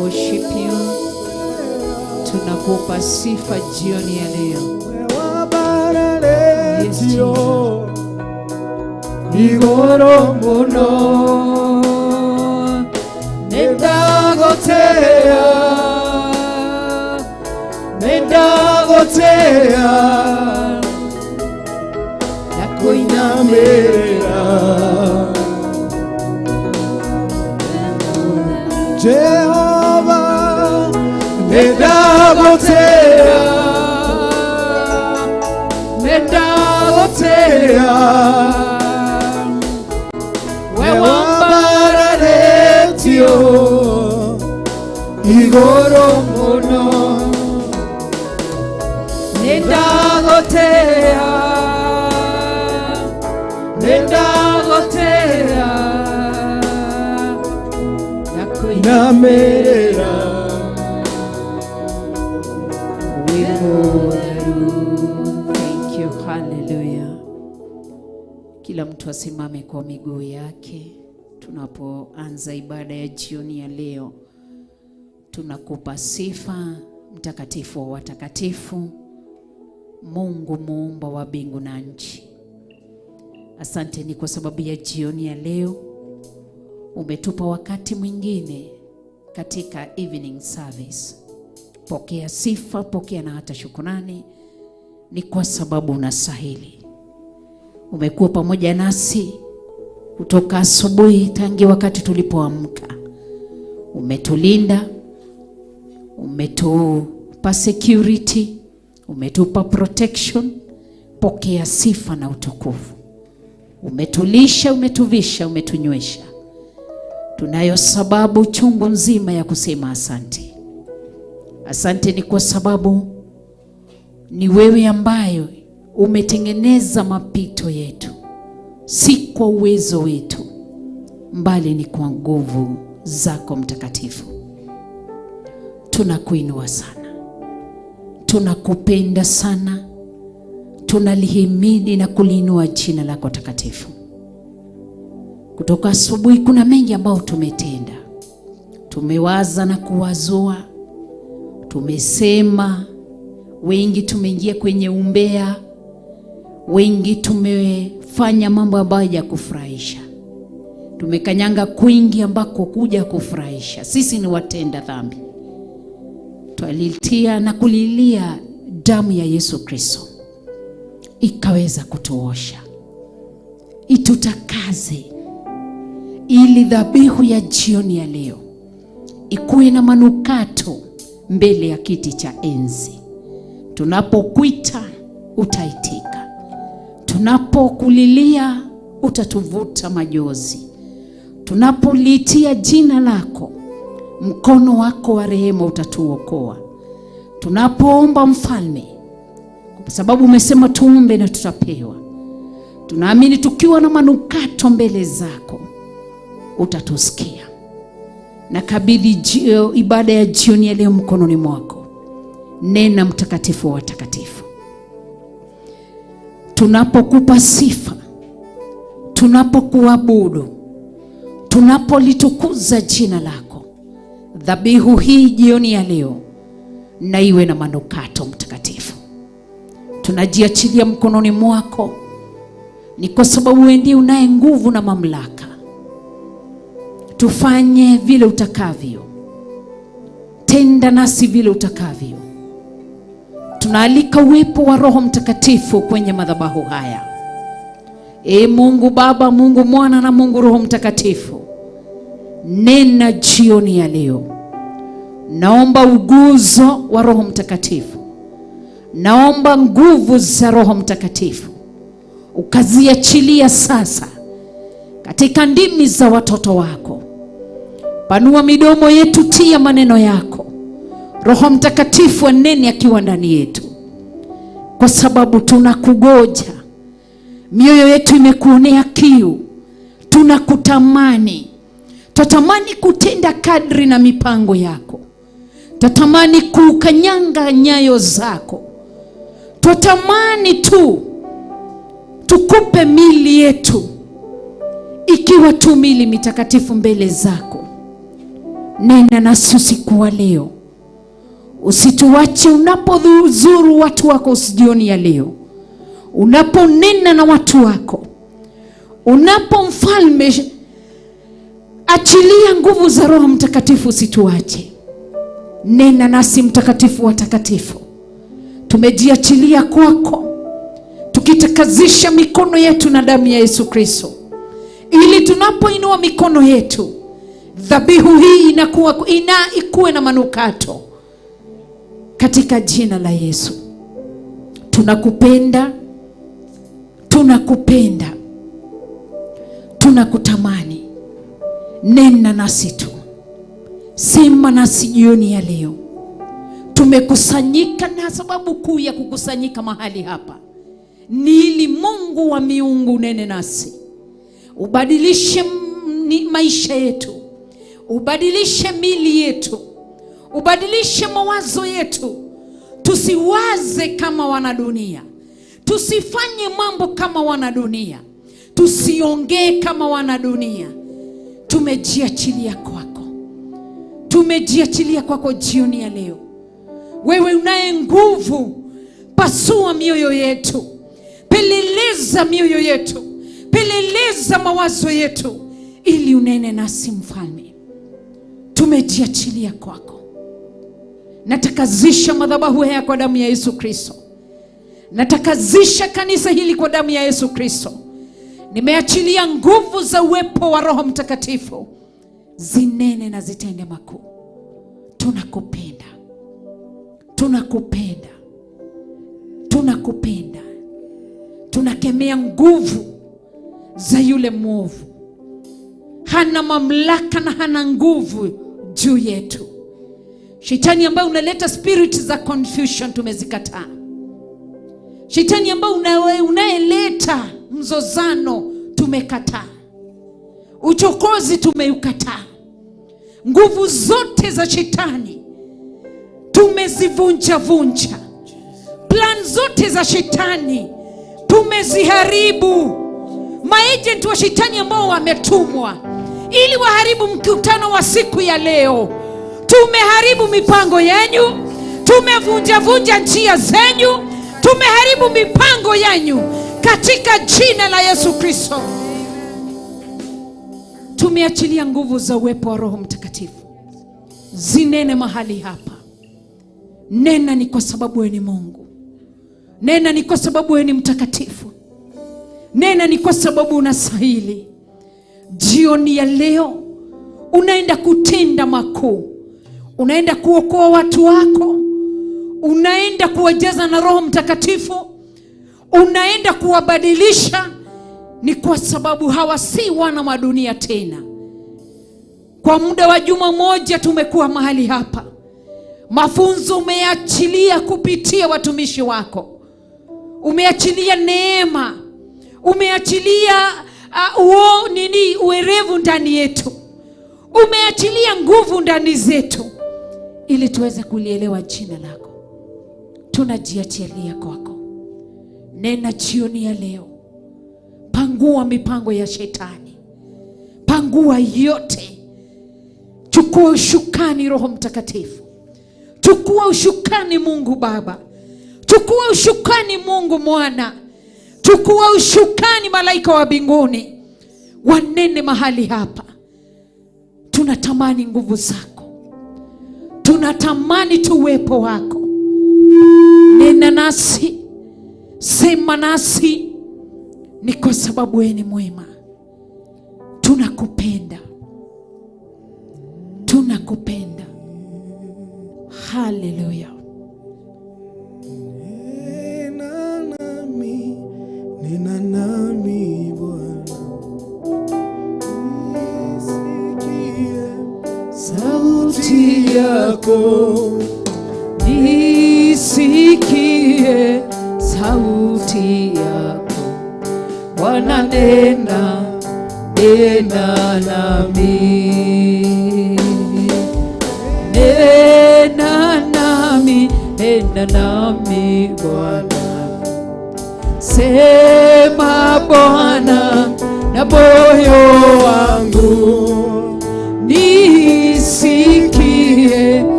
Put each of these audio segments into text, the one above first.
Worship you. Tunakupa sifa jioni ya leo. Yes, Jesus. Igoro muno nendagotea, nendagotea Nakuinamia. Jehova, nendagotea, Nendagotea. Wewambararetio igoro muno. Nendagotea. Nendagotea. Namerera. Wimbo. Thank you. Hallelujah. Kila mtu asimame kwa miguu yake tunapoanza ibada ya jioni ya leo. Tunakupa sifa, mtakatifu wa watakatifu, Mungu muumba wa mbingu na nchi. Asante ni kwa sababu ya jioni ya leo umetupa wakati mwingine katika evening service. Pokea sifa, pokea na hata shukurani, ni kwa sababu unastahili. Umekuwa pamoja nasi kutoka asubuhi, tangia wakati tulipoamka. Umetulinda, umetupa security, umetupa protection. Pokea sifa na utukufu. Umetulisha, umetuvisha, umetunywesha. Tunayo sababu chungu nzima ya kusema asante. Asante ni kwa sababu ni wewe ambaye umetengeneza mapito yetu, si kwa uwezo wetu, mbali ni kwa nguvu zako Mtakatifu. Tunakuinua sana, tunakupenda sana, tunalihimidi na kuliinua jina lako takatifu. Kutoka asubuhi kuna mengi ambayo tumetenda, tumewaza na kuwazua, tumesema, wengi tumeingia kwenye umbea, wengi tumefanya mambo ambayo hayajakufurahisha, tumekanyanga kwingi ambako kuja kufurahisha. Sisi ni watenda dhambi, twalitia na kulilia damu ya Yesu Kristo ikaweza kutuosha, itutakaze, ili dhabihu ya jioni ya leo ikuwe na manukato mbele ya kiti cha enzi. Tunapokuita utaitika, tunapokulilia utatuvuta majozi, tunapoliitia jina lako mkono wako wa rehema utatuokoa. Tunapoomba Mfalme, kwa sababu umesema tuombe na tutapewa, tunaamini tukiwa na manukato mbele zako utatusikia. Nakabidhi ibada ya jioni ya leo mkononi mwako. Nena, Mtakatifu wa watakatifu. Tunapokupa sifa, tunapokuabudu, tunapolitukuza jina lako, dhabihu hii jioni ya leo na iwe na manukato, Mtakatifu. Tunajiachilia mkononi mwako, ni kwa sababu wewe ndiye unaye nguvu na mamlaka. Tufanye vile utakavyo, tenda nasi vile utakavyo. Tunaalika uwepo wa Roho Mtakatifu kwenye madhabahu haya. E Mungu Baba, Mungu Mwana na Mungu Roho Mtakatifu, nena jioni ya leo. Naomba uguzo wa Roho Mtakatifu, naomba nguvu za Roho Mtakatifu ukaziachilia sasa katika ndimi za watoto wako. Panua midomo yetu, tia maneno yako. Roho Mtakatifu anene akiwa ndani yetu, kwa sababu tunakugoja. Mioyo yetu imekuonea kiu, tunakutamani. Twatamani kutenda kadri na mipango yako, twatamani kukanyanga nyayo zako, twatamani tu tukupe mili yetu ikiwa tu mili mitakatifu mbele zako. Nena nasi usiku wa leo, usituache unapozuru watu wako jioni ya leo, unaponena na watu wako, unapo mfalme, achilia nguvu za Roho Mtakatifu, usituache. Nena nasi Mtakatifu wa takatifu, tumejiachilia kwako, tukitakazisha mikono yetu na damu ya Yesu Kristo, ili tunapoinua mikono yetu dhabihu hii inakuwa ikuwe na manukato katika jina la Yesu. Tunakupenda, tunakupenda, tunakutamani. Nena nasi tu, sema nasi jioni ya leo. Tumekusanyika na sababu kuu ya kukusanyika mahali hapa ni ili Mungu wa miungu unene nasi, ubadilishe maisha yetu, ubadilishe mili yetu, ubadilishe mawazo yetu. Tusiwaze kama wanadunia, tusifanye mambo kama wanadunia, tusiongee kama wanadunia. Tumejiachilia kwako, tumejiachilia kwako jioni ya leo. Wewe unaye nguvu, pasua mioyo yetu, peleleza mioyo yetu, peleleza mawazo yetu, ili unene nasi Mfalme. Tumejiachilia kwako. Natakazisha madhabahu haya kwa damu ya Yesu Kristo. Natakazisha kanisa hili kwa damu ya Yesu Kristo. Nimeachilia nguvu za uwepo wa Roho Mtakatifu zinene na zitende makuu. Tunakupenda, tunakupenda, tunakupenda. Tunakemea nguvu za yule mwovu. Hana mamlaka na hana nguvu juu yetu. Shetani ambaye unaleta spirit za confusion tumezikataa. Shetani ambaye unayeleta mzozano tumekataa. Uchokozi tumeukataa. Nguvu zote za shetani tumezivunja vunja. Plan zote za shetani tumeziharibu. Maagent wa shetani ambao wametumwa ili waharibu mkutano wa siku ya leo, tumeharibu mipango yenu, tumevunja vunja njia zenyu, tumeharibu mipango yenu katika jina la Yesu Kristo. Tumeachilia nguvu za uwepo wa Roho Mtakatifu zinene mahali hapa. Nena ni kwa sababu wewe ni Mungu. Nena ni kwa sababu wewe ni mtakatifu. Nena ni kwa sababu unastahili. Jioni ya leo unaenda kutenda makuu, unaenda kuokoa watu wako, unaenda kuwajaza na Roho Mtakatifu, unaenda kuwabadilisha. Ni kwa sababu hawa si wana wa dunia tena. Kwa muda wa juma moja tumekuwa mahali hapa, mafunzo umeachilia kupitia watumishi wako, umeachilia neema, umeachilia uwerevu ndani yetu, umeachilia nguvu ndani zetu, ili tuweze kulielewa jina lako. Tunajiachilia kwako. Nena jioni ya leo, pangua mipango ya shetani, pangua yote. Chukua ushukani Roho Mtakatifu, chukua ushukani Mungu Baba, chukua ushukani Mungu Mwana, chukua ushukani malaika wa mbinguni, wanene mahali hapa. Tunatamani nguvu zako, tunatamani tu uwepo wako. Nena nasi, sema nasi, ni kwa sababu wewe ni mwema. Tunakupenda, tunakupenda. Haleluya. Nena nami, nena nami Bwana, nisikie sauti yako, nisikie sauti yako Bwana, nena, nena nami, nena nami, nena nami Bwana, sema Bwana na moyo wangu, nisikie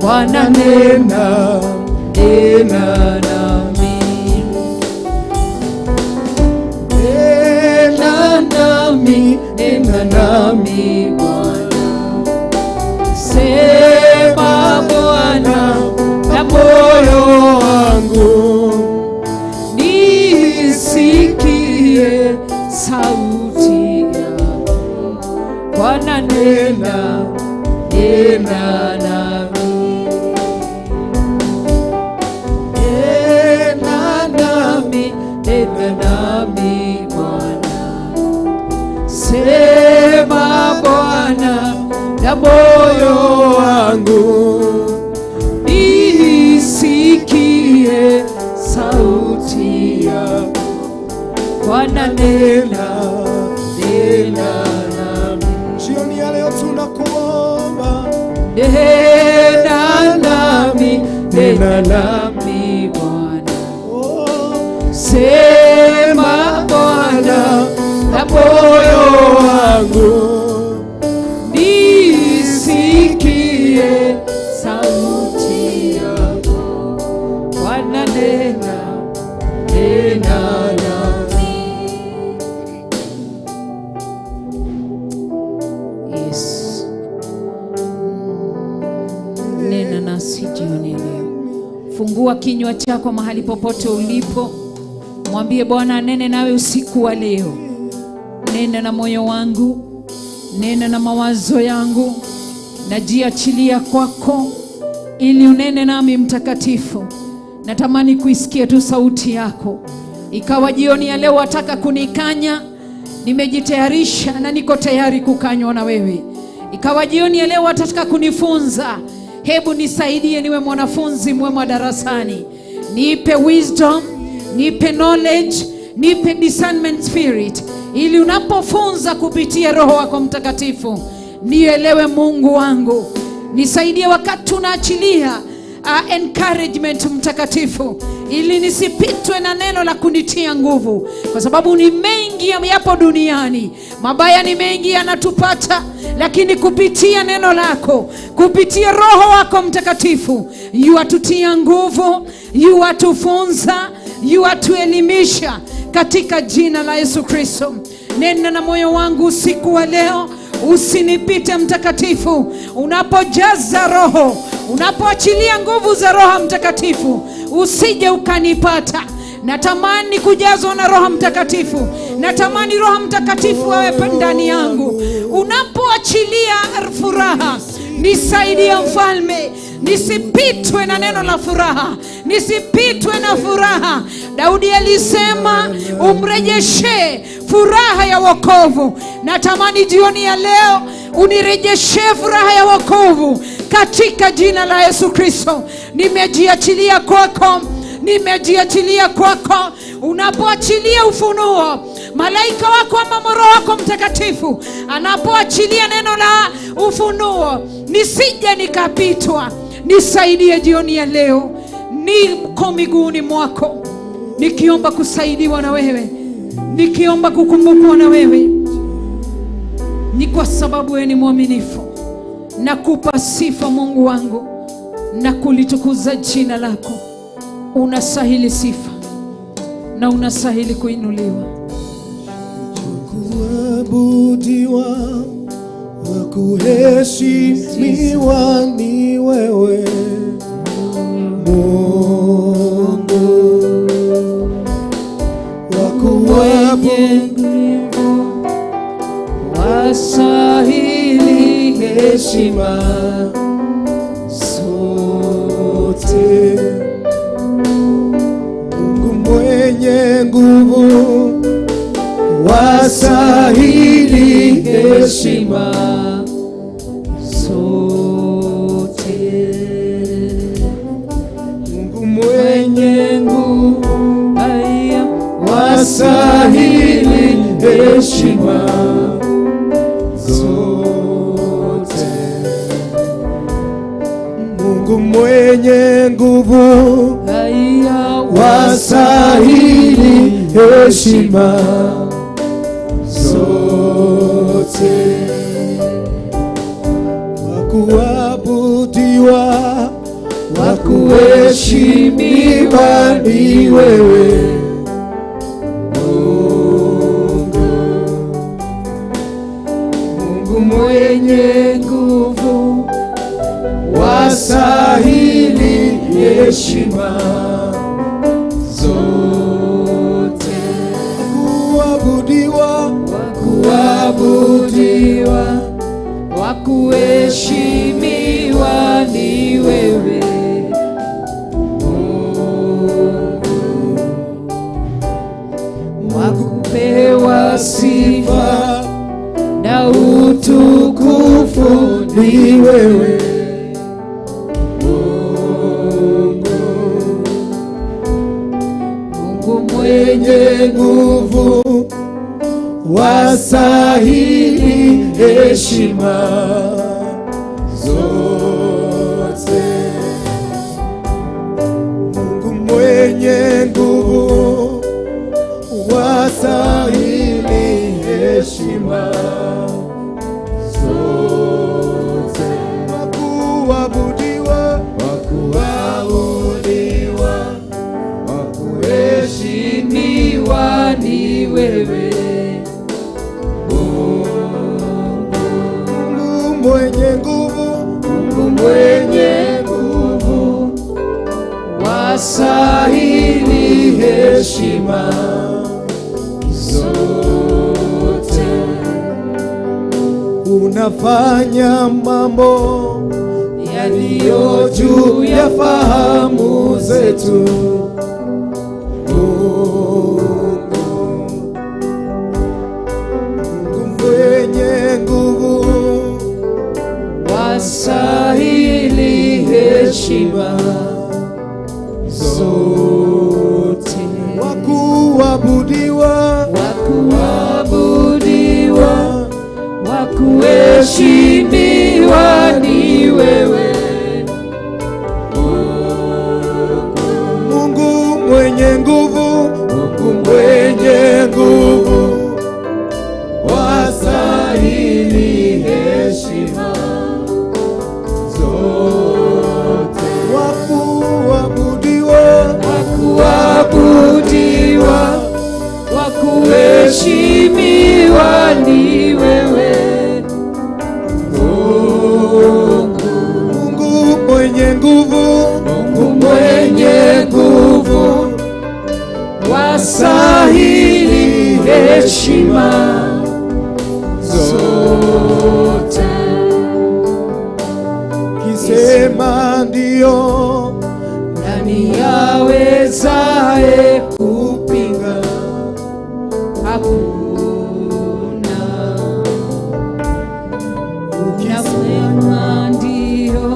Bwana Nena, nena nami, nena nami, nena nami Bwana, sema Bwana na moyo moyo wangu, nisikie sauti yako Bwana, nena nena nami, nena nami, nena nami Bwana, sema Bwana na moyo wangu, nisikie sauti yako Bwana, nena nena nami, Jioni ya leo tunakuomba, nena nami, nena nami Bwana, oh, sema Bwana na moyo wangu, nisikie sauti yako Bwana, nena nena nami. Yes. Nena nasi jioni ya leo. Fungua kinywa chako mahali popote ulipo, mwambie Bwana anene nawe usiku wa leo. Nena na moyo wangu, nena na mawazo yangu, najiachilia kwako ili unene nami Mtakatifu. Natamani kuisikia tu sauti yako. Ikawa jioni ya leo wataka kunikanya, nimejitayarisha na niko tayari kukanywa na wewe. Ikawa jioni ya leo wataka kunifunza, hebu nisaidie niwe mwanafunzi mwema darasani. Nipe wisdom, nipe knowledge, nipe discernment spirit, ili unapofunza kupitia Roho wako Mtakatifu nielewe. Mungu wangu, nisaidie wakati unaachilia encouragement Mtakatifu, ili nisipitwe na neno la kunitia nguvu, kwa sababu ni mengi yapo duniani, mabaya ni mengi yanatupata, lakini kupitia neno lako, kupitia Roho wako Mtakatifu, yuatutia nguvu, yuatufunza, yuatuelimisha katika jina la Yesu Kristo. Nena na moyo wangu usiku wa leo, usinipite Mtakatifu. Unapojaza Roho, unapoachilia nguvu za Roho Mtakatifu, usije ukanipata. Natamani kujazwa na Roho Mtakatifu, natamani Roho Mtakatifu awe ndani yangu. Unapoachilia furaha, nisaidie Mfalme, nisipitwe na neno la furaha, nisipitwe na furaha. Daudi alisema umrejeshe furaha ya wokovu. Natamani jioni ya leo unirejeshe furaha ya wokovu katika jina la Yesu Kristo. Nimejiachilia kwako, nimejiachilia kwako. Unapoachilia ufunuo, malaika wako ama Roho wako Mtakatifu anapoachilia neno la ufunuo, nisije nikapitwa. Nisaidie jioni ya leo, niko miguuni mwako nikiomba kusaidiwa na wewe, nikiomba kukumbukwa na wewe, ni kwa sababu wewe ni mwaminifu. Nakupa sifa Mungu wangu na kulitukuza jina lako. Unastahili sifa na unastahili kuinuliwa. Kuabudiwa, wa kuheshimiwa ni wewe Mungu, wa kuabudiwa, Wastahili heshima zote, Mungu mwenye nguvu, wastahili heshima zote. Mungu mwenye nguvu, haya, wastahili heshima zote. Mungu mwenye nguvu, haya, wastahili heshima zote. Wa kuabudiwa, Wakuheshimiwa ni wewe Mungu, Mungu mwenye nguvu, wastahili heshima zote. Kuabudiwa, Kuabudiwa, wa kuheshimiwa ni wewe Mungu, wa kupewa sifa na utukufu ni wewe Mungu, Mungu mwenye mwenye nguvu, wastahili heshima zote. Mungu mwenye nguvu, wastahili heshima zote. Wakuabudiwa, wakuabudiwa, wakuheshimiwa ni wewe Mungu, Mungu mwenye nguvu, Mungu mwenye nguvu, wastahili heshima zote. Unafanya mambo yaliyo juu ya fahamu zetu. Mungu, Mungu mwenye nguvu, wastahili heshima zote. Wakuabudiwa, Wakuabudiwa, wakuheshimiwa ni wewe Mungu, Mungu mwenye nguvu, Mungu mwenye nguvu, wastahili heshima zote. Wakuabudiwa, Wakuabudiwa, wakuheshimiwa ni wewe Mungu, Mungu mwenye nguvu, Mungu mwenye nguvu, wastahili heshima zote. Kisema ndio, Nani awezaye kupinga? Hakuna. Ukisema ndio,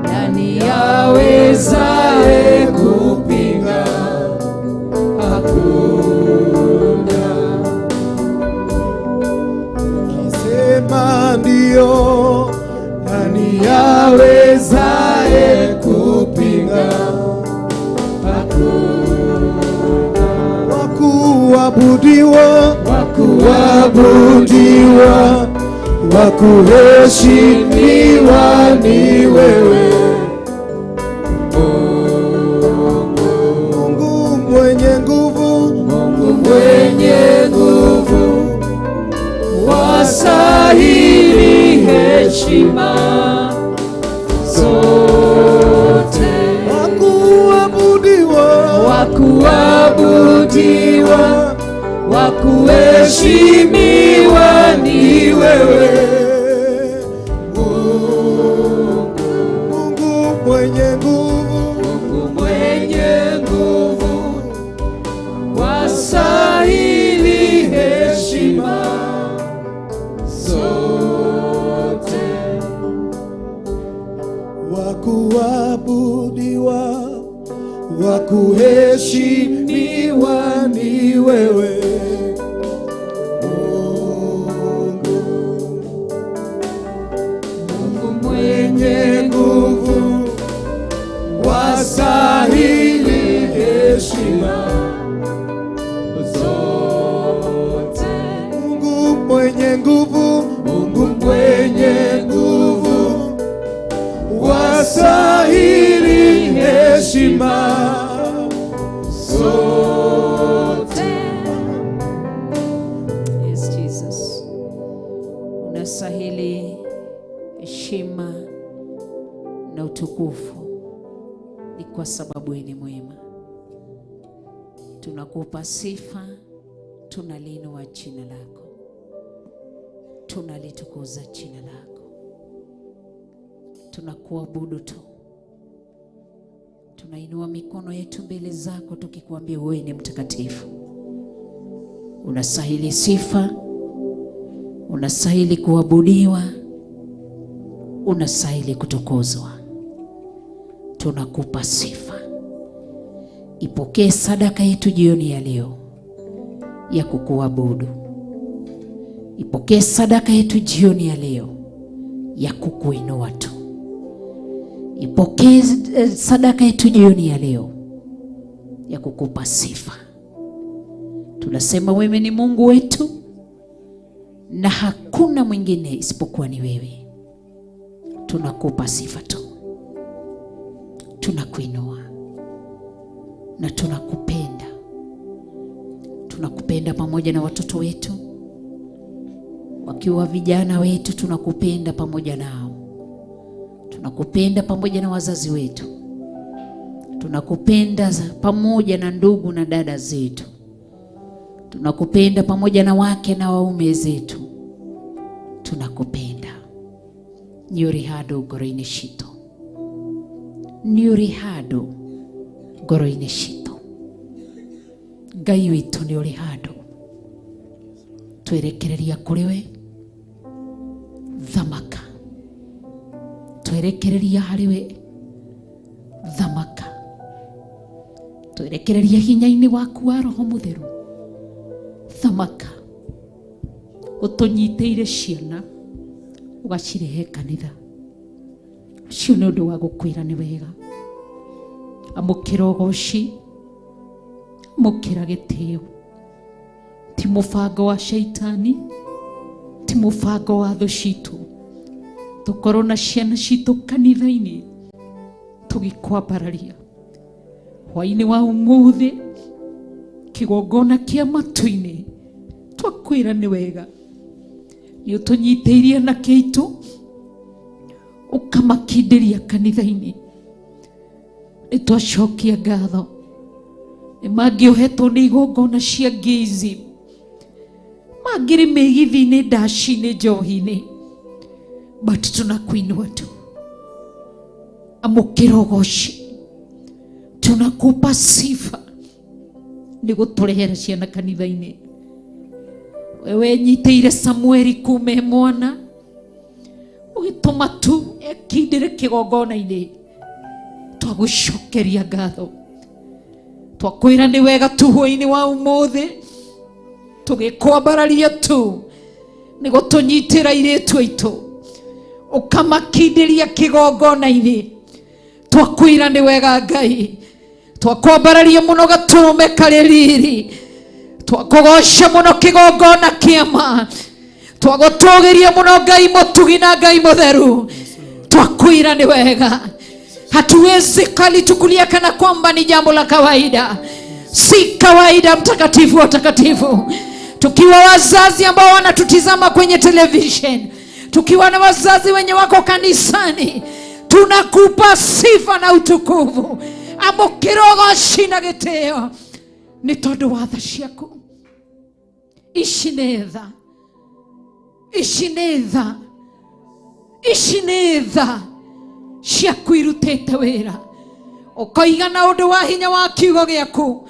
nani awezaye kupinga? Hakuna. Kisema ndio, nani awezaye kupinga? Wakuabudiwa, Wakuabudiwa, wakuheshimiwa ni wewe Mungu mwenye nguvu, Mungu mwenye nguvu, wastahili heshima zote. Wakuabudiwa, Wakuabudiwa, wakuheshimiwa ni wewe Mungu, Mungu mwenye nguvu, Mungu mwenye nguvu, wastahili heshima zote. Wakuabudiwa, wakuheshimiwa ni wewe Mungu, Mungu mwenye nguvu, wastahili heshima zote. Mungu mwenye nguvu, Mungu mwenye nguvu, wastahili heshima Unastahili heshima na utukufu, ni kwa sababu wewe ni mwema. Tunakupa sifa, tunaliinua jina lako, tunalitukuza jina lako, tunakuabudu tu, tunainua mikono yetu mbele zako tukikwambia wewe ni mtakatifu, unastahili sifa, unastahili kuabudiwa, unastahili kutukuzwa. Tunakupa sifa. Ipokee sadaka yetu jioni ya leo ya kukuabudu. Ipokee sadaka yetu jioni ya leo ya kukuinua tu. Ipokee sadaka yetu jioni ya leo ya kukupa sifa. Tunasema wewe ni Mungu wetu na hakuna mwingine isipokuwa ni wewe. Tunakupa sifa tu, tunakuinua na tunakupenda. Tunakupenda pamoja na watoto wetu, wakiwa vijana wetu, tunakupenda pamoja nao. Tunakupenda pamoja na wazazi wetu, tunakupenda pamoja na ndugu na dada zetu, tunakupenda pamoja na wake na waume zetu, tunakupenda. Nĩ ũrĩ handũ ngoro-inĩ citũ, nĩ ũrĩ handũ ngoro-inĩ citũ. Ngai witũ nĩ ũrĩ handũ, twerekereria kũrĩ we, thamaka, twerekereria harĩ we, thamaka, twerekereria hinya-inĩ waku wa Roho Mũtheru, thamaka, ũtũnyitĩire ciana ũgacirehe kanitha. Ũcio nĩ ũndũ wa gũkwĩra nĩ wega. Amũkĩra ũgoci, amũkĩra gĩtĩo. Ti mũbango wa shaitani, ti mũbango wa thũ citũ, tũkorwo na ciana citũ kanitha-inĩ tũgĩkwambararia hwaĩ-inĩ wa ũmũthĩ, kĩgongona kĩa matu-inĩ, twakwĩra nĩ wega. Nĩ ũtũnyitĩirie na kĩitũ, ũkamakindĩria kanitha-inĩ. Nĩ twacokia ngatho. Nĩ mangĩohetwo nĩ igongona cia ngizi, mangĩrĩ mĩgithi-inĩ, ndaci-inĩ, njohi-inĩ, but tunakuinua tu. Amũkĩra ũgoci, tunakupa sifa nĩ gũtũrehera ciana kanitha-inĩ. Wewe nyitĩire Samueli kuma e mwana, ũgĩtũma tu ekindĩre kĩgongona-inĩ. Twagũcokeria ngatho, twakwĩra nĩ wega tu hwaĩ-inĩ wa ũmũthĩ, tũgĩkwambararia tu nĩ gũtũnyitĩra airĩtu aitũ, ũkamakindĩria kĩgongona-inĩ. Twakwĩra nĩ wega Ngai, twakwambararia mũno gatũrũme karĩ riri, twakũgoca mũno kĩgongona kĩama, twagũtũgĩria mũno Ngai mũtugi na Ngai mũtheru. Twakwĩra nĩ wega. Hatuwezi kalichukulia kana kwamba ni jambo la kawaida. Si kawaida, mtakatifu wa takatifu. Tukiwa wazazi ambao wanatutizama kwenye television, tukiwa na wazazi wenye wako kanisani, tunakupa sifa na utukufu. Amũkĩra ũgoci na gĩtĩo nĩ tondũ wa tha ciaku. Ici nĩ tha, ici nĩ tha, ici nĩ tha ciaku irutĩte wĩra, ũkoiga na ũndũ wa hinya wa kiugo gĩaku,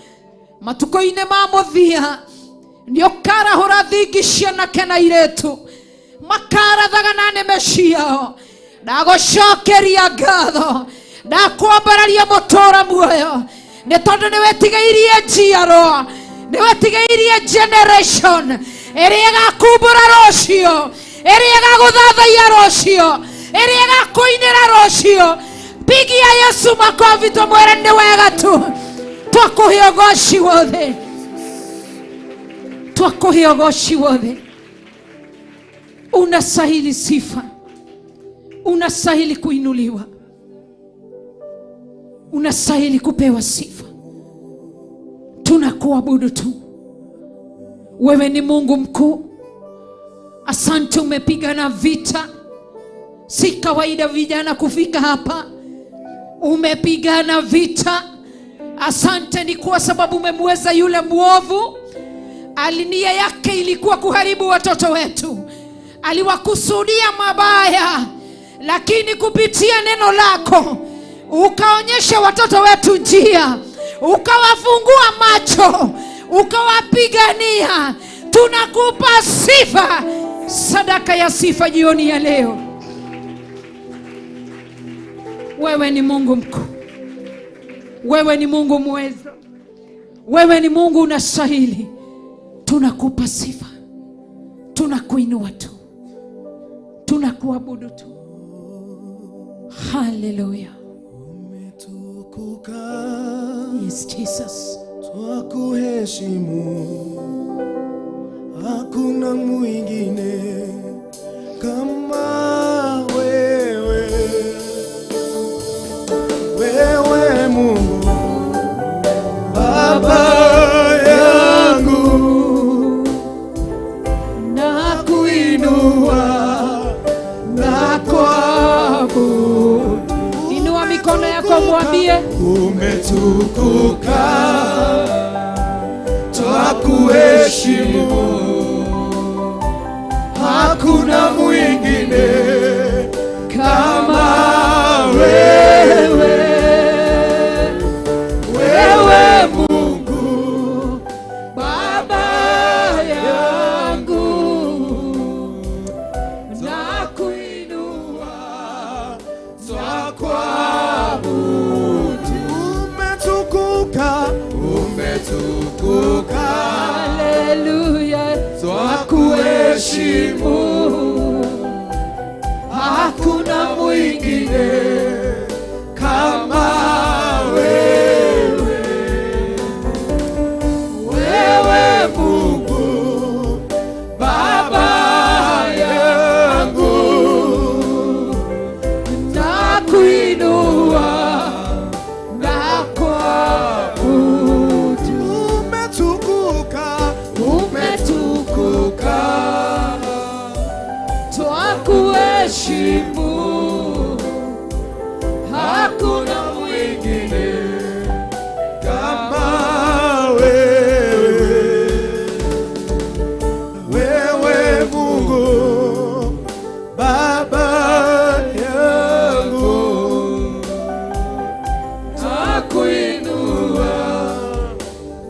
matukũ-inĩ ma mũthia nĩ ũkarahũra thingi cianake na airĩtu makarathaga na nĩme ciao. Ndagũcokeria ngatho, ndakwambararia mũtũra muoyo, nĩ tondũ nĩ wetigĩirie njiarwa, nĩ wetigĩirie generation ĩrĩa ĩgakumbũra rũciũ, ĩrĩa ĩgagũthathaiya rũciũ, ĩrĩa ĩgakũinĩra rũciũ. Pigia Yesu makofi tumwĩre nĩ wega tu. Twakũhe ũgoci wothe, twakũhe ũgoci wothe. Unastahili sifa, unastahili kuinuliwa, unastahili kupewa sifa. Tunakuabudu tu. Wewe ni Mungu mkuu. Asante, umepigana vita. Si kawaida vijana kufika hapa. Umepigana vita. Asante ni kwa sababu umemweza yule mwovu. Nia yake ilikuwa kuharibu watoto wetu, aliwakusudia mabaya, lakini kupitia neno lako ukaonyesha watoto wetu njia, ukawafungua macho, ukawapigania. Tunakupa sifa, sadaka ya sifa jioni ya leo. Wewe ni Mungu mkuu, wewe ni Mungu mweza, wewe ni Mungu unastahili. Tunakupa sifa, tunakuinua tu, tunakuabudu tu. Haleluya. Umetukuka, Yes, Jesus. twakuheshimu, hakuna mwingine kama wewe. Wewe Mungu Baba yangu, nakuinua na kuabudu. Inua mikono yako mwambie, Umetukuka, twakuheshimu, hakuna mwingine kama wewe. Wewe Mungu Baba yangu, nakuinua, twakuabudu. Umetukuka, umetukuka, Haleluya. Twakuheshimu, hakuna mwingine kama wewe. Wewe Mungu Baba yangu, Nakuinua na kuabudu. Umetukuka, umetukuka, Twakuheshimu, hakuna mwingine kama wewe. Wewe Mungu Baba yangu, Twakuinua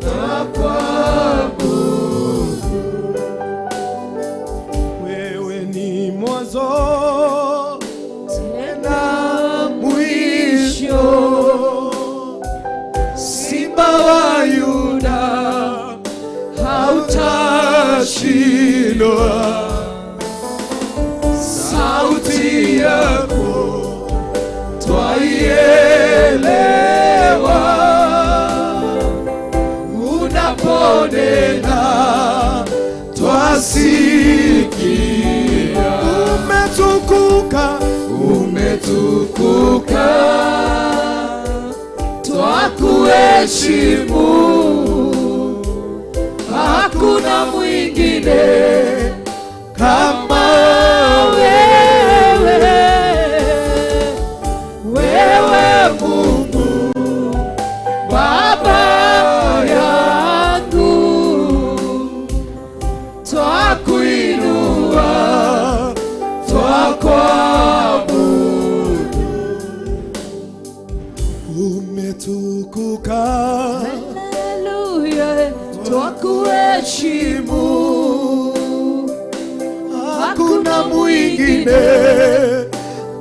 na kuabudu. Wewe ni mwanzo tena mwisho, Simba wa Yuda hautashindwa. Sauti yako twaielewa, unaponena twasikia. Umetukuka, Umetukuka, twakuheshimu, hakuna mwingine kama wewe. Wewe Mungu Baba yangu, twakuinua, twakuabudu. Umetukuka, Haleluya. Twakuheshimu, hakuna mwingine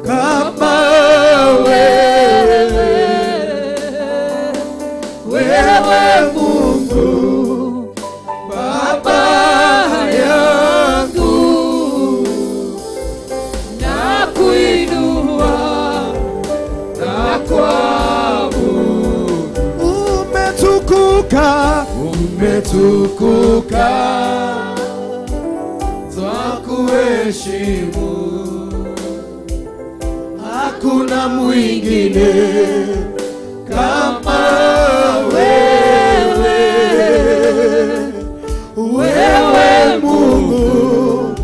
kama wewe. Wewe Mungu Baba yangu, Nakuinua na kuabudu. Umetukuka, Umetukuka, twakuheshimu, hakuna mwingine kama wewe. Wewe Mungu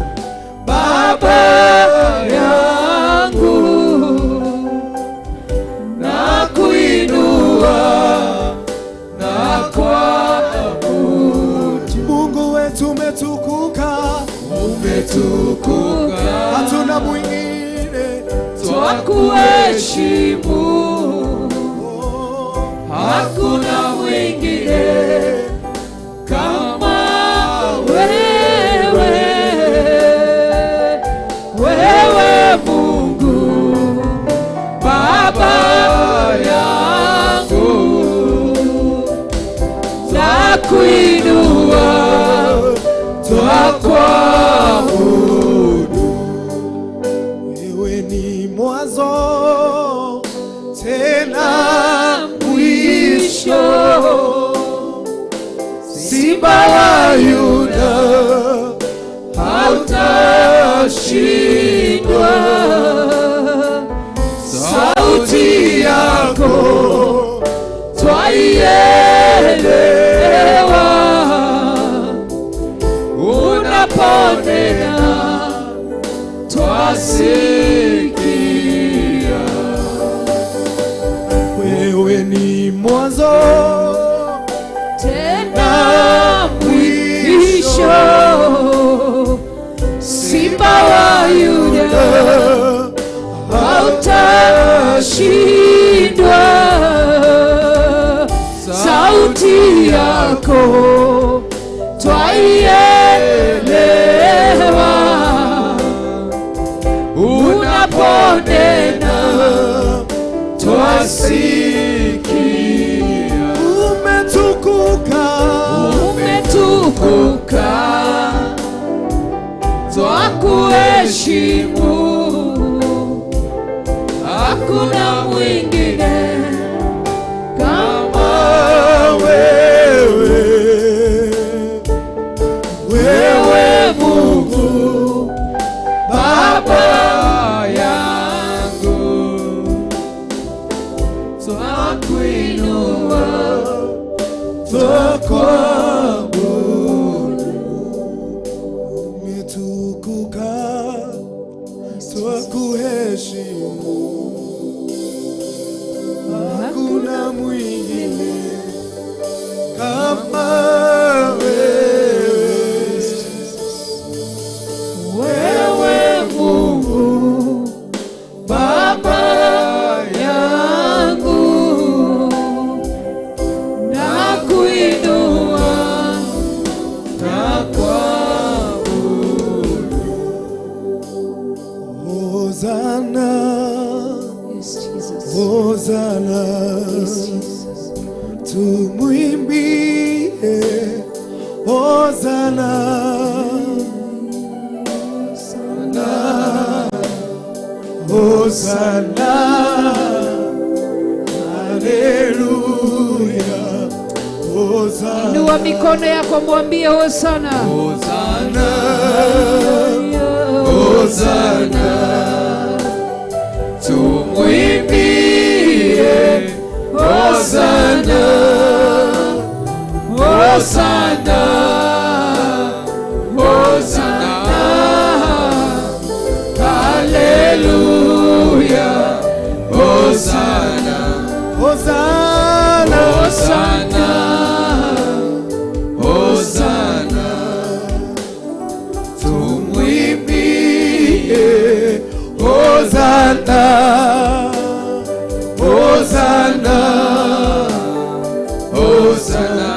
Umetukuka, Umetukuka, hatuna mwingine. Twakuheshimu, Oh, hakuna mwingine kama wewe, wewe Mungu Baba yangu, nakuinua, twakuabudu. Wewe ni mwanzo tena mwisho, Simba wa Yuda, hautashindwa. Sauti yako twaielewa, unaponena twasikia. Wewe ni mwanzo Tena mwisho, Simba wa Yuda, hautashindwa. Sauti yako twaielewa, unaponena twasikia. Umetukuka, Umetukuka, twakuheshimu, hakuna mwingine kama wewe, wewe Mungu Baba yangu, twakuinua, twakuabudu. Umetukuka, twakuheshimu, hakuna mwingine kama wewe. Wewe Mungu Baba yangu, nakuinua, nakuabudu. Hosanna, Yes, Jesus. Hosanna, Yes, Jesus. tumwimbie Hosanna, Hosanna, haleluya, Hosanna, Inua mikono yako mwambie Hosana. Hosanna, Hosanna, tumwimbie Hosanna, Hosanna, Hosanna, haleluya, Hosanna, Hosanna, Hosanna, Hosanna, tumwimbie Hosanna, Hosanna, Hosanna,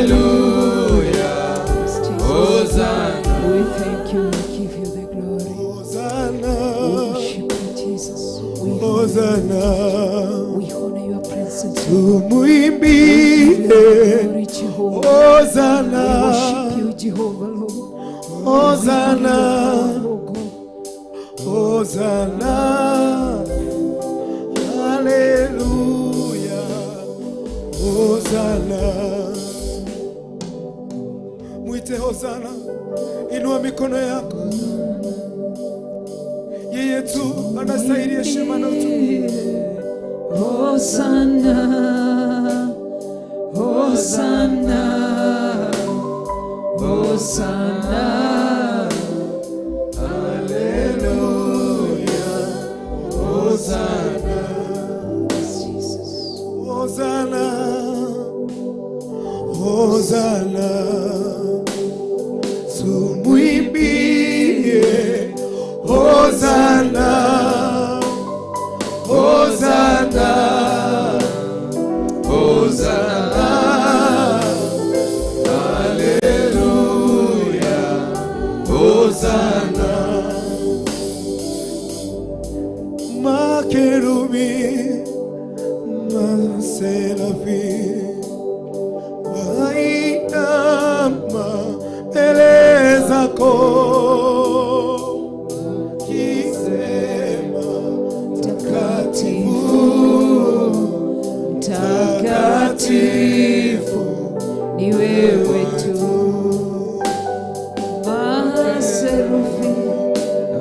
haleluya, Hosanna. We thank you, we give you the glory. Hosanna, We worship you, Jesus. Hosanna, We honor your presence. tumwimbie Glory, Jehovah. We Hosanna, worship you, Jehovah, Lord. Hosanna, Oh God. Hosanna, haleluya, Hosanna. Mwite Hosanna, inua mikono yako. Yeye tu anastahili heshima na utukufu. Hosanna, Hosanna, Hosanna. Haleluya, Hosanna, Jesus. Hosanna, Hosana, tumwimbie Hosana, Hosana, Hosanna, Haleluya, Hosanna. Makerubi maserafi wainama mbele zako, kisema takatifu, Mtakatifu ni wewe tu. Maserufi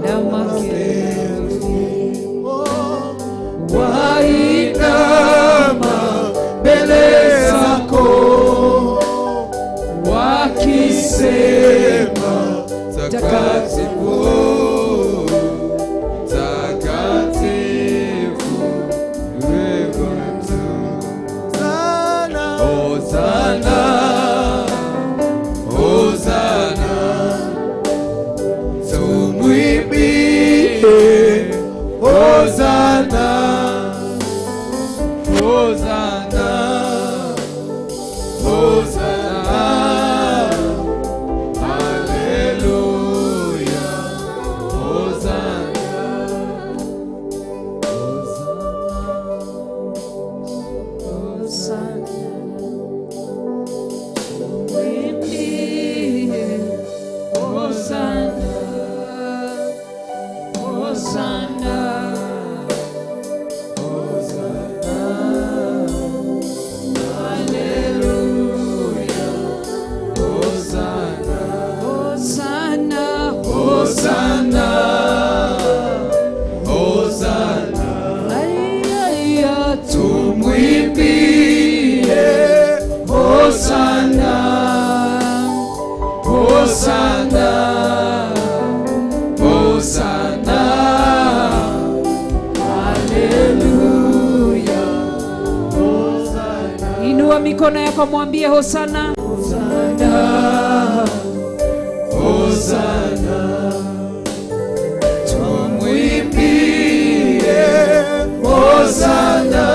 na makerubi Wainama mbele zako, wakisema takatifu, takatifu, wewe tu. Hosana, Hosanna, Hosanna, tumwimbie Hosanna, Hosanna, Hosanna, Haleluya, Hosanna, Hosana, tumwimbie Hosana, Hosana, Hosanna, Haleluya, Hosanna. Hosana, Hosanna, Hosanna, Ay, tumwimbie Hosanna, Hosanna, Hosanna, Haleluya. Inua mikono yako mwambie Hosana. Hosanna, Hosanna, tumwimbie Hosanna,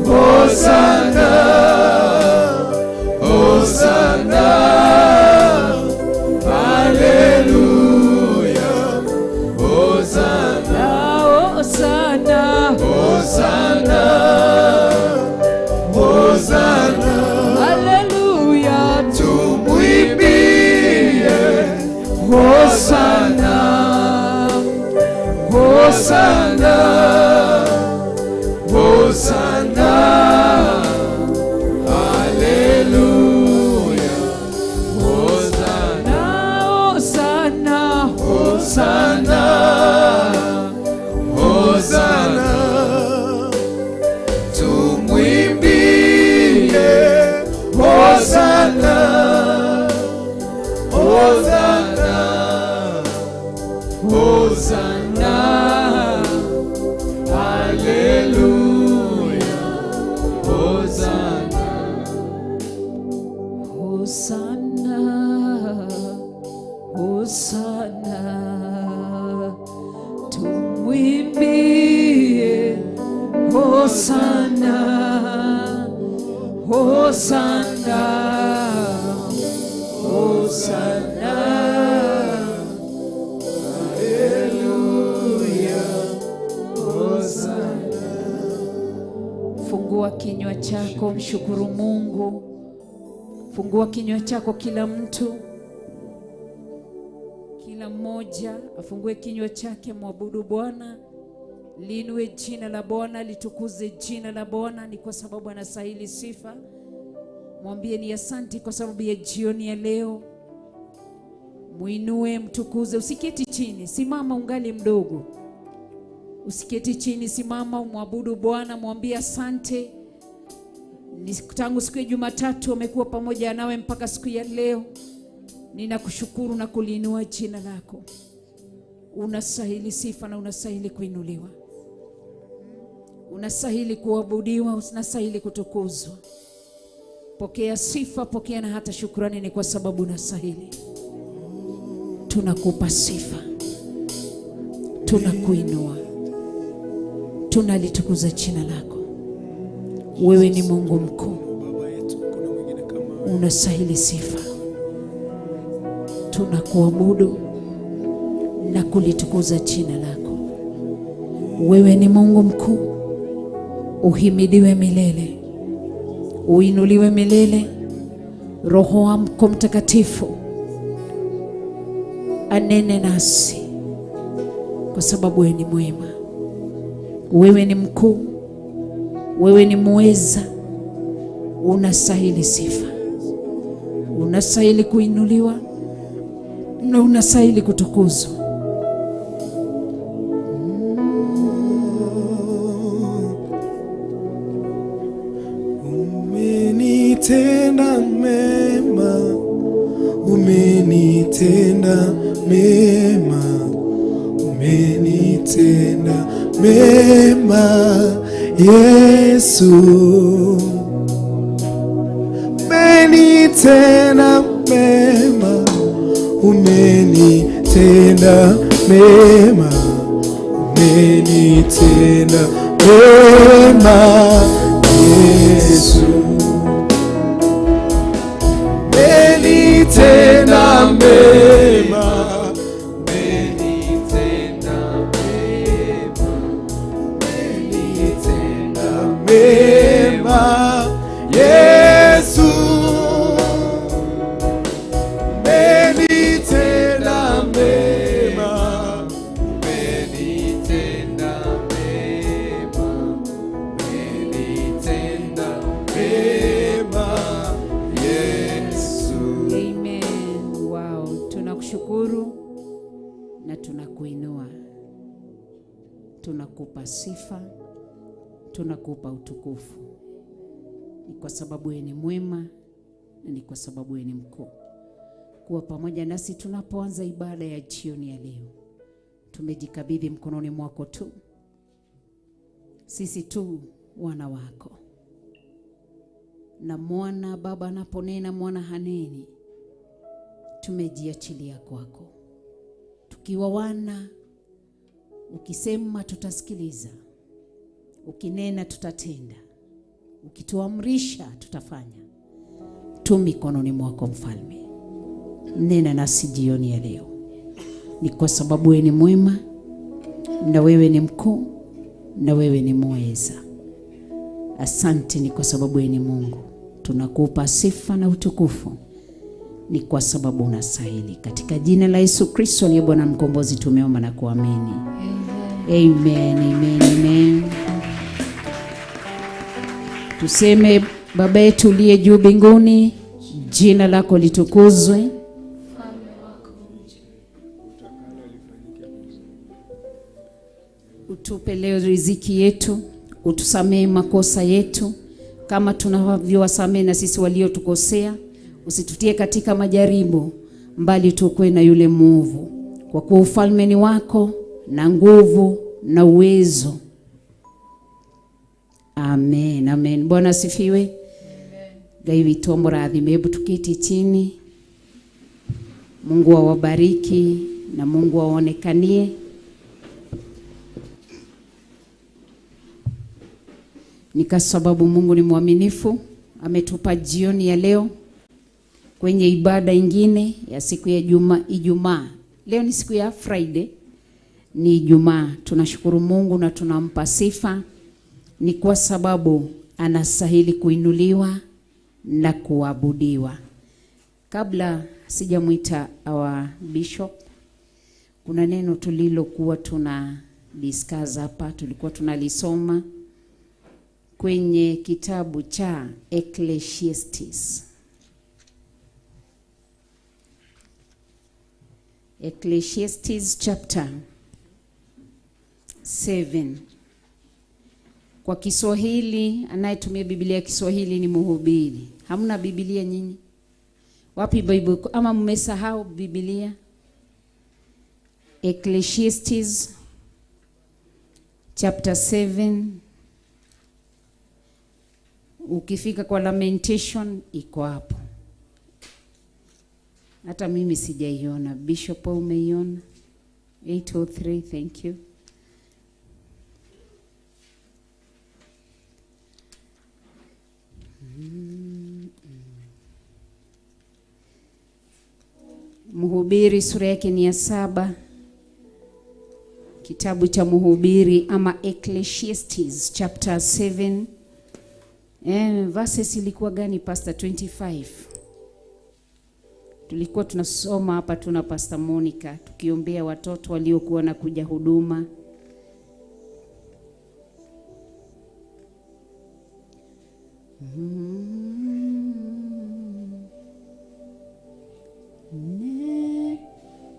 Hosanna, Hosanna, Haleluya, Hosanna, Hosana. Hosanna, Hosanna. Haleluya. Tumwimbie Hosanna, Hosanna, Hosanna, Haleluya, Hosanna, Hosana. Hosanna, Hosanna, tumwimbie Hosanna, Hosanna, Hosanna, Haleluya, Hosanna. Hosana. Hosana. Tumwimbie Hosana. Hosana. Hosana. Haleluya, Hosanna. Fungua kinywa chako, mshukuru Mungu. Fungua kinywa chako, kila mtu, kila mmoja afungue kinywa chake, mwabudu Bwana, liinue jina la Bwana, litukuze jina la Bwana, ni kwa sababu anastahili sifa. Mwambie ni asanti kwa sababu ya jioni ya leo. Mwinue, mtukuze, usiketi chini, simama ungali mdogo. Usiketi chini, simama umwabudu Bwana, mwambie asante. Ni tangu siku ya Jumatatu amekuwa pamoja nawe mpaka siku ya leo. Ninakushukuru na kuliinua jina lako. Unastahili sifa na unastahili kuinuliwa, unastahili kuabudiwa, unastahili kutukuzwa. Pokea sifa, pokea na hata shukrani, ni kwa sababu unastahili. Tunakupa sifa, tunakuinua, tunalitukuza jina lako. Wewe ni Mungu mkuu, Baba yetu, kuna mwingine kama wewe. Unastahili sifa. Tunakuabudu na kulitukuza jina lako. Wewe ni Mungu mkuu, uhimidiwe milele, uinuliwe milele. Roho wako Mtakatifu anene nasi, kwa sababu wewe ni mwema, wewe ni mkuu, wewe ni muweza, unastahili sifa, unastahili kuinuliwa na unastahili kutukuzwa. Umenitenda mema, umenitenda mema, umenitenda mema, Yesu. Umenitenda mema, umenitenda mema, umenitenda mema, Yesu. Umenitenda mema, umenitenda mema, umenitenda mema, Yesu. Umenitenda mema, Umenitenda mema, umenitenda mema, Yesu. Amen. Wow, tunakushukuru na tunakuinua, tunakupa sifa, tunakupa utukufu. Ni kwa sababu wewe ni mwema na ni kwa sababu wewe ni mkuu. Kuwa pamoja nasi tunapoanza ibada ya jioni ya leo. Tumejikabidhi mkononi mwako tu, sisi tu wana wako. Na mwana baba anaponena, mwana haneni. Tumejiachilia kwako tukiwa wana. Ukisema tutasikiliza, ukinena tutatenda, ukituamrisha tutafanya. Tu mikononi mwako Mfalme, nena nasi jioni ya leo, ni kwa sababu wewe ni mwema na wewe ni mkuu na wewe ni mweza. Asante, ni kwa sababu wewe ni Mungu. Tunakupa sifa na utukufu, ni kwa sababu unastahili. Katika jina la Yesu Kristo aliye Bwana Mkombozi tumeomba na kuamini. Amen, amen, amen. Tuseme: Baba yetu uliye juu mbinguni, jina lako litukuzwe. Ufalme wako uje. Utupe leo riziki yetu, utusamehe makosa yetu kama tunavyowasamehe na sisi waliotukosea. Usitutie katika majaribu, mbali tuokoe na yule mwovu, kwa kuwa ufalme ni wako na nguvu na uwezo. Amen, amen. Bwana asifiwe. Ngai witũ amũrathime. Hebu tuketi chini. Mungu awabariki na Mungu awaonekanie. Ni kwa sababu Mungu ni mwaminifu, ametupa jioni ya leo kwenye ibada ingine ya siku ya juma, Ijumaa. Leo ni siku ya Friday, ni Ijumaa. Tunashukuru Mungu na tunampa sifa, ni kwa sababu anastahili kuinuliwa na kuabudiwa. Kabla sijamwita our bishop, kuna neno tulilokuwa tuna discuss hapa, tulikuwa tunalisoma kwenye kitabu cha Ecclesiastes. Ecclesiastes chapter 7. Kwa Kiswahili, anayetumia Biblia ya Kiswahili ni mhubiri. Hamna Biblia nyinyi? Wapi Bible? Ama mmesahau Biblia? Ecclesiastes chapter 7. Ukifika kwa Lamentation iko hapo. Hata mimi sijaiona. Bishop, wewe umeiona? 803, thank you. Mhubiri sura yake ni ya 7. Kitabu cha Mhubiri ama Ecclesiastes chapter 7. Verses ilikuwa gani, Pastor? 25. Tulikuwa tunasoma hapa tuna Pastor Monica tukiombea watoto waliokuwa na kuja huduma.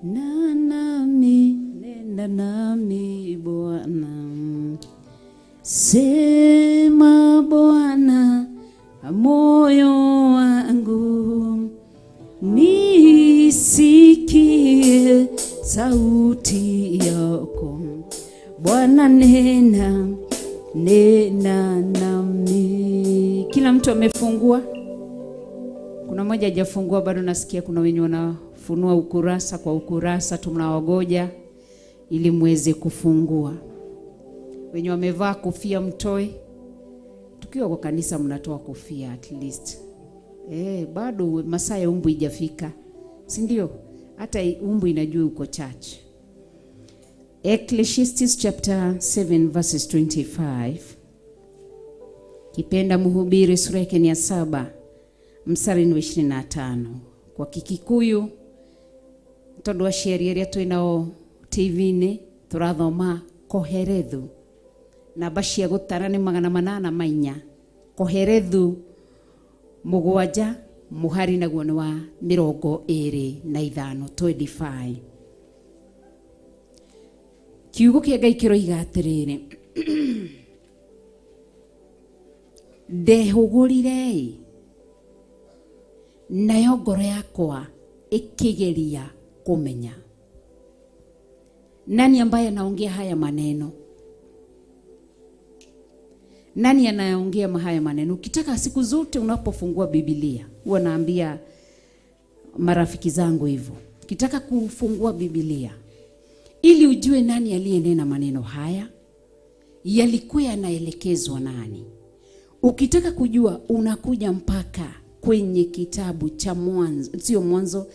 Nena nami, nena nami Bwana. Sema Bwana moyo wangu, nisikie sauti yako. Bwana nena, nena nami. Kila mtu amefungua? Kuna mmoja hajafungua bado, nasikia kuna wenye wanafunua ukurasa kwa ukurasa, tunawagoja ili muweze kufungua. Wenye wamevaa kofia mtoe. Tukiwa kwa kanisa mnatoa kofia at least. Bado masaa ya umbu haijafika. Si ndio? Hata umbu inajua uko church. Ecclesiastes chapter 7 verses 25. Kipenda Mhubiri sura yake ni ya 7 mstari ni wa 25. Kwa Kikikuyu tondu aciari aria twĩ nao TV-inĩ tũrathoma Koherethu. Namba cia gũtara nĩ 804. Koherethu 7 mũhari naguo nĩ wa 25, 25. Kiugo kĩa Ngai kĩroiga atĩrĩrĩ, ndehũgũrire-ĩ, nayo ngoro yakwa ĩkĩgeria kũmenya. Nani ambaye anaongea haya maneno? Nani anayeongea haya maneno? Ukitaka siku zote unapofungua Biblia, huwa naambia marafiki zangu hivyo. Ukitaka kufungua Biblia ili ujue nani aliyenena maneno haya, yalikuwa yanaelekezwa nani. Ukitaka kujua unakuja mpaka kwenye kitabu cha Mwanzo, sio Mwanzo,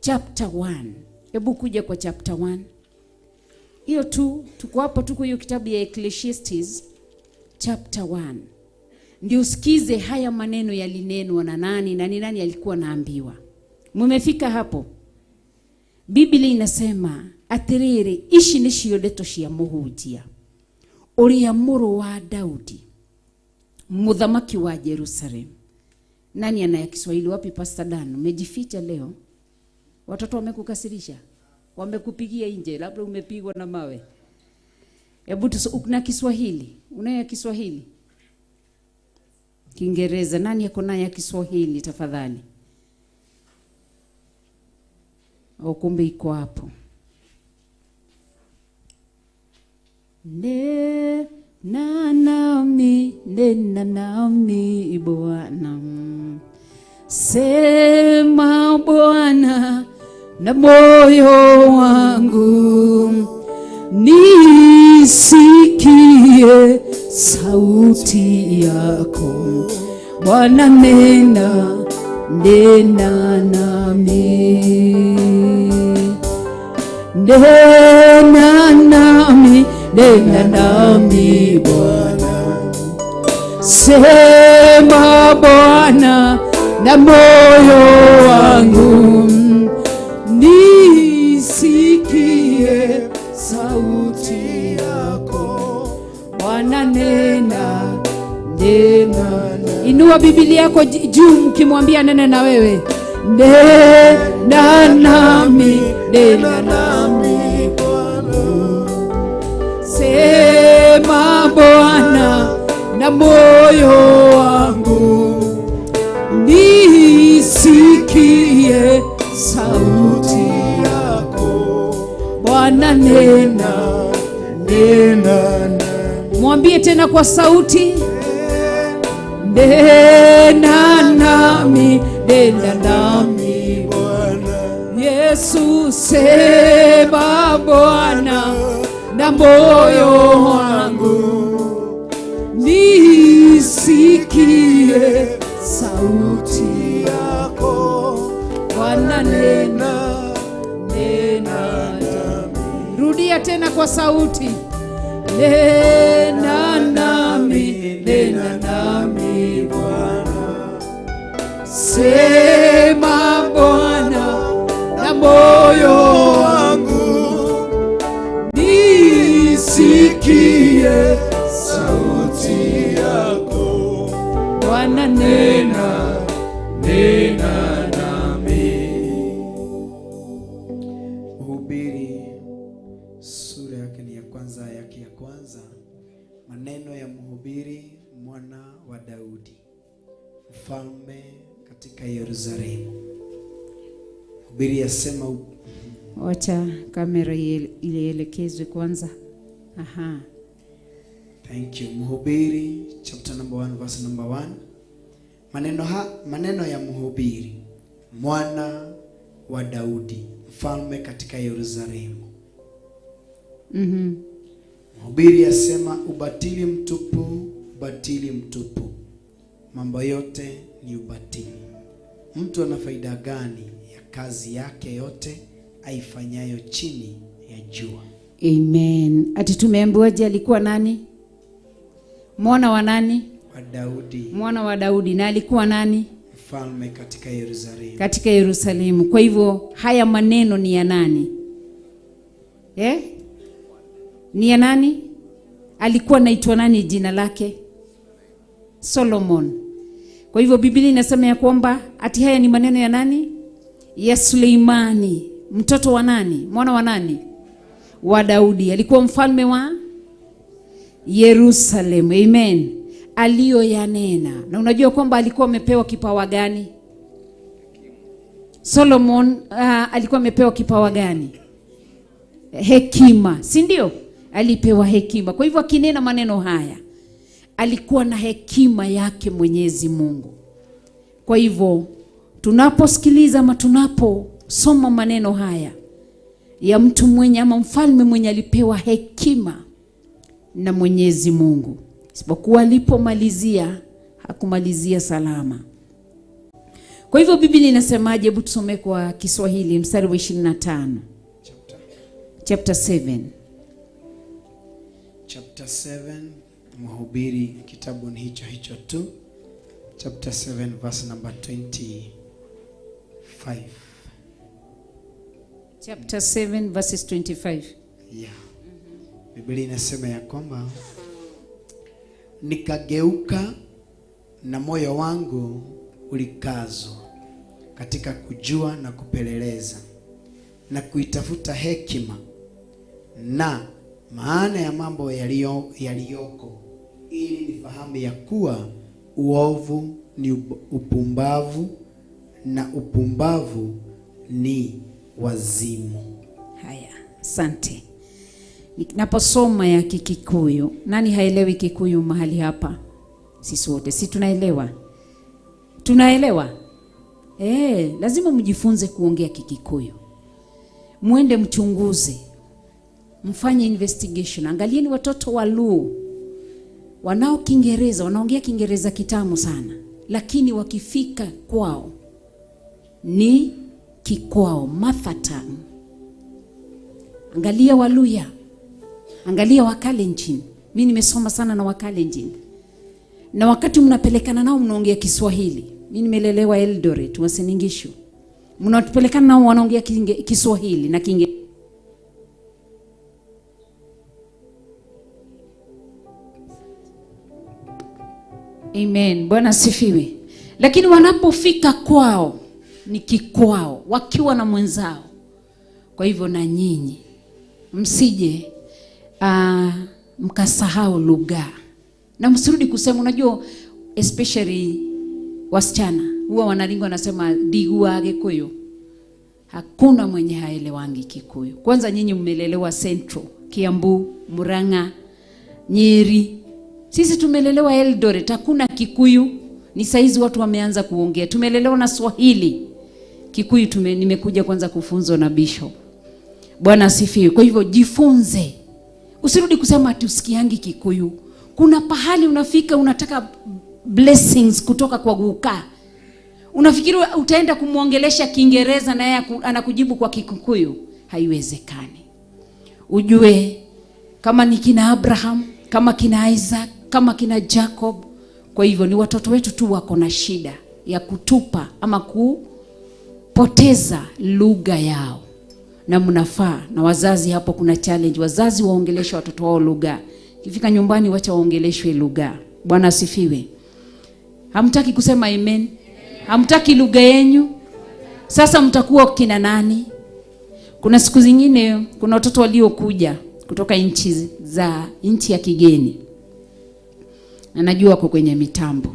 chapter 1. Hebu kuja kwa chapter 1. Hiyo tu, tuko hapo tu kwa hiyo kitabu ya Ecclesiastes chapter 1. Ndio usikize haya maneno yalinenwa na nani na ni nani alikuwa naambiwa. Mumefika hapo? Biblia inasema atiriri, ici nicio ndeto cia muhunjia uria mũrũ wa Daudi, muthamaki wa Jerusalem. Nani ana ya Kiswahili? Wapi Pastor Dan? Umejificha leo? Watoto wamekukasirisha? Wamekupigia nje, labda umepigwa na mawe. Hebu una Kiswahili? Unayo ya Kiswahili? Kiingereza. Nani yako nayo ya Kiswahili tafadhali? Au kumbe iko hapo. Nena nami, nena nami Bwana. Sema Bwana na moyo wangu, nisikie sauti yako. Bwana nena, nena nami. Nena nami, nena nami Bwana. Sema Bwana na moyo wangu, nisikie sauti yako. Bwana nena, nena. Inua Biblia yako juu mkimwambia nene na wewe. Nena nami, nena nami Bwana. Sema Bwana na moyo wangu, nisikie sauti yako. Bwana nena, nena. Mwambie tena kwa sauti. Nena nami, nena nami Bwana. Yesu, sema Bwana na moyo wangu, nisikie sauti Yako. Bwana, nena, nena nami. Rudia tena kwa sauti. Nena nami, nena nami Bwana. Sema Bwana na moyo Wangu nisikie sauti yako. Bwana, nena, Nena nami. Mhubiri sura yake ni ya kwanza, yake ya kwanza. Maneno ya mhubiri mwana wa Daudi, mfalme katika Yerusalemu. Mhubiri asema Wacha kamera ilielekezwe kwanza. Aha. Thank you. Mhubiri chapter number 1 verse number 1. Maneno ya mhubiri mwana wa Daudi, mfalme katika Yerusalemu. Mhubiri asema, ubatili mtupu, ubatili mtupu, mambo yote ni ubatili. Mtu ana faida gani ya kazi yake yote aifanyayo chini ya jua? Amen. Ati tumeambiwaje alikuwa nani? Mwana wa nani? Wa Daudi, Mwana wa Daudi, na alikuwa nani? mfalme katika Yerusalemu. Katika Yerusalemu. Kwa hivyo haya maneno ni ya nani? Eh? Ni ya nani? Alikuwa anaitwa nani jina lake? Solomon. Kwa hivyo Biblia inasema ya kwamba ati haya ni maneno ya nani? Ya Suleimani, mtoto wa nani? Mwana wa nani? Wa Daudi. Alikuwa mfalme wa Yerusalemu. Amen. Aliyoyanena. Na unajua kwamba alikuwa amepewa kipawa gani? Solomon alikuwa amepewa kipawa gani? Hekima, si ndio? Alipewa hekima. Kwa hivyo akinena maneno haya alikuwa na hekima yake Mwenyezi Mungu. Kwa hivyo tunaposikiliza ama tunaposoma maneno haya ya mtu mwenye ama mfalme mwenye alipewa hekima na Mwenyezi Mungu, isipokuwa alipomalizia hakumalizia salama. Kwa hivyo Biblia inasemaje? Hebu tusome kwa Kiswahili mstari wa 25. Chapter 7. Chapter 7, Mhubiri, kitabu ni hicho hicho tu. Chapter 7 verse number 25. Chapter 7 verses 25. Yeah. Biblia inasema ya kwamba nikageuka na moyo wangu ulikazwa katika kujua na kupeleleza na kuitafuta hekima na maana ya mambo yaliyoko, ili nifahamu ya kuwa uovu ni upumbavu na upumbavu ni wazimu. Haya, asante. Ninaposoma ya Kikikuyu, nani haelewi Kikuyu mahali hapa? Sisi wote, si tunaelewa? Tunaelewa? Lazima mjifunze kuongea Kikikuyu. Muende mchunguze, mfanye investigation. Angalieni watoto wa Luo wanao Kiingereza, wanaongea Kiingereza kitamu sana, lakini wakifika kwao ni kikwao, mother tongue. Angalia Waluya, angalia Wakalenjin. Mimi nimesoma sana na Wakalenjin, na wakati mnapelekana nao mnaongea Kiswahili. Mimi nimelelewa Eldoret, Uasin Gishu. Mnapelekana nao wanaongea Kiswahili na Kiingereza. Amen. Bwana asifiwe. Lakini wanapofika kwao ni kikwao, wakiwa na mwenzao. Kwa hivyo na nyinyi msije mkasahau lugha. Na msirudi kusema, unajua especially wasichana huwa wanaringa wanasema digua Gikuyu. Hakuna mwenye haelewangi Kikuyu. Kwanza nyinyi mmelelewa Central, Kiambu, Murang'a, Nyeri. Sisi tumelelewa Eldoret, hakuna Kikuyu. Ni saizi watu wameanza kuongea. Tumelelewa na Swahili. Kikuyu nimekuja kwanza kufunzwa na Bishop. Bwana asifiwe. Kwa hivyo jifunze. Usirudi kusema ati usikiangi Kikuyu. Kuna pahali unafika unataka blessings kutoka kwa guka. Unafikiri utaenda kumwongelesha Kiingereza na yeye anakujibu kwa Kikuyu? Haiwezekani. Ujue kama ni kina Abraham, kama kina Isaac, kama kina Jacob. Kwa hivyo ni watoto wetu tu wako na shida ya kutupa ama kupoteza lugha yao. Na mnafaa, na wazazi hapo kuna challenge. Wazazi waongeleshe watoto wao lugha. Ikifika nyumbani wacha waongeleshwe lugha. Bwana asifiwe. Hamtaki kusema amen? Hamtaki lugha yenu? Sasa mtakuwa kina nani? Kuna siku zingine kuna watoto waliokuja kutoka nchi za nchi ya kigeni. Na najua wako kwenye mitambo.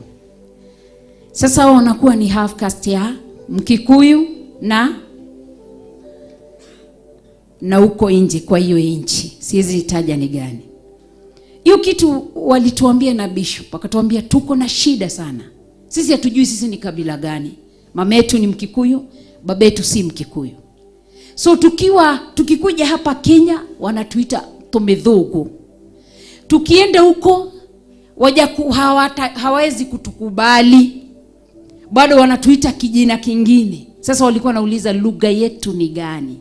Sasa wao wanakuwa ni half caste ya Mkikuyu na huko nje kwa hiyo nchi. Siwezi taja ni gani. Hiyo kitu walituambia na bishop, akatuambia tuko na shida sana. Sisi hatujui sisi ni kabila gani. Mama yetu ni Mkikuyu, baba yetu si Mkikuyu. So tukikuja hapa Kenya wanatuita Tomedhogo. Tukienda huko hawawezi kutukubali. Bado wanatuita kijina kingine. Sasa walikuwa wanauliza lugha yetu ni gani?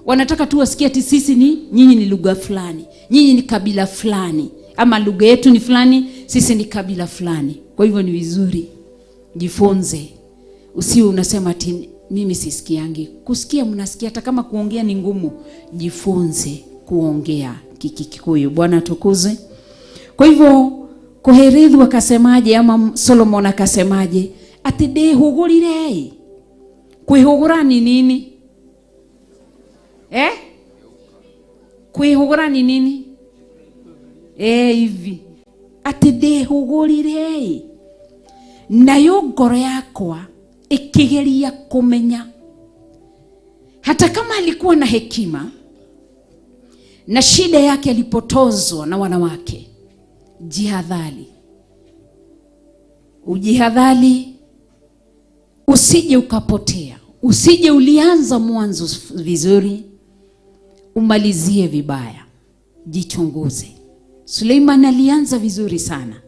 Wanataka tu wasikie ati sisi ni, nyinyi ni lugha fulani, nyinyi ni kabila fulani, ama lugha yetu ni fulani, sisi ni kabila fulani. Kwa hivyo ni vizuri jifunze. Usiwe unasema ati mimi sisikiangi. Kusikia mnasikia, hata kama kuongea ni ngumu, jifunze kuongea Kikikuyu. Bwana atukuzwe. Kwa hivyo Kohelethu akasemaje ama Solomon akasemaje? Ati ndihugurire. Kwihugura ni nini? Kwihugura ni nini? Hivi. Ati ndihugurire. Nayo ngoro yakwa ikigeria kumenya. Hata kama alikuwa na hekima na shida yake alipotozwa na wanawake, jihadhari. Ujihadhari usije ukapotea. Usije ulianza mwanzo vizuri umalizie vibaya. Jichunguze. Suleiman alianza vizuri sana.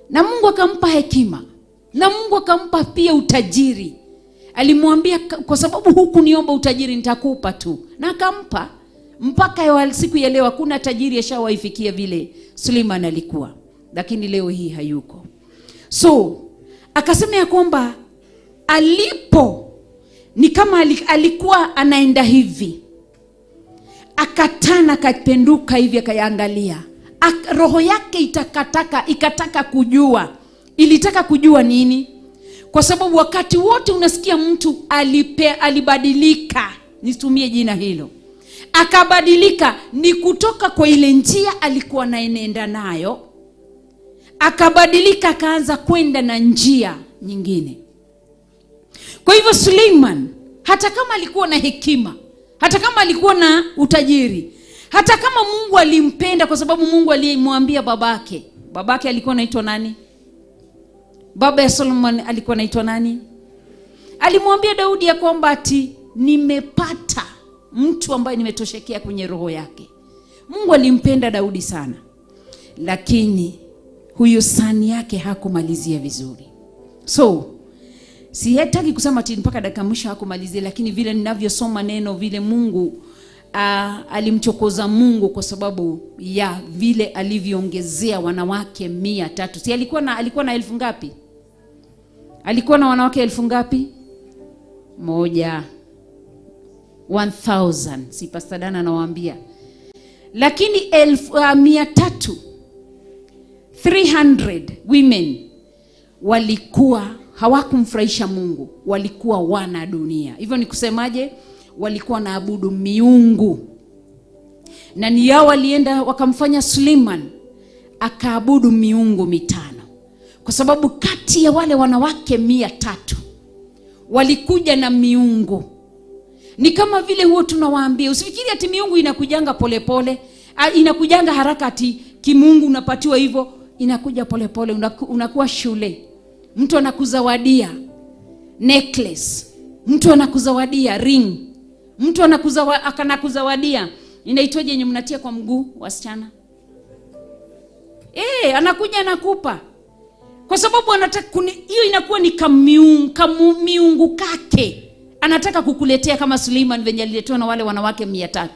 Na Mungu akampa hekima. Na Mungu akampa pia utajiri. Alimwambia kwa sababu hukuniomba utajiri nitakupa tu. Na akampa. Mpaka siku ya leo hakuna tajiri ashawaifikia vile Suleiman alikuwa. Lakini leo hii hayuko. So akasema ya kwamba alipo ni kama alikuwa anaenda hivi. Akatana, akapenduka hivi, akaangalia. Roho yake ikataka kujua. Ilitaka kujua nini? Kwa sababu wakati wote unasikia mtu alibadilika, nitumie jina hilo. Akabadilika ni kutoka kwa ile njia alikuwa anaenenda nayo. Akabadilika akaanza kwenda na njia nyingine. Kwa hivyo Suleiman hata kama alikuwa na hekima, hata kama alikuwa na utajiri, hata kama Mungu alimpenda, kwa sababu Mungu alimwambia babake. Babake alikuwa anaitwa nani? Baba ya Solomon alikuwa anaitwa nani? Alimwambia Daudi ya kwamba ati nimepata mtu ambaye nimetoshekea kwenye roho yake. Mungu alimpenda Daudi sana. Lakini huyu sani yake hakumalizia vizuri. So sitaki kusema ati mpaka dakika mwisho hakumalizia, lakini vile ninavyosoma neno vile Mungu alimchokoza Mungu kwa sababu ya vile alivyoongezea wanawake 300. Si alikuwa na 1000 ngapi? Alikuwa na wanawake 1000 ngapi? 1000. Si Pastor Dana anawaambia. Lakini 300, 300 women walikuwa hawakumfurahisha Mungu, walikuwa wana dunia. Hivyo ni kusemaje? Walikuwa naabudu miungu. Na ni yao walienda wakamfanya Suleiman akaabudu miungu 5. Kwa sababu kati ya wale wanawake 300 walikuja na miungu. Ni kama vile huo tunawaambia, usifikiri ati miungu inakujanga polepole, inakujanga haraka ati kimungu unapatiwa hivyo, inakuja polepole, unakuwa shule. Mtu anakuzawadia necklace, mtu anakuzawadia ring, mtu anakuzawadia inaitwaje yenye mnatia kwa mguu wasichana? Anakuja anakupa. Kwa sababu anataka hiyo inakuwa ni kamiungu kake. Anataka kukuletea kama Suleiman venye aliletewa na wale wanawake 300.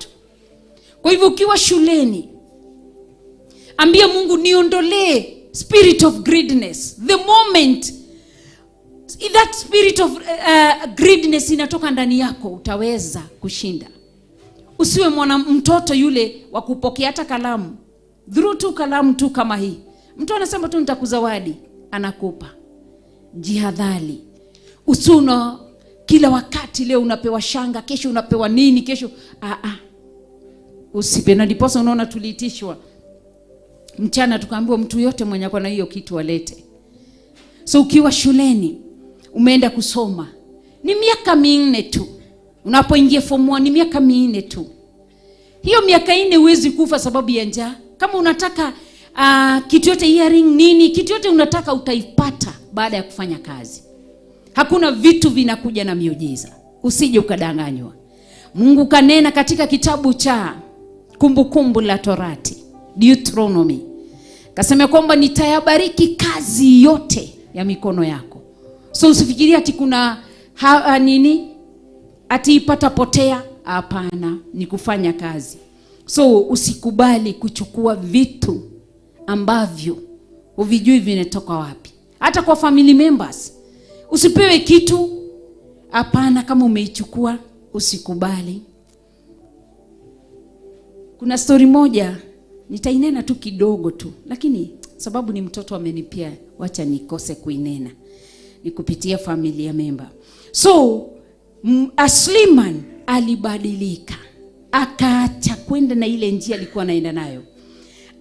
Kwa hivyo ukiwa shuleni, ambia Mungu niondolee spirit of greediness. The moment that spirit of greediness inatoka ndani yako, utaweza kushinda. Usiwe mwana mtoto yule wa kupokea hata kalamu. Through tu kalamu tu kama hii. Mtu anasema tu nitakuzawadi, anakupa. Jihadhari. Usiwe kila wakati leo unapewa shanga, kesho unapewa nini, kesho usipe. Na ndiposa unaona tuliitishwa mchana tukaambiwa mtu yote mwenye ako na hiyo kitu alete. So ukiwa shuleni umeenda kusoma, ni miaka 4 tu. Unapoingia form 1 ni miaka 4 tu. Hiyo miaka 4 huwezi kufa sababu ya njaa. Kama unataka kitu yote, earring nini, kitu yote unataka utaipata baada ya kufanya kazi. Hakuna vitu vinakuja na miujiza. Usije ukadanganywa. Mungu kanena katika kitabu cha Kumbukumbu la Torati, Deuteronomy. Kasema kwamba nitayabariki kazi yote ya mikono yako. So usifikirie ati kuna nini ati ipata potea. Hapana, ni kufanya kazi. So usikubali kuchukua vitu ambavyo huvijui vinatoka wapi. Hata kwa family members usipewe kitu. Hapana, kama umeichukua usikubali. Kuna story moja nitainena tu kidogo tu, lakini sababu ni mtoto amenipia, wacha nikose kuinena. Ni kupitia familia member. So Suleiman alibadilika, akaacha kwenda na ile njia alikuwa anaenda nayo,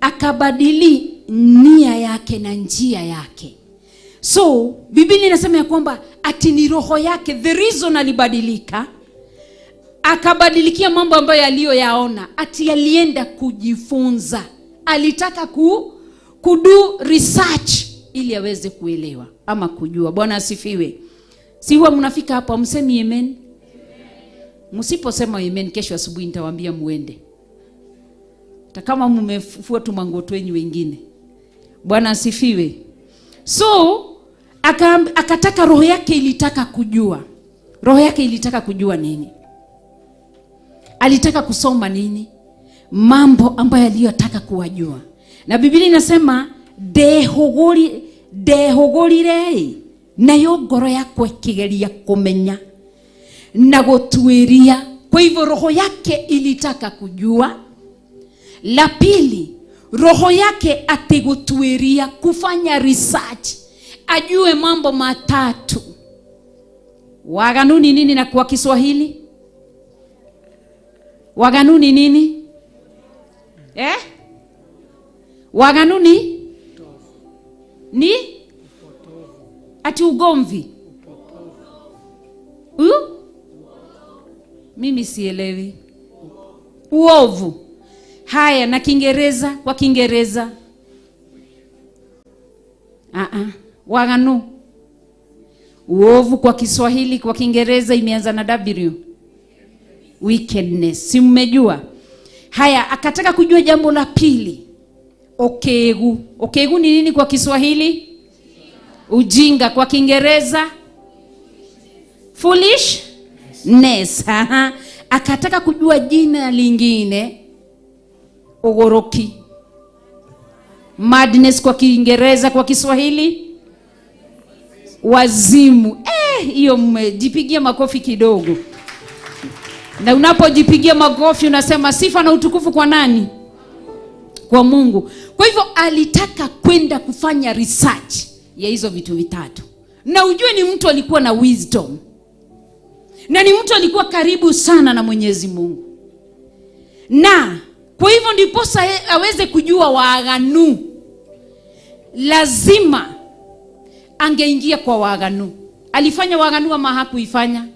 akabadili nia yake na njia yake. So Biblia inasema ya kwamba ati ni roho yake, the reason alibadilika, akabadilikia mambo ambayo aliyoyaona, ati alienda kujifunza, alitaka kudo research ili aweze kuelewa ama kujua. Bwana asifiwe. Si huwa mnafika hapo hamsemi amen? Msiposema amen kesho asubuhi nitawaambia muende. Hata kama mmefua tu manguo wenyu wengine. Bwana asifiwe. So akataka, roho yake ilitaka kujua. Roho yake ilitaka kujua nini? Alitaka kusoma nini? Mambo ambayo aliyotaka kuwajua. Na Biblia inasema ndehũgũrire nayo ngoro yakwa ĩkĩgeria kũmenya na gũtuĩria. Kwa hivyo roho yake ilitaka kujua. La pili, roho yake ati gũtuĩria, kufanya research, ajue mambo matatu. Waganu ni nini na kwa Kiswahili? Waganu ni nini? Waganu ni? Ni? Ati ugomvi. Mimi sielewi. Uovu. Haya, na Kiingereza, kwa Kiingereza. Waganu. Uovu kwa Kiswahili, kwa Kiingereza imeanza na W. Wickedness. Si mmejua? Haya, akataka kujua jambo la pili. Okegu. Okegu ni nini kwa Kiswahili? Ujinga. Kwa Kiingereza? Foolishness. Akataka kujua jina lingine. Ogoroki. Madness kwa Kiingereza, kwa Kiswahili? Wazimu. Hiyo mmejipigia makofi kidogo. Na unapojipigia makofi unasema sifa na utukufu kwa nani? Kwa Mungu. Kwa hivyo alitaka kwenda kufanya research ya hizo vitu vitatu. Na ujue ni mtu alikuwa na wisdom. Na ni mtu alikuwa karibu sana na Mwenyezi Mungu. Na kwa hivyo ndiposa aweze kujua waaganu, lazima angeingia kwa waaganu. Alifanya waaganu ama hakuifanya?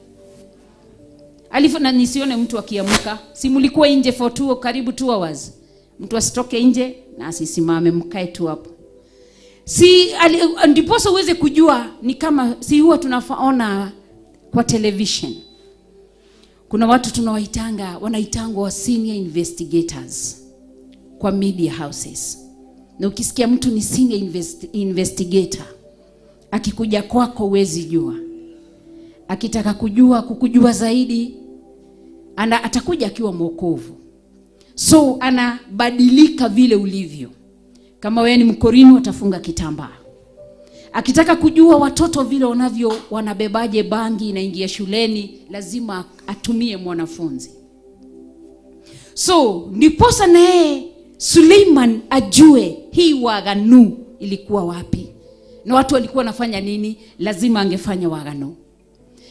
Na nisione mtu akiamka. Si mlikuwa nje for karibu 2 hours. Mtu asitoke nje na asisimame, mkae tu hapo. Si ndiposa uweze kujua ni kama si huwa tunaona kwa television. Kuna watu tunawaitanga, wanaitangwa senior investigators kwa media houses. Na ukisikia mtu ni senior investigator, akikuja kwako huwezi jua. Akitaka kujua kukujua zaidi, atakuja akiwa mwokovu. So anabadilika vile ulivyo. Kama wewe ni Mkorino atafunga kitambaa. Akitaka kujua watoto vile wanabebaje bangi inaingia shuleni, lazima atumie mwanafunzi. So ndiposa naye Suleiman ajue hii waganu ilikuwa wapi na watu walikuwa wanafanya nini, lazima angefanya waganu.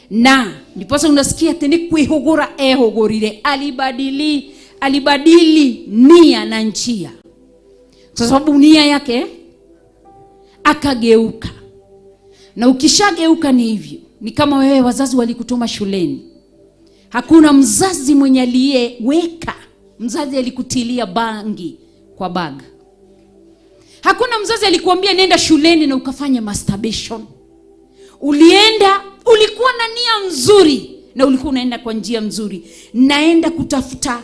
Na ndiposa unasikia tena kwihugura ehugurire, alibadili nia na njia, kwa sababu nia yake akageuka. Na ukishageuka ni hivyo, ni kama wewe wazazi walikutuma shuleni. Hakuna mzazi mwenye aliyeweka, mzazi alikutilia bangi kwa bag. Hakuna mzazi alikuambia nenda shuleni na ukafanya masturbation. Ulienda, ulikuwa na nia nzuri na ulikuwa unaenda kwa njia nzuri. Naenda kutafuta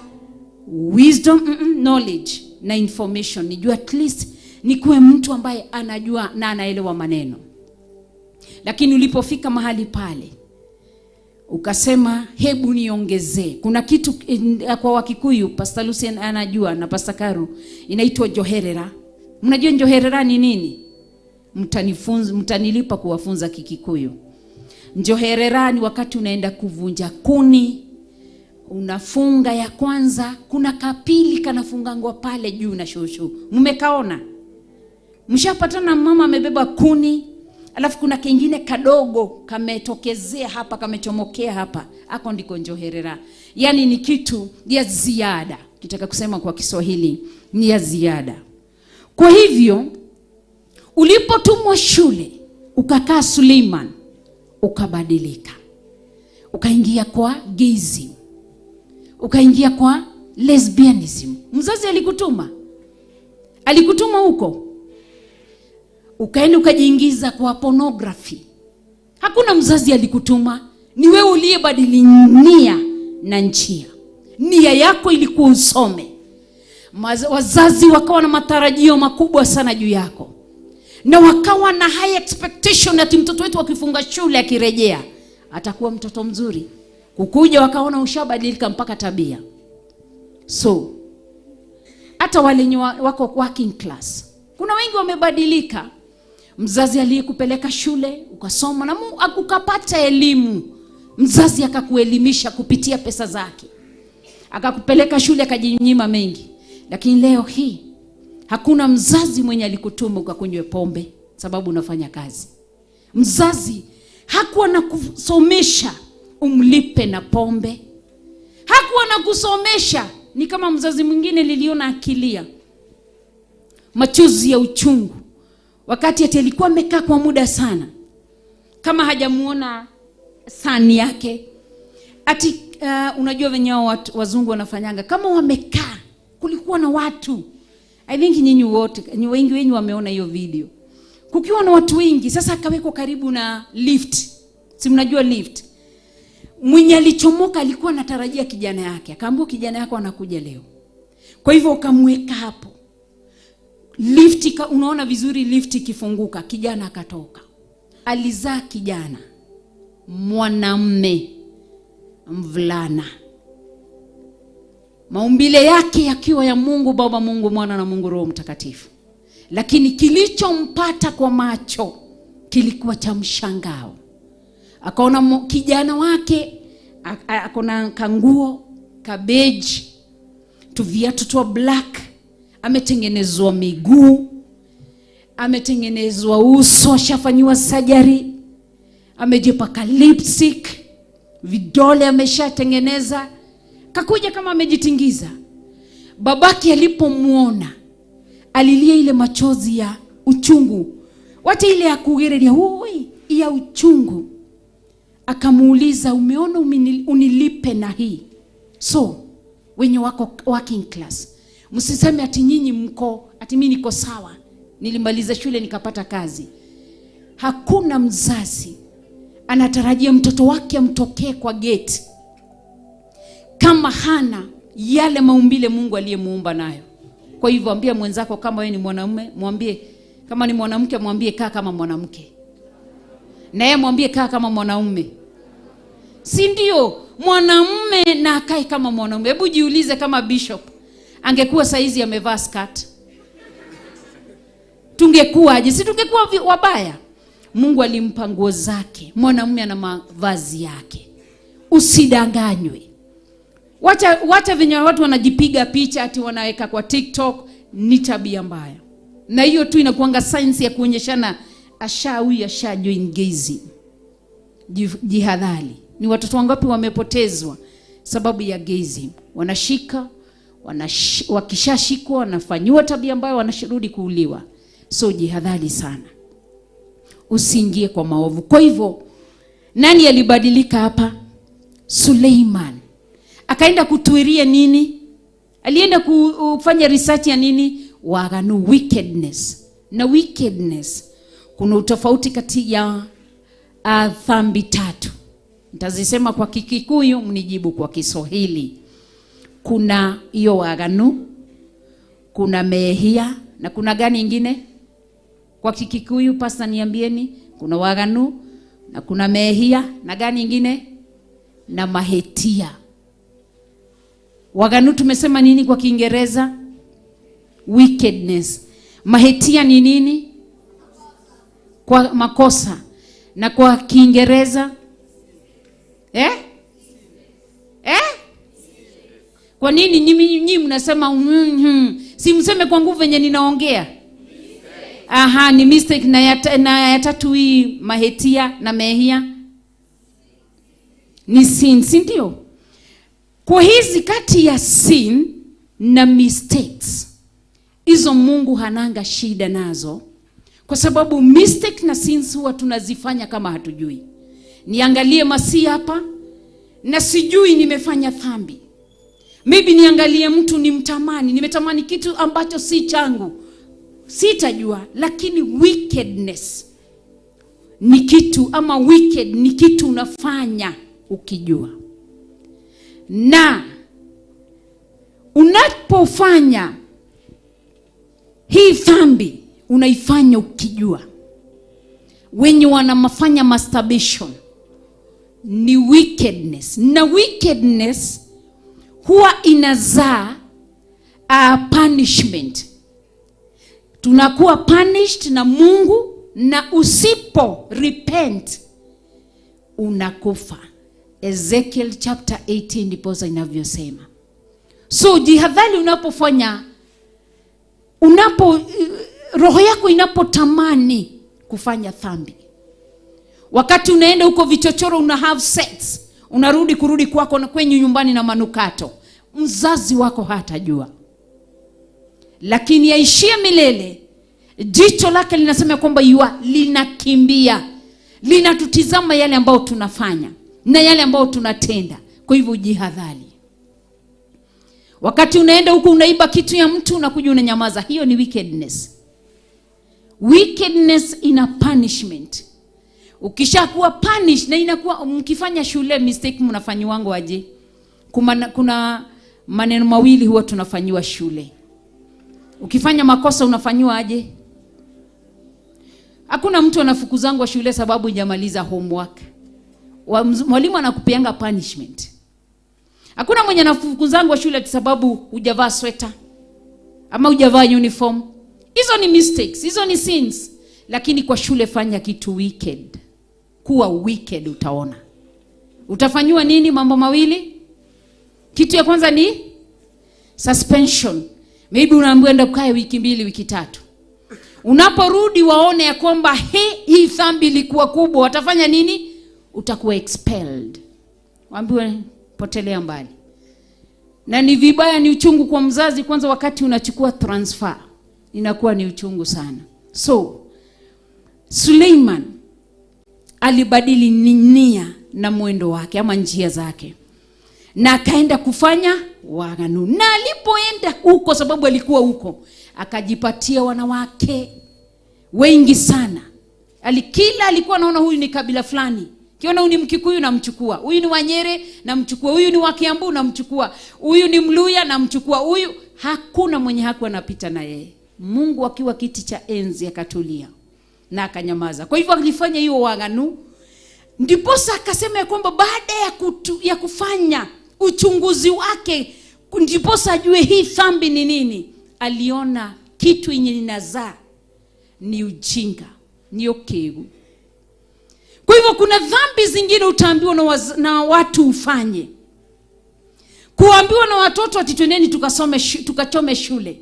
wisdom, knowledge na information. Nijue at least nikuwe mtu ambaye anajua na anaelewa maneno. Lakini ulipofika mahali pale ukasema hebu niongezee. Kuna kitu kwa Wakikuyu, Pastor Lucien anajua na Pastor Karu, inaitwa njoherera. Mnajua njoherera ni nini? Mtanilipa kuwafunza Kikikuyu. Njoherera ni wakati unaenda kuvunja kuni, unafunga ya kwanza, kuna kapili kanafungangwa pale juu na shushu. Mmekaona? Mshapatana mama amebeba kuni, alafu kuna kingine kadogo kametokezea hapa, kamechomokea hapa. Hako ndiko njoherera. Yani ni kitu ya ziada. Kitaka kusema kwa Kiswahili ni ya ziada. Kwa hivyo ulipotumwa shule ukakaa Suleiman, ukabadilika. Ukaingia kwa gayism. Ukaingia kwa lesbianism. Mzazi alikutuma? Alikutuma huko? Ukaenda ukajiingiza kwa pornography. Hakuna mzazi alikutuma, ni wewe uliyebadili nia na njia. Nia yako ilikuwa usome. Wazazi wakawa na matarajio makubwa sana juu yako. Na wakawa na high expectation ati mtoto wetu akifunga shule akirejea atakuwa mtoto mzuri. Kukuja wakaona ushabadilika mpaka tabia. So hata wale wako working class, kuna wengi wamebadilika. Mzazi aliyekupeleka shule ukasoma na ukapata elimu, mzazi akakuelimisha kupitia pesa zake, akakupeleka shule akajinyima mengi. Lakini leo hii hakuna mzazi mwenye alikutuma ukakunywe pombe sababu unafanya kazi. Mzazi hakuwa na kusomesha umlipe na pombe. Hakuwa na kusomesha. Ni kama mzazi mwingine niliona akilia machozi ya uchungu wakati ati alikuwa amekaa kwa muda sana kama hajamuona sani yake. Ati unajua venye wazungu wanafanyanga, kama wamekaa, kulikuwa na watu, I think nyinyi wote, ni wengi wenyu wameona hiyo video, kukiwa na watu wengi. Sasa akawekwa karibu na lift, si mnajua lift. Mwenye alichomoka alikuwa anatarajia kijana yake, akaambiwa kijana yako anakuja leo. Kwa hivyo ukamweka hapo lift, unaona vizuri lift ikifunguka, kijana akatoka. Alizaa kijana mwanamme, mvulana, maumbile yake yakiwa ya Mungu Baba, Mungu Mwana na Mungu Roho Mtakatifu. Lakini kilichompata kwa macho kilikuwa cha mshangao. Akaona kijana wake akona kanguo kabeji, tuviatu twa black, ametengenezwa miguu, ametengenezwa uso, ashafanyiwa surgery, amejipaka lipstick, vidole ameshatengeneza, kakuja kama amejitingiza. Babake alipomuona alilia ile machozi ya uchungu, wacha ile ya kugereria, hui ya uchungu. Akamuuliza, umeona unilipe na hii? So wenye wako working class, msiseme ati nyinyi mko, ati mimi niko sawa. Nilimaliza shule nikapata kazi. Hakuna mzazi anatarajia mtoto wake amtokee kwa gate kama hana yale maumbile Mungu aliyemuumba nayo. Kwa hivyo ambia mwenzako, kama wewe ni mwanaume mwambie, kama ni mwanamke mwambie kaa kama mwanamke, na yeye mwambie kaa kama mwanaume. Si ndio? Mwanamume na akae kama mwanaume. Hebu jiulize, kama bishop angekuwa saizi amevaa skirt, tungekuwaje? Si tungekuwa wabaya? Mungu alimpa nguo zake. Mwanamume ana mavazi yake. Usidanganywe. Wacha venye watu wanajipiga picha ati wanaweka kwa TikTok, ni tabia mbaya. Na hiyo tu inakuanga science ya kuonyeshana asha huyu asha join gayism. Jihadhari. Ni watoto wangapi wamepotezwa sababu ya gayism? Wanashika, wakishashikwa wanafanyiwa tabia mbaya, wanarudi kuuliwa. So jihadhari sana. Usiingie kwa maovu. Kwa hivyo nani alibadilika hapa? Suleiman. Akaenda kutuiria nini? Alienda kufanya research ya nini? Waganu, wickedness. Na wickedness, kuna utofauti kati ya dhambi tatu. Nitazisema kwa Kikikuyu, mnijibu kwa Kiswahili. Kuna hiyo waganu, kuna mehia, na kuna gani ingine? Kwa Kikikuyu, pastor niambieni, kuna waganu na kuna mehia na gani ingine? Na mahetia. Waganu tumesema nini kwa Kiingereza? Wickedness. Mahetia ni nini? Kwa makosa. Na kwa Kiingereza? Kwa nini nyinyi mnasema Si mseme kwa nguvu venye ninaongea? Aha, ni mistake. Na ya tatu hii mahetia na mehia ni sin, si ndio? Kwa hizi kati ya sin na mistakes, hizo Mungu hananga shida nazo, kwa sababu mistake na sins huwa tunazifanya kama hatujui. Niangalie Masi hapa na sijui nimefanya dhambi. Maybe niangalie mtu nimtamani, nimetamani kitu ambacho si changu, sitajua. Lakini wickedness ni kitu, ama wicked ni kitu unafanya ukijua. Na unapofanya hii dhambi unaifanya ukijua. Wenye wanafanya masturbation ni wickedness. Na wickedness huwa inazaa punishment. Tunakuwa punished na Mungu, na usipo repent unakufa. Ezekiel chapter 18 ndipo inavyosema. So jihadhari unapofanya, roho yako inapotamani kufanya dhambi. Wakati unaenda huko vichochoro una have sex, unarudi kurudi kwako na kwenye nyumbani na manukato, mzazi wako hatajua. Lakini yaishie milele, jicho lake linasema kwamba yua linakimbia, linatutizama yale ambayo tunafanya na yale ambayo tunatenda. Kwa hivyo jihadhari. Wakati unaenda huko unaiba kitu ya mtu unakuja unanyamaza, hiyo ni wickedness. Wickedness ina punishment. Ukishakuwa punished, na inakuwa mkifanya shule mistake mnafanyiwango aje? Kuna maneno mawili huwa tunafanyiwa shule. Ukifanya makosa unafanyiwa aje? Hakuna mtu anafukuzangwa shule sababu hujamaliza homework. Mwalimu anakupeanga punishment. Hakuna mwenye anafukuzangwa shule ati sababu hujavaa sweater ama hujavaa uniform. Hizo ni mistakes, hizo ni sins. Lakini kwa shule fanya kitu wicked. Kuwa wicked utaona. Utafanywa nini? Mambo mawili. Kitu ya kwanza ni suspension. Maybe unaambiwa enda ukae wiki 2, wiki 3. Unaporudi waone ya kwamba hii dhambi ilikuwa kubwa, watafanya nini? Utakuwa expelled. Waambiwe potelea mbali. Na ni vibaya, ni uchungu kwa mzazi kwanza wakati unachukua transfer. Inakuwa ni uchungu sana. So Suleiman alibadili nia na mwendo wake ama njia zake, na akaenda kufanya waganu. Na alipoenda huko, sababu alikuwa huko, akajipatia wanawake. Wengi sana. Alikila alikuwa anaona huyu ni kabila fulani. Kiona huyu ni Mkikuyu namchukua, huyu ni Wanyere namchukua, huyu ni wa Kiambu namchukua, huyu ni Mluya namchukua, huyu hakuna mwenye hakuwa anapita na yeye. Mungu akiwa kiti cha enzi akatulia na akanyamaza. Kwa hivyo alifanya hiyo waganu. Ndiposa akasema ya kwamba baada ya kufanya uchunguzi wake, ndiposa ajue hii dhambi ni nini. Aliona kitu yenye inazaa ni ujinga, ni okevu. Kwa hivyo kuna dhambi zingine utaambiwa na watu ufanye. Kuambiwa na watoto ati twendeni tukachome shule.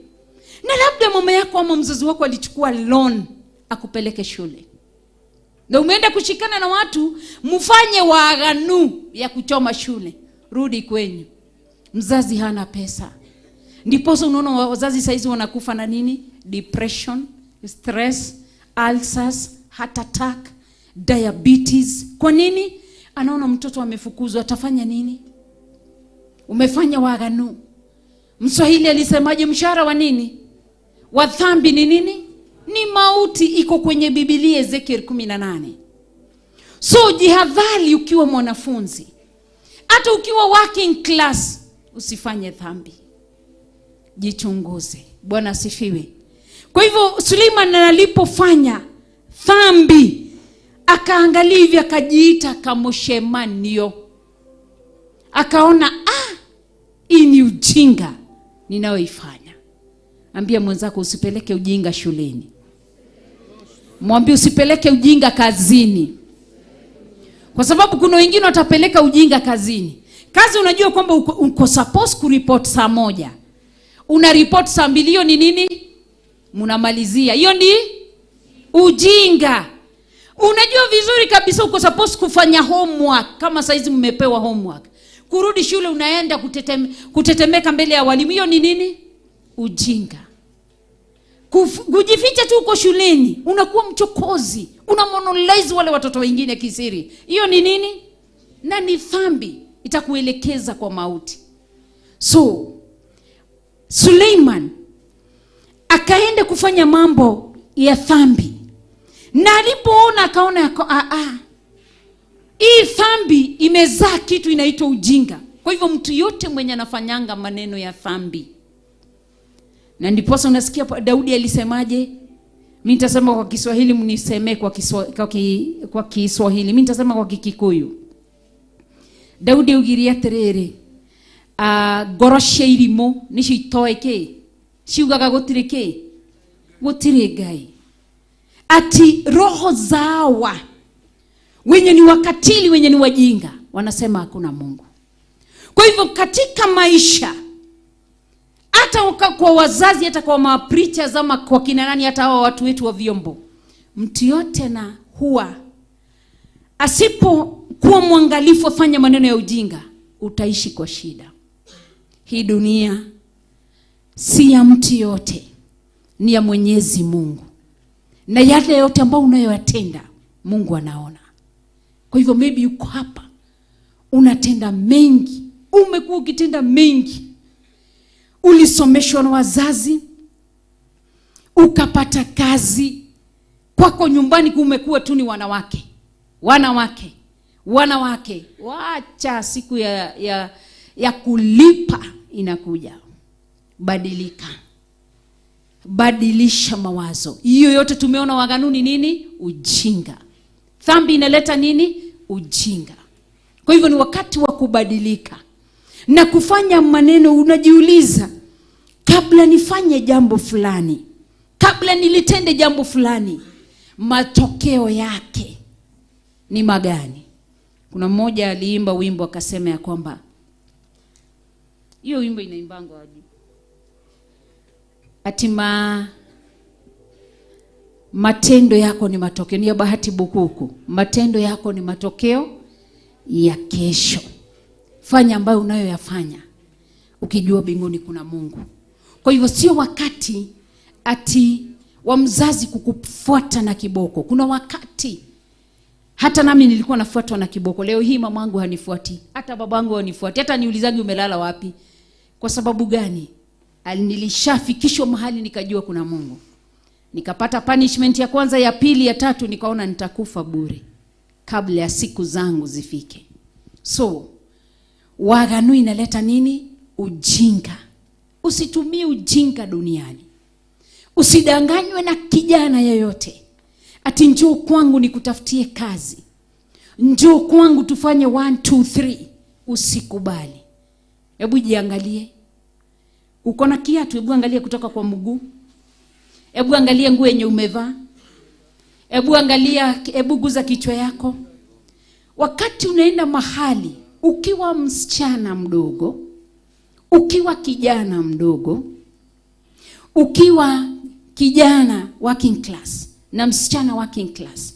Na labda mama yako ama mzazi wako alichukua loan akupeleke shule. Na umeenda kushikana na watu mfanye waaganu ya kuchoma shule. Rudi kwenyu. Mzazi hana pesa. Ndiposa unaona wazazi saizi wanakufa na nini? Depression, stress, ulcers, heart attack, diabetes. Kwa nini? Anaona mtoto amefukuzwa, atafanya nini? Umefanya waaganu. Mswahili alisemaje, mshahara wa nini? Wa dhambi ni nini? Ni mauti. Iko kwenye Biblia Ezekiel 18. So jihadhari ukiwa mwanafunzi. Hata ukiwa working class usifanye dhambi. Jichunguze. Bwana asifiwe. Kwa hivyo Suleiman alipofanya dhambi akaangalia hivi akajiita kamoshemanio. Akaona hii ni ujinga ninayoifanya. Ambia mwenzako usipeleke ujinga shuleni. Mwambie usipeleke ujinga kazini. Kwa sababu kuna wengine watapeleka ujinga kazini. Kazi unajua kwamba uko supposed kureport saa 1. Una report saa 2, hiyo ni nini? Mnamalizia. Hiyo ni ujinga. Unajua vizuri kabisa uko supposed kufanya homework, kama saizi mmepewa homework. Kurudi shule unaenda kutetemeka mbele ya walimu, hiyo ni nini? Ujinga. Kujificha tu uko shuleni, unakuwa mchokozi, una monolize wale watoto wengine kisiri. Hiyo ni nini? Na ni dhambi, itakuelekeza kwa mauti. So Suleiman akaenda kufanya mambo ya dhambi. Na alipoona akaona hii dhambi imezaa kitu inaitwa ujinga. Kwa hivyo mtu yote mwenye anafanyanga maneno ya dhambi. Na ndiposa unasikia Daudi alisemaje? Mimi nitasema kwa Kiswahili, mnisemee kwa Kiswahili. Mimi nitasema kwa Kikuyu. Daudi augire atiriri, ngoro cia irimũ nĩcio itoĩ kĩ? Ciugaga gũtirĩ kĩ? Gũtirĩ Ngai. Ati roho zawa wenye ni wakatili, wenye ni wajinga, wanasema hakuna Mungu. Kwa hivyo katika maisha, hata kwa wazazi, hata kwa ma-preachers ama kwa kina nani, hata hawa watu wetu wa vyombo, mtu yote na huwa asipokuwa mwangalifu afanya maneno ya ujinga, utaishi kwa shida. Hii dunia si ya mtu yote, ni ya Mwenyezi Mungu. Na yale yote ambayo unayoyatenda Mungu anaona. Kwa hivyo maybe yuko hapa unatenda mengi, umekuwa ukitenda mengi. Ulisomeshwa na wazazi, ukapata kazi, kwako nyumbani kumekuwa tu ni wanawake, wanawake, wanawake. Wacha siku ya kulipa inakuja. Badilika. Badilisha mawazo. Hiyo yote tumeona waganuni nini? Ujinga. Dhambi inaleta nini? Ujinga. Kwa hivyo ni wakati wa kubadilika na kufanya maneno. Unajiuliza, kabla nifanye jambo fulani, kabla nilitende jambo fulani, matokeo yake ni magani? Kuna mmoja aliimba wimbo akasema ya kwamba, hiyo wimbo inaimbangwa aje? Ati matendo yako ni matokeo. Ni ya Bahati Bukuku. Matendo yako ni matokeo ya kesho. Fanya ambayo unayoyafanya ukijua mbinguni kuna Mungu. Kwa hivyo sio wakati ati wa mzazi kukufuata na kiboko. Kuna wakati hata nami nilikuwa nafuatwa na kiboko. Leo hii mamangu hanifuati, hata babangu hanifuati, hata niulizangi umelala wapi. Kwa sababu gani? Nilishafikishwa mahali nikajua kuna Mungu. Nikapata punishment ya kwanza, ya pili, ya tatu, nikaona nitakufa bure kabla ya siku zangu zifike. So waganu inaleta nini? Ujinga. Usitumie ujinga duniani. Usidanganywe na kijana yeyote ati njoo kwangu nikutafutie kazi, njoo kwangu tufanye 1 2 3. Usikubali. Hebu jiangalie, uko na kiatu? Hebu angalia kutoka kwa mguu. Hebu angalia nguo yenye umevaa. Hebu angalia, hebu guza kichwa yako. Wakati unaenda mahali ukiwa msichana mdogo, ukiwa kijana mdogo, ukiwa kijana working class na msichana working class,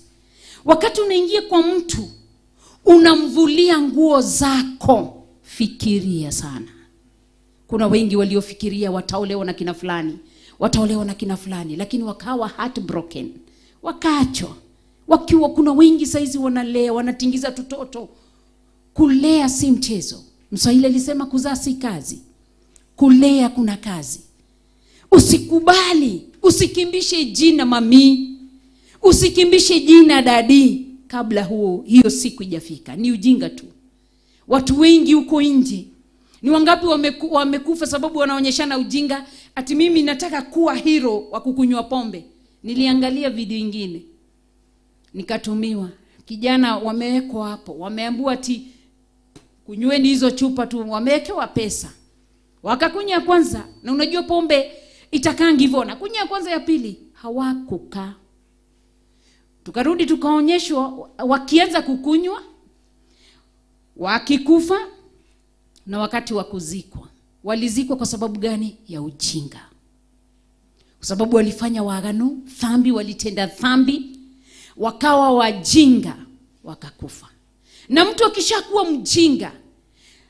wakati unaingia kwa mtu unamvulia nguo zako, fikiria sana. Kuna wengi waliofikiria wataolewa na kina fulani, wataolewa na kina fulani, lakini wakawa heartbroken, wakaachwa. Wakiwa kuna wengi saizi wanalea, wanatingiza tutoto. Kulea si mchezo. Mswahili alisema kuzaa si kazi, kulea kuna kazi. Usikubali, usikimbishe jina mami, usikimbishe jina dadi kabla hiyo siku ijafika. Ni ujinga tu. Watu wengi huko nje, ni wangapi wamekufa sababu wanaonyeshana ujinga, ati mimi nataka kuwa hero wa kukunywa pombe. Niliangalia video ingine nikatumiwa, kijana wamewekwa hapo, wameambiwa ati kunyweni hizo chupa tu, wamewekewa pesa, wakakunywa kwanza. Na unajua pombe itakangi hivyo, na kunywa kwanza, ya pili hawakukaa. Tukarudi tukaonyeshwa wakianza kukunywa, wakikufa, na wakati wa kuzikwa. Walizikwa kwa sababu gani? Ya ujinga. Kwa sababu walifanya waagano, dhambi, walitenda dhambi, wakawa wajinga, wakakufa. Na mtu akishakuwa mjinga,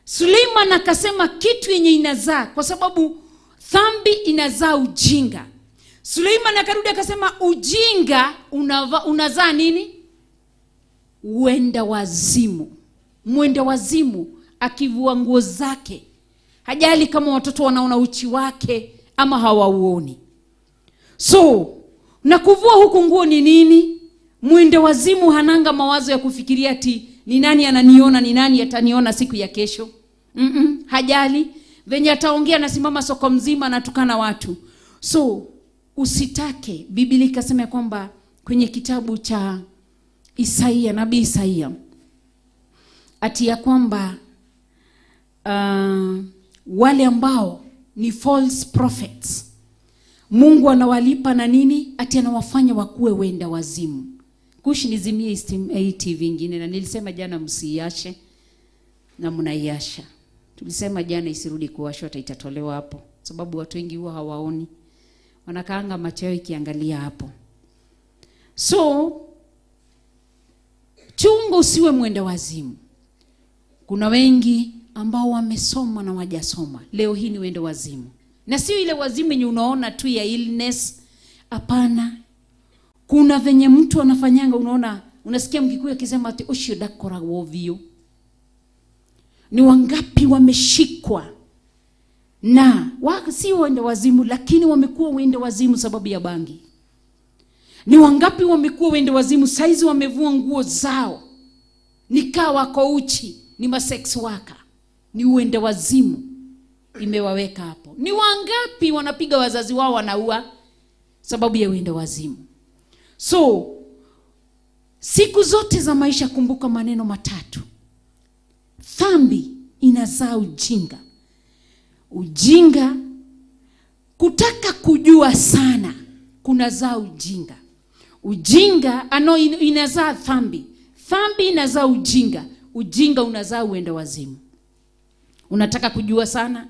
Suleiman akasema kitu yenye inazaa, kwa sababu dhambi inazaa ujinga. Suleiman akarudi akasema ujinga unazaa nini? Uenda wazimu. Mwenda wazimu akivua nguo zake, hajali kama watoto wanaona uchi wake ama hawauoni. So na kuvua huku nguo ni nini? Mwenda wazimu hananga mawazo ya kufikiria ati ni nani ananiona, ni nani ataniona siku ya kesho. Hajali venye ataongea, nasimama soko mzima anatukana watu. So usitake. Biblia ikasema kwamba kwenye kitabu cha Isaia, nabii Isaia, ati ya kwamba wale ambao ni false prophets, Mungu anawalipa na nini? Ati anawafanya wakuwe wenda wazimu. Kushi nizimie hii TV ingine, na nilisema jana msiiashe na mnaiasha. Tulisema jana isirudi kuwashwa, hata itatolewa hapo, sababu watu wengi huwa hawaoni, wanakaanga macho yao ikiangalia hapo. So chunga usiwe mwenda wazimu. Kuna wengi ambao wamesoma na wajasoma, leo hii ni wenda wazimu. Na sio ile wazimu yenye unaona tu ya illness, hapana. Kuna venye mtu anafanyanga, unaona, unasikia Mkikuyu akisema ati ucio ndakoragwo biũ. Ni wangapi wameshikwa na si wenda wazimu, lakini wamekuwa wenda wazimu sababu ya bangi. Ni wangapi wamekuwa wenda wazimu saizi wamevua nguo zao, nikaa wako uchi, ni masex worker, ni uende wazimu imewaweka hapo. Ni wangapi wanapiga wazazi wao, wanaua sababu ya uende wazimu. So siku zote za maisha kumbuka maneno matatu. Dhambi inazaa ujinga. Ujinga, kutaka kujua sana kunazaa ujinga. Ujinga inazaa dhambi. Dhambi inazaa ujinga. Ujinga unazaa uende wazimu. Unataka kujua sana.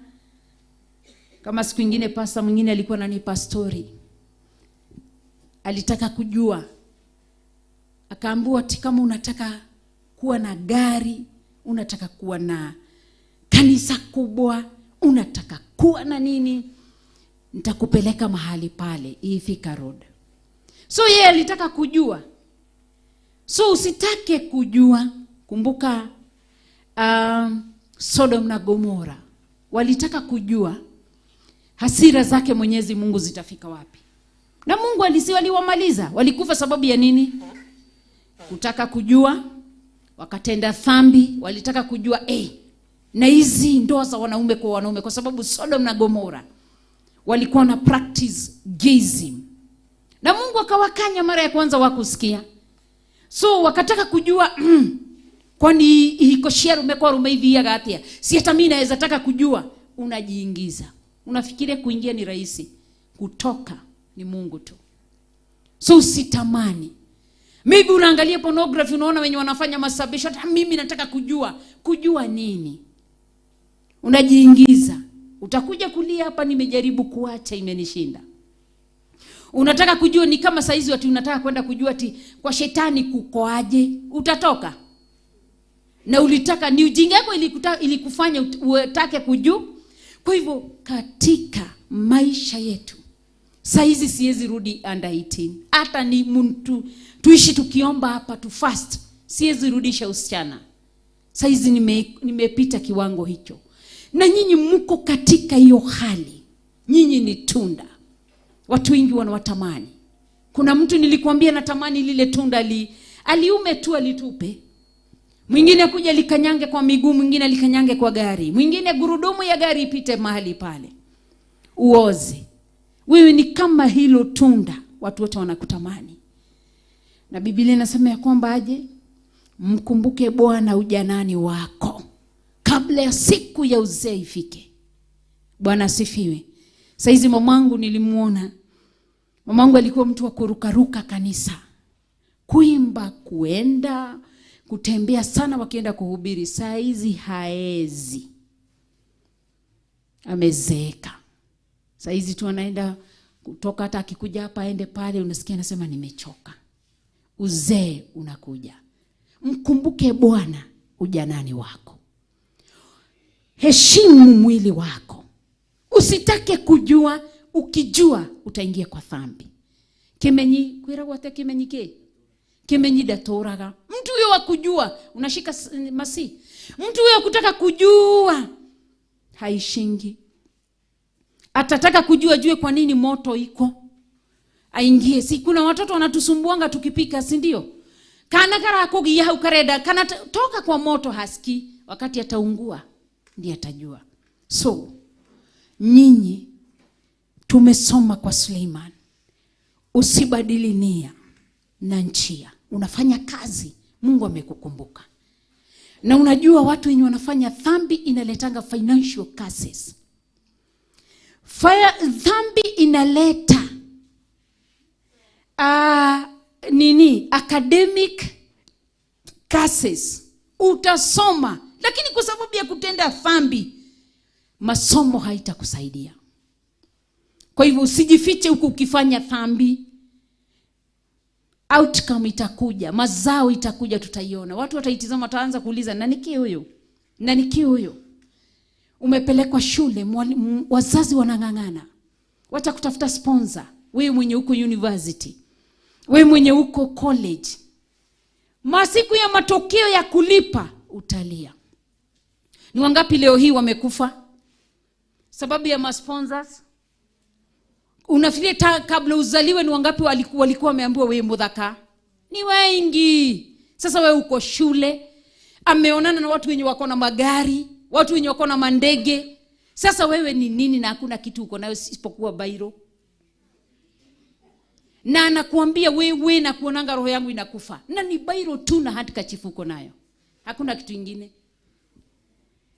Kama siku nyingine pastor mwingine alikuwa ananipa story. Alitaka kujua. Akaambiwa ati kama unataka kuwa na gari, unataka kuwa na kanisa kubwa, unataka kuwa na nini, nitakupeleka mahali pale, hii Thika Road. So yeye alitaka kujua. So usitake kujua. Kumbuka Sodom na Gomora walitaka kujua hasira zake Mwenyezi Mungu zitafika wapi. Na Mungu aliwamaliza. Walikufa sababu ya nini? Kutaka kujua, wakatenda dhambi, walitaka kujua na hizi ndoa za wanaume kwa wanaume, kwa sababu Sodom na Gomora walikuwa na practice gayism. Na Mungu akawakanya mara ya kwanza wakusikia. So wakataka kujua kwani iko share umekuwa rumeithiaga atia? Si hata mimi naweza taka kujua. Unajiingiza. Unafikiria kuingia ni rahisi, kutoka ni Mungu tu. So usitamani. Maybe unaangalia pornography, unaona wenye wanafanya masturbation, hata mimi nataka kujua. Kujua nini? Unajiingiza. Utakuja kulia hapa, nimejaribu kuacha imenishinda. Unataka kujua, ni kama saizi watu unataka kwenda kujua ati kwa shetani kukoaje, utatoka. Na ulitaka, ni ujinga yako ilikufanya utake kujua. Kwa hivyo katika maisha yetu saizi siwezi rudi under 18. Hata ni mtu tuishi tukiomba hapa tu fast, siwezi rudisha usichana. Saizi nimepita kiwango hicho. Na nyinyi mko katika hiyo hali. Nyinyi ni tunda. Watu wengi wanawatamani. Kuna mtu nilikuambia natamani lile tunda aliume tu alitupe. Mwingine kuja likanyange kwa miguu, mwingine likanyange kwa gari, mwingine gurudumu ya gari ipite mahali pale. Uoze. Wewe ni kama hilo tunda, watu wote wanakutamani. Na Biblia inasema ya kwamba aje? Mkumbuke Bwana ujanani wako kabla ya siku ya uzee ifike. Bwana asifiwe. Saizi mamangu nilimuona. Mamangu alikuwa mtu wa kurukaruka kanisa, kuimba, kuenda, kutembea sana wakienda kuhubiri. Saizi haezi. Amezeeka. Saizi tu anaenda kutoka, hata akikuja hapa aende pale, unasikia anasema nimechoka. Uzee unakuja. Mkumbuke Bwana ujanani wako. Heshimu mwili wako. Usitake kujua, ukijua utaingia kwa dhambi. Kimenyi, kwiragwo ate kimenyi ki? Kimenyi ndatũraga. Mtu huyo wa kujua, unashika masi. Mtu huyo kutaka kujua haishingi. Atataka kujua jue kwa nini moto iko. Aingie. Si kuna watoto wanatusumbuanga tukipika, si ndio? Kana karakugia hau kareda, kana toka kwa moto haski, wakati ataungua ndiye atajua. So nyinyi tumesoma kwa Suleiman, usibadili nia na njia. Unafanya kazi, Mungu amekukumbuka. Na unajua watu wenye wanafanya dhambi inaletanga financial curses. Dhambi inaleta academic curses. Utasoma, lakini kwa sababu ya kutenda dhambi masomo haitakusaidia. Kwa hivyo usijifiche huku ukifanya dhambi. Outcome itakuja, mazao itakuja, tutaiona. Watu wataitizama, wataanza kuuliza nani ki huyu? Nani ki huyu? Umepelekwa shule, wazazi wanang'ang'ana. Watakutafuta sponsor. Wewe mwenye uko university, wewe mwenye uko college. Masiku ya matokeo ya kulipa utalia. Ni wangapi leo hii wamekufa sababu ya ma-sponsors? Unafikiria kabla uzaliwe ni wangapi walikuwa wameambiwa wewe muthaka? Ni wengi. Sasa wewe uko shule, ameonana na watu wenye wako na magari, watu wenye wako na mandege. Sasa wewe ni nini na hakuna kitu uko nayo isipokuwa bairo? Na anakuambia wewe na kuonanga roho yangu inakufa. Na ni bairo tu na handkerchief uko nayo. Hakuna kitu kingine.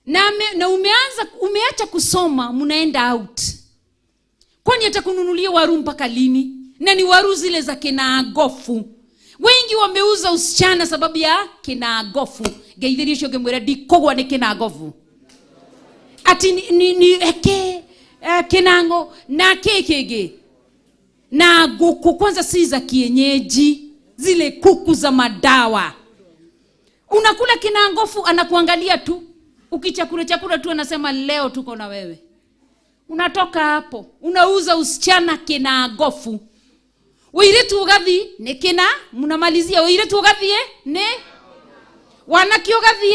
Na umeacha kusoma, mnaenda out. Kwani atakununulia waru mpaka lini? Na ni waru zile za kinagofu. Wengi wameuza usichana sababu ya kinagofu. Geithirio cio ngimwira ndikogwa ni kinagofu. Ati ni eke kinango na kekege. Na kuku kwanza si za kienyeji, zile kuku za madawa. Unakula kinangofu anakuangalia tu. Ukichakula chakula tu anasema leo tuko na wewe. Unatoka hapo, unauza usichana kinagofu. Wairetu ugathi ne kina, mnamalizia wairetu ugathi ne wanaki ugathi.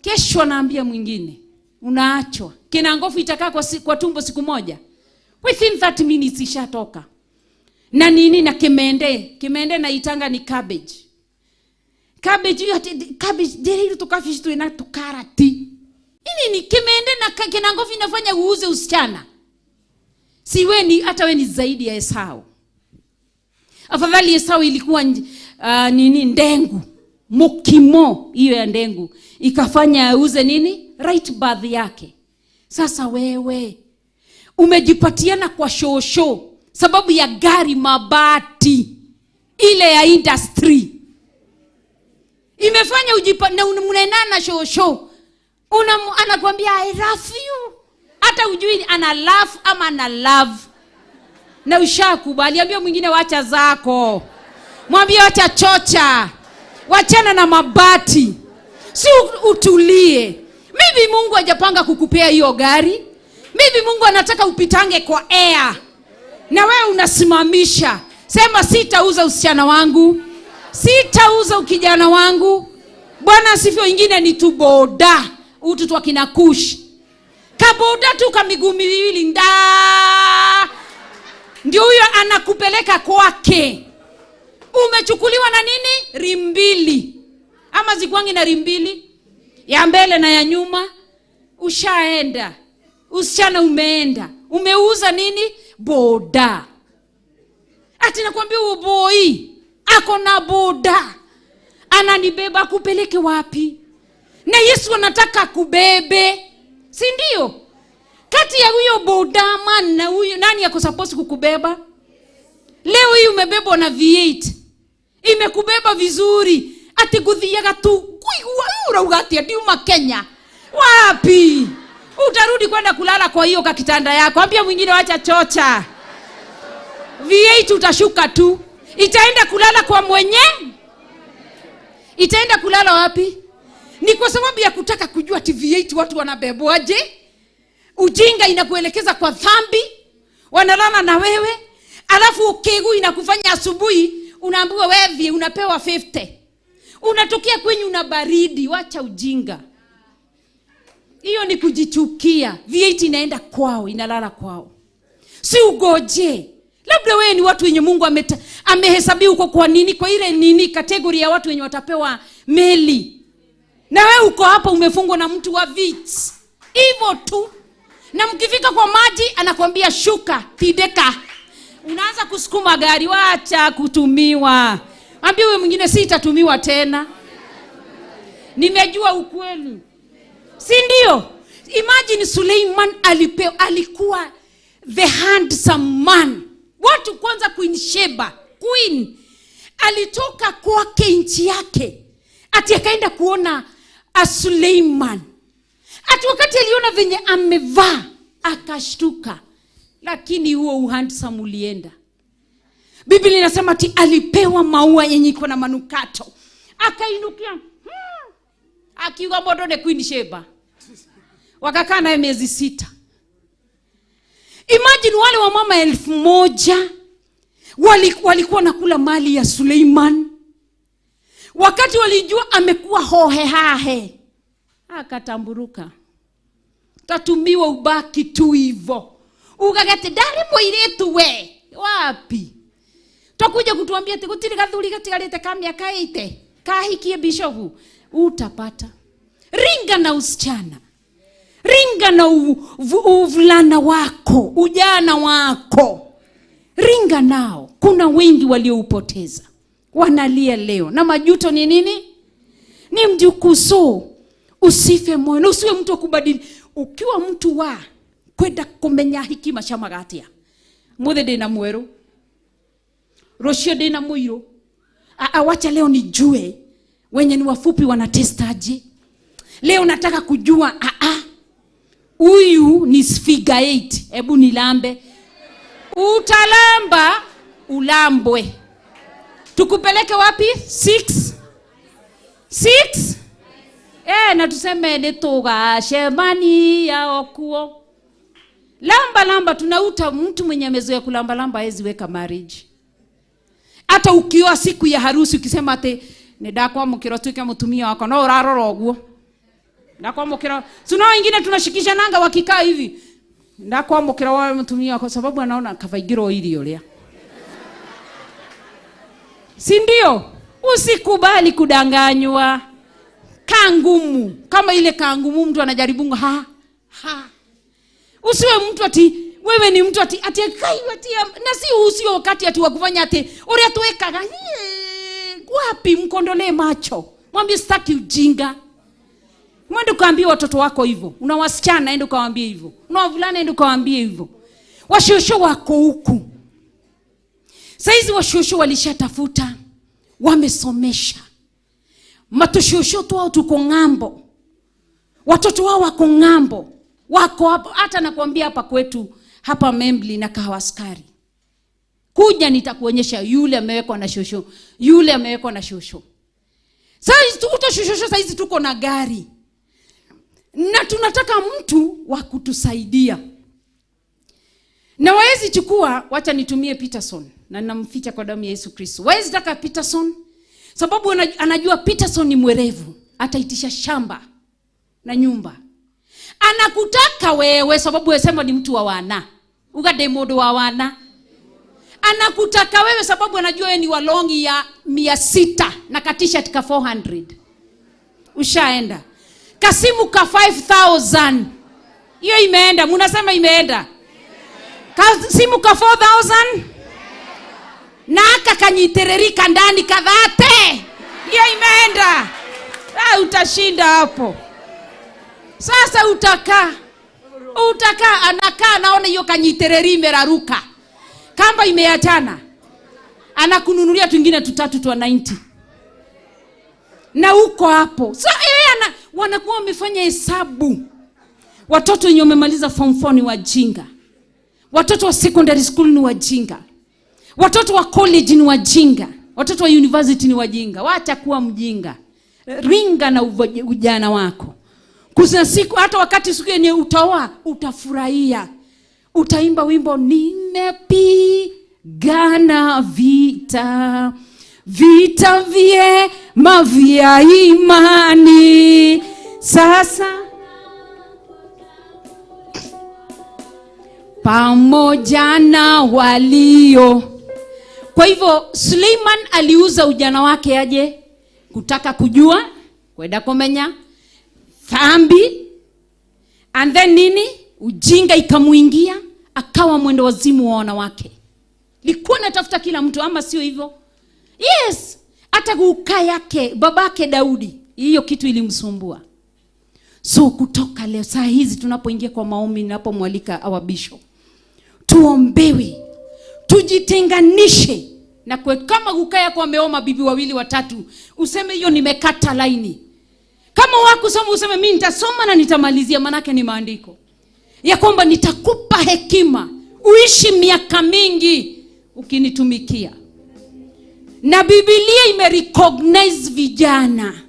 Kesho anaambia mwingine, unaachwa. Kinangofu itakaa kwa tumbo siku moja. Within 30 minutes ishatoka. Na nini na kimende, kimende na itanga ni cabbage. Cabbage hiyo ati cabbage ndĩrĩirwo tũkabici twĩna tũkarati. Ini ni kimende na kinangofi inafanya uuze usichana. Si we ni hata we ni zaidi ya Esau. Afadhali Esau ilikuwa nini ndengu, mukimo hiyo ya ndengu ikafanya auze nini right birth yake. Sasa wewe umejipatiana kwa shosho sababu ya gari mabati ile ya industry imefanya ujipa, na mnaendana na shosho, anakuambia I love you, hata ujui ana love ama ana love, na ushakubali. Ambia mwingine wacha zako, mwambie wacha chocha, wachana na mabati, si utulie. Maybe Mungu hajapanga kukupea hiyo gari, maybe Mungu anataka upitange kwa air, na wewe unasimamisha. Sema sitauza usichana wangu, sitauza ukijana wangu. Bwana asifiwe. Wengine ni tu boda, utu twa kina Kush, kaboda tu ka miguu miwili nda, ndio huyo anakupeleka kwake. Umechukuliwa na nini? Rimbili ama zikwangi na rimbili ya mbele na ya nyuma. Ushaenda usichana, umeenda umeuza nini? Boda. Ati nakwambia uboi ako na boda, ananibeba akupeleke wapi? Na Yesu anataka akubebe, si ndio? Kati ya huyo boda man na huyo nani ako supposed kukubeba? Leo hii umebebwa na V8, imekubeba vizuri, ati guthiaga tu kuigua urauga atia ndiuma Kenya wapi? Utarudi kwenda kulala kwa hiyo kakitanda yako. Ambia mwingine wacha chocha. V8 utashuka tu, itaenda kulala kwa mwenye, itaenda kulala wapi? Ni kwa sababu ya kutaka kujua ati V8 watu wanabebwaje. Ujinga inakuelekeza kwa dhambi, wanalala na wewe, alafu ukigu inakufanya asubuhi unaambiwa wewe unapewa 50. Unatokea kwenye una baridi. Wacha ujinga. Hiyo ni kujichukia. V8 inaenda kwao, inalala kwao. Si ugoje. Labda wewe ni watu wenye Mungu amehesabia huko kwa nini, kwa ile nini kategori ya watu wenye watapewa meli. Na wewe uko hapa umefungwa na mtu wa vits. Hivyo tu. Na mkifika kwa maji anakuambia shuka, tideka. Unaanza kusukuma gari, wacha kutumiwa. Ambia huyo mwingine sitatumiwa tena. Nimejua ukweli. Si ndio? Imagine Suleiman alikuwa the handsome man. Watu kwanza Queen Sheba, Queen alitoka kwake nchi yake, ati akaenda kuona Suleiman. Ati wakati aliona venye amevaa akashtuka, lakini huo uhandsome ulienda. Biblia inasema ati alipewa maua yenye iko na manukato, akainukia akiwa modo ne Queen Sheba. Wakakaa naye miezi 6. Imagine wale wa mama 1000 walikuwa nakula mali ya Suleiman. Wakati walijua amekuwa hohehahe, akatamburuka. Tatumiwa ubaki tu hivo. Ugagete ndari muiritu we. Wapi? Twakuja kutuambia ati gutiri gathuri gatigarite ka miaka 8 kahikie bishofu. Utapata. Ringa na usichana. Ringa na uvulana wako, ujana wako. Ringa nao. Kuna wengi walioupoteza. Wanalia leo. Na majuto ni nini? Ni mjukuu. So usife moyo. Na usiwe mtu wa kubadili. Ukiwa mtu wa kwenda kumenya hekima cia magatia. Muthe ndina mweru. Rocio ndina muiru. Wacha leo nijue wenye ni wafupi wanatestaje. Leo nataka kujua huyu ni figure 8. Hebu nilambe. Utalamba ulambwe. Tukupeleke wapi? 6. 6? Na tuseme ni tuga shemani ya okuo. Lamba lamba tunauta mtu mwenye amezoea kulamba lamba hawezi weka marriage. Hata ukiwa siku ya harusi ukisema ati ni ndakwamũkĩra ũtuĩke mũtumia wakwa, no ũrarora ũguo. Ndakwamũkĩra. Tuna wengine tunashikisha nanga wakikaa hivi. Ndakwamũkĩra wawe mũtumia kwa sababu anaona kavaigiro irio ria. Si ndio? Usikubali kudanganywa. Kangumu, kama ile kangumu mtu anajaribu ha ha. Usiwe mtu ati wewe ni mtu ati ati kai ati na si usio wakati ati wakufanya ati uria tuwekaga wapi, mkondolee macho. Mwambie sitaki ujinga. Mwende ukaambie watoto wako hivyo. Una wasichana ende ukawaambie hivyo. Una wavulana ende ukawaambie hivyo. Washosho wako huku. Saizi washosho walishatafuta, wamesomesha. Matoshosho tu wao tuko ng'ambo. Watoto wao wako ng'ambo. Wako hapo, hata nakwambia hapa kwetu, hapa Membli na Kahawa Sukari. Kuja nitakuonyesha yule amewekwa na shosho, yule amewekwa na shosho. Saizi tuko shosho, saizi tuko na gari. Na tunataka mtu wa kutusaidia. Na waezi chukua, wacha nitumie Peterson, na ninamficha kwa damu ya Yesu Kristo. Waezi taka Peterson, sababu anajua Peterson ni mwerevu, ataitisha shamba na nyumba. Anakutaka wewe sababu wewe sema ni mtu wa wana. Ugade modo wa wana. Anakutaka wewe sababu anajua wewe ni walongi ya 600 na ka t-shirt ka 400. Ushaenda. Kasimu ka 5000. Hiyo imeenda, mnasema imeenda. Kasimu ka 4000. Na aka kanyitererika ndani kadhate. Hiyo imeenda. Utashinda hapo. Sasa utakaa. Utakaa, anakaa naona hiyo kanyitereri imeraruka. Kamba imeachana. Anakununulia twingine tutatu twa 90. Na uko hapo. So, wanakuwa wamefanya hesabu. Watoto wenye wamemaliza form 4 ni wajinga. Watoto wa secondary school ni wajinga. Watoto wa college ni wajinga. Watoto wa university ni wajinga. Wacha kuwa mjinga. Ringa na ujana wako. Kuna siku hata wakati siku yenye utaoa utafurahia. Utaimba wimbo nimepigana vita, vita vyema vya imani. Sasa pamoja na walio. Kwa hivyo Suleiman aliuza ujana wake aje kutaka kujua, kwenda kumenya dhambi, and then nini? Ujinga ikamuingia, akawa mwendo wazimu wa wanawake. Likuwa natafuta kila mtu, ama sio hivyo? Yes, hata kukaa yake babake Daudi, hiyo kitu ilimsumbua. So kutoka leo saa hizi tunapoingia kwa maombi, ninapomwalika our bishop, tuombewe, tujitenganishe na kwe, kama kukaa yako ameoma bibi wawili watatu, useme hiyo nimekata laini. Kama wakusoma useme mimi nitasoma na nitamalizia, manake ni maandiko ya kwamba nitakupa hekima uishi miaka mingi ukinitumikia. Na Biblia imerecognize vijana.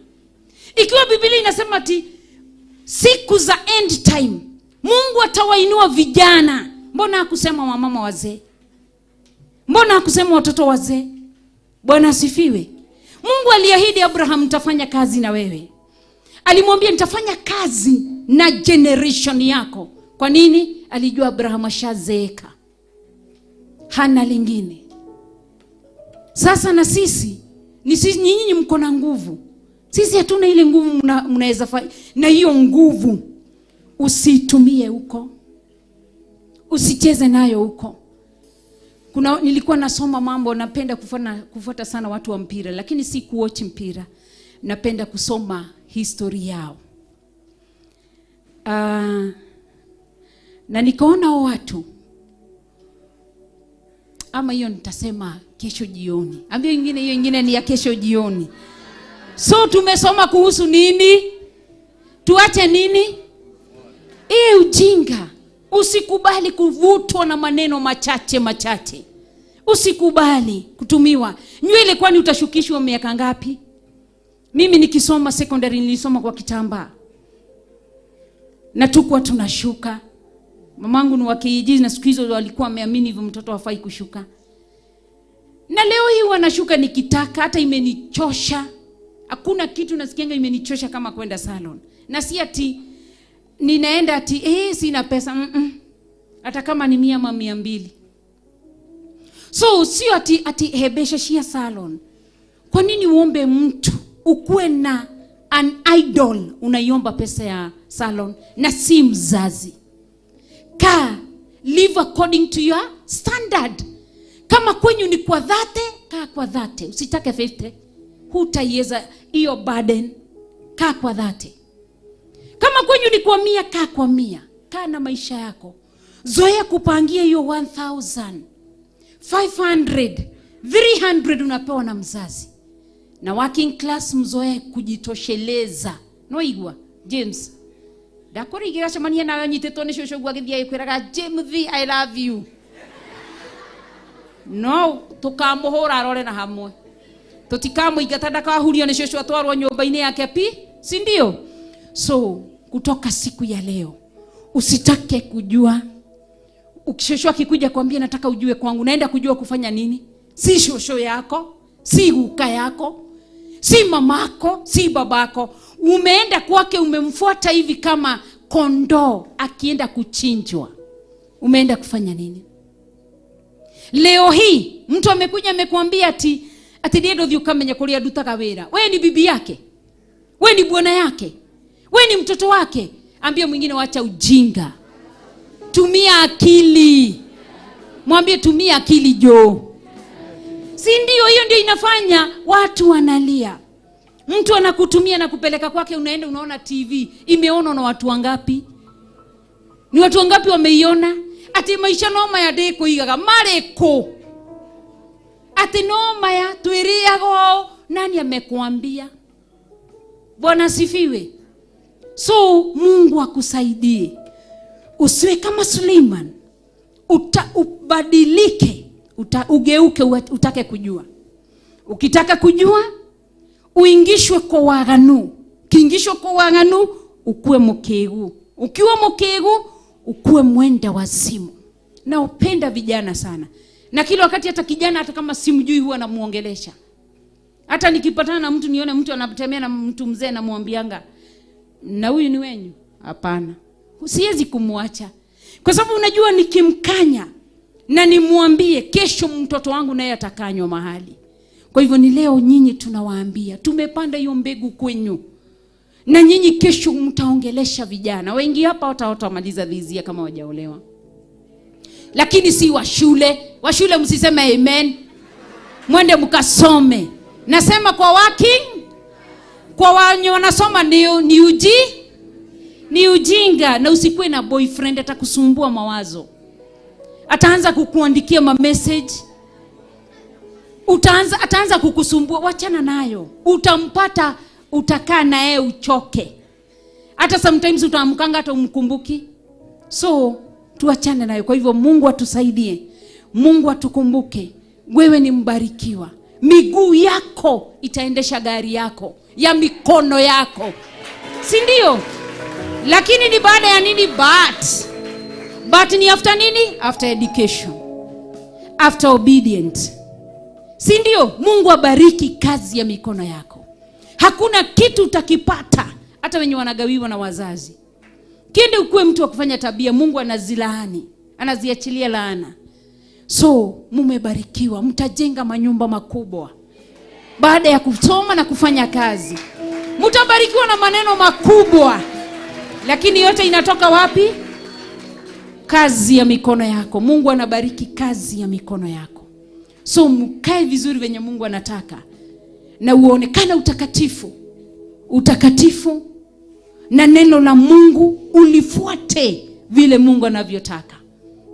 Ikiwa Biblia inasema ati siku za end time Mungu atawainua vijana, mbona hakusema wamama wazee? Mbona hakusema watoto wazee? Bwana asifiwe. Mungu aliahidi Abraham, nitafanya kazi na wewe. Alimwambia nitafanya kazi na generation yako. Kwa nini? Alijua Abraham ashazeeka, hana lingine. Sasa na sisi ni sisi, nyinyi mko na nguvu, sisi hatuna ile nguvu. Mnaweza na hiyo nguvu usitumie huko, usicheze nayo huko. Kuna, nilikuwa nasoma mambo, napenda kufuata sana watu wa mpira, lakini si kuwatch mpira, napenda kusoma history yao. Na nikaona watu, ama hiyo nitasema kesho jioni. Ambia ingine, hiyo ingine ni ya kesho jioni. So tumesoma kuhusu nini? Tuache nini? Ujinga. Usikubali kuvutwa na maneno machache machache. Usikubali kutumiwa. Nywele kwani utashukishwa miaka ngapi? Mimi nikisoma secondary nilisoma kwa kitambaa. Na tukuwa tunashuka. Mamangu ni wa kijiji na siku hizo walikuwa wameamini hivyo mtoto hafai kushuka. Na leo hii wanashuka nikitaka, hata imenichosha. Hakuna kitu nasikianga imenichosha kama kwenda salon. Na si ati ninaenda ati sina pesa. Hata kama ni 100 ama 200. So sio ati hebesha shia salon. Kwa nini uombe mtu ukuwe na an idol unaiomba pesa ya salon na si mzazi? Kaa, live according to your standard. Kama kwenyu ni kwa 30, kaa kwa 30. Usitake 50. Hutaiweza hiyo burden. Kaa kwa 30. Kama kwenyu ni kwa 100, kaa kwa 100. Kaa na maisha yako. Zoea kupangia hiyo 1000, 500, 300 unapewa na mzazi. Na working class mzoee kujitosheleza. Noigwa James. Ndakũrĩa ingĩgacemania nawe nyitĩtwo nĩ cũcũ ũguo agĩthiĩ agĩkwĩraga James, I love you. No tũkamũhũra arore na hamwe. Tũtikamũingata ndakahurio nĩ cũcũ atwarwo nyũmba-inĩ yake pi, si ndio? So kutoka siku ya leo usitake kujua. Shosho akikuja kwambia nataka ujue kwangu, naenda kujua kufanya nini? Si shosho yako, si guka yako, si mamako, si babako. Umeenda kwake, umemfuata hivi kama kondoo akienda kuchinjwa. Umeenda kufanya nini? Leo hii mtu amekuja amekuambia ati ndienda uthi ukamenya kuria ndutaga wira. We ni bibi yake, we ni bwana yake, we ni mtoto wake. Ambia mwingine wacha ujinga, tumia akili. Mwambie tumia akili jo. Si ndio? Hiyo ndio inafanya watu wanalia. Mtu anakutumia na kupeleka kwake, unaenda unaona TV imeonwa na watu wangapi? Ni watu wangapi wameiona? Ati maisha no maya ndikuigaga marĩkũ? Ati no maya twĩrĩaga. Nani amekuambia? Bwana sifiwe. So Mungu akusaidie usiwe kama Suleiman, ubadilike, ugeuke, utake kujua. Ukitaka kujua uingishwe kwa waganu. Ukiingishwa kwa waganu ukuwe mkegu. Ukiwa mkegu ukuwe mwenda wazimu. Na upenda vijana sana. Na kila wakati hata kijana hata kama simjui huwa namuongelesha. Hata nikipatana na mtu nione mtu anatembea na mtu mzee namwambianga, na huyu ni wenyu? Hapana. Siwezi kumwacha. Kwa sababu unajua nikimkanya na nimwambie kesho mtoto wangu naye atakanywa mahali. Kwa hivyo ni leo nyinyi tunawaambia, tumepanda hiyo mbegu kwenyu. Na nyinyi kesho mtaongelesha vijana. Wengi hapa watamaliza dhizia kama wajaolewa. Lakini si wa shule. Wa shule msiseme amen. Mwende mkasome. Nasema kwa working, kwa wenye wanasoma ni ujinga. Na usikuwe na boyfriend atakusumbua mawazo. Ataanza kukuandikia ma message. Ataanza kukusumbua, wachana nayo. Utampata, utakaa na yeye uchoke. Hata sometimes utaamkanga hata umkumbuki. So tuachane nayo. Kwa hivyo Mungu atusaidie. Mungu atukumbuke. Wewe ni mbarikiwa. Miguu yako itaendesha gari yako, ya mikono yako. Si ndio? Lakini ni baada ya nini? But ni after nini? After education. After obedient. Si ndio? Mungu abariki kazi ya mikono yako. Hakuna kitu utakipata hata wenye wanagawiwa na wazazi. Kiende ukuwe mtu wa kufanya tabia, Mungu anazilaani, anaziachilia laana. So mumebarikiwa, mtajenga manyumba makubwa baada ya kusoma na kufanya kazi. Mtabarikiwa na maneno makubwa. Lakini yote inatoka wapi? Kazi ya mikono yako. Mungu anabariki kazi ya mikono yako. So mkae vizuri venye Mungu anataka. Na uonekane utakatifu. Utakatifu na neno la Mungu ulifuate vile Mungu anavyotaka.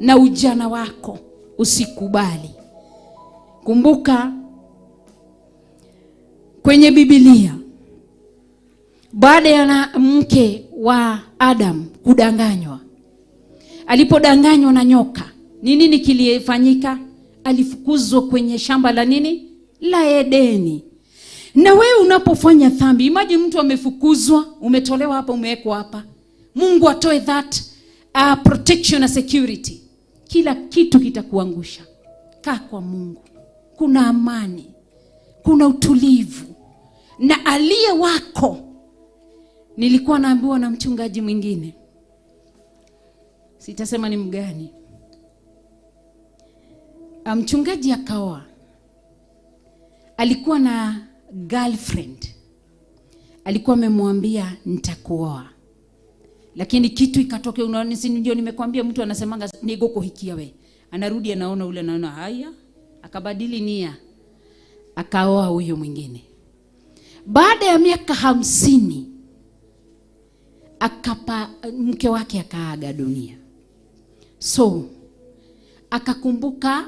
Na ujana wako usikubali. Kumbuka kwenye Biblia baada ya mke wa Adam kudanganywa, alipodanganywa na nyoka, ni nini kilifanyika? Alifukuzwa kwenye shamba la nini? La Edeni. Na wewe unapofanya dhambi, imagine mtu amefukuzwa, umetolewa hapa, umewekwa hapa. Mungu atoe that protection na security. Kila kitu kitakuangusha. Kaa kwa Mungu. Kuna amani, kuna utulivu. Na aliye wako, nilikuwa naambiwa na mchungaji mwingine, sitasema ni mgani. Mchungaji akaoa. Alikuwa na girlfriend. Alikuwa amemwambia nitakuoa. Lakini kitu ikatokea, unaona, si ndio nimekwambia mtu anasemanga nigukuhikia we. Anarudi anaona ule, anaona haya, akabadili nia. Akaoa huyo mwingine. Baada ya miaka 50 mke wake akaaga dunia. So akakumbuka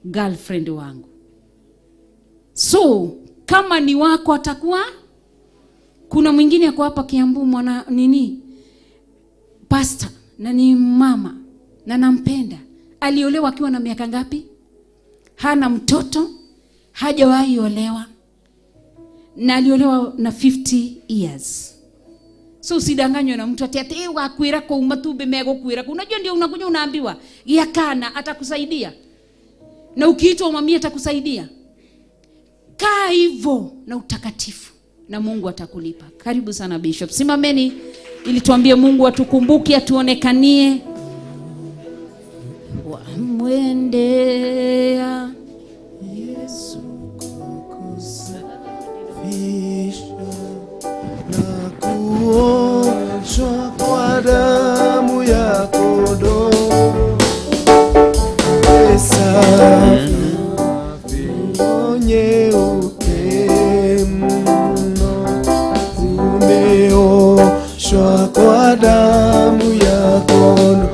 girlfriend wangu. So kama ni wako atakuwa. Kuna mwingine ako hapa Kiambu, mwana nini, pastor, na ni mama na nampenda. Aliolewa akiwa na miaka ngapi? Hana mtoto, hajawahi olewa, na aliolewa na 50 years. So usidanganywe na mtu ati ati wakwira kwa matumbi megukwira. Unajua ndio unakuja unaambiwa yakana atakusaidia. Na ukiitwa umwambie atakusaidia. Kaa hivyo na utakatifu na Mungu atakulipa. Karibu sana Bishop. Simameni ili tuambie Mungu atukumbuke, atuonekanie. Wamwendea Yesu kukusafisha na kuoshwa kwa damu ya kondoo. Safi nyeupe mno, umeoshwa kwa damu ya kondoo.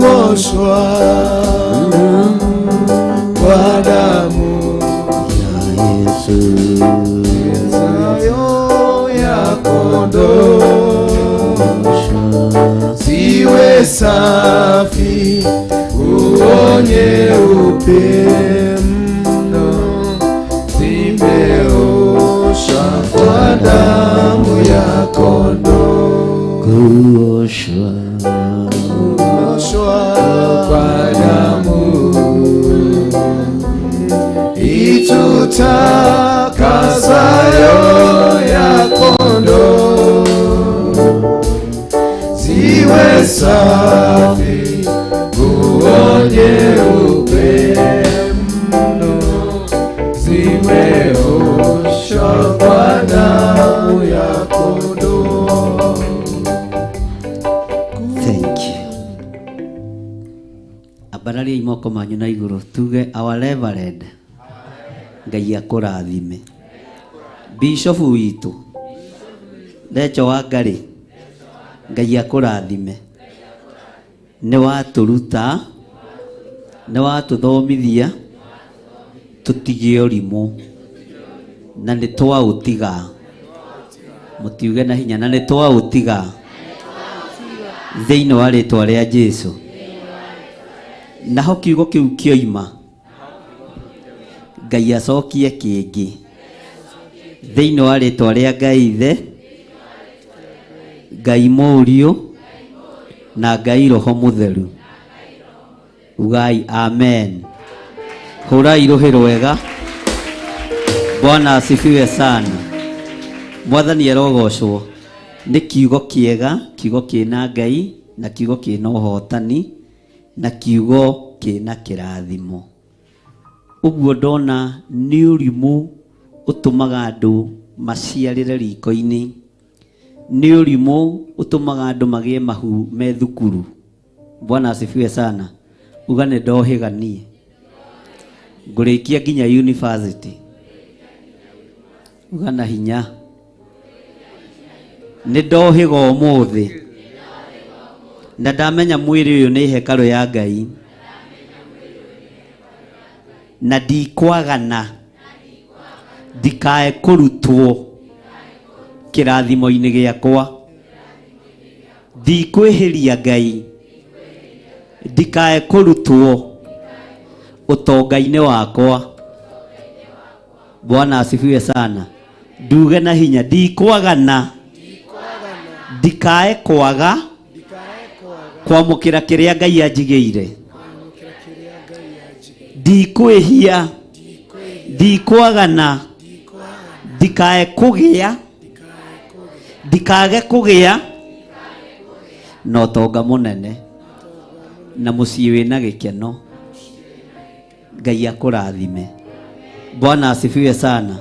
Kuoshwa kwa damu ya Yesu ya kondoo, ziwe safi unyeupe mno, zimeoshwa kwa damu ya kondoo. Kuoshwa kwa damu itutakasayo ya kondoo, ziwe safi nyeupe mno, zimeoshwa kwa damu ya kondoo. Thank you. Ambararia moko manyu na igũrũ tuge our reverend Ngai akũrathime. Bishop witũ Recho wa Ngarĩ, Ngai akũrathime. Nĩ watũruta, nĩ watũthomithia tũtige ũrimũ na nĩ twaũtiga. Mũtiuge na hinya, na nĩ twaũtiga thĩinĩ wa rĩtwa rĩa Jesũ. Naho kiugo kĩu kĩoima, Ngai acokie kĩngĩ thĩinĩ wa rĩtwa rĩa Ngai Ithe, Ngai Mũriũ na Ngai Roho Mũtheru. Ugai amen. Hũrai rũhĩ rwega. Bwana asifiwe sana. Mwathani arogocwo. Nĩ kiugo kĩega, kiugo kĩna Ngai na kiugo kĩna ũhotani na kiugo kĩna kĩrathimo. Ũguo ndona nĩ ũrimũ ũtũmaga andũ maciarĩre riko-inĩ, nĩ ũrimũ ũtũmaga andũ magĩe mahu me thukuru. Bwana asifiwe sana. Uga nĩ ndohĩga niĩ ngũrĩkia nginya university. Uga na hinya nĩ ndohĩga ũmũthĩ na ndamenya mwĩrĩ ũyũ nĩ hekarũ ya Ngai na ndikwagana ndikae kũrutwo kĩrathimo-inĩ gĩakwa, ndikwĩhĩria Ngai ndikae kũrutwo ũtonga-inĩ wakwa. Bwana asifiwe sana. Nduge na hinya ndikwagana ndikae kwaga kwamũkĩra kĩrĩa Ngai anjigĩire, ndikwĩhia ndikwagana ndikae kũgĩa ndikage kũgĩa na ũtonga mũnene. Na muciĩ wĩna gĩkeno. Ngai akũrathime. Bwana asifiwe sana.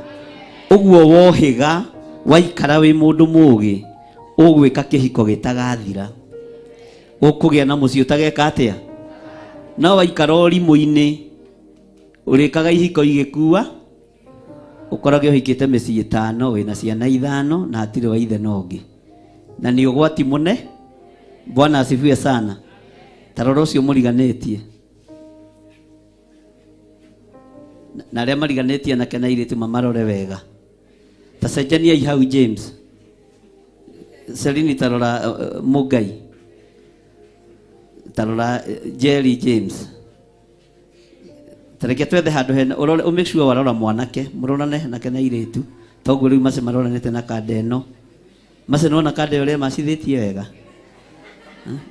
Ũguo wohĩga waikara wĩ mũndũ mũũgĩ ũgwĩka kĩhiko gĩtagathira. Ũkũgĩa na mũciĩ ũtageka atĩa? No waikara ũrimũ-inĩ ũrĩkaga ihiko igĩkua ũkorage ũhikĩte mĩciĩ 5 wĩna ciana 5 na hatirĩ wa ithe na ũngĩ. Na nĩ ũgwati mũne. Bwana asifiwe sana. Tarora ũcio mũriganĩtie na arĩa mariganĩtie nake na airĩtu mamarore wega. Ta cenjaniai hau James. Selini tarora Mugai. Tarora Jerry James. Tareke twethe handũ hena ũrore ũmake sure warora mwanake mũrorane nake na airĩtu toguo rĩu mace maroranĩte na kanda ĩno. Mace nĩwona kanda ĩyo ũrĩa macithĩtie wega.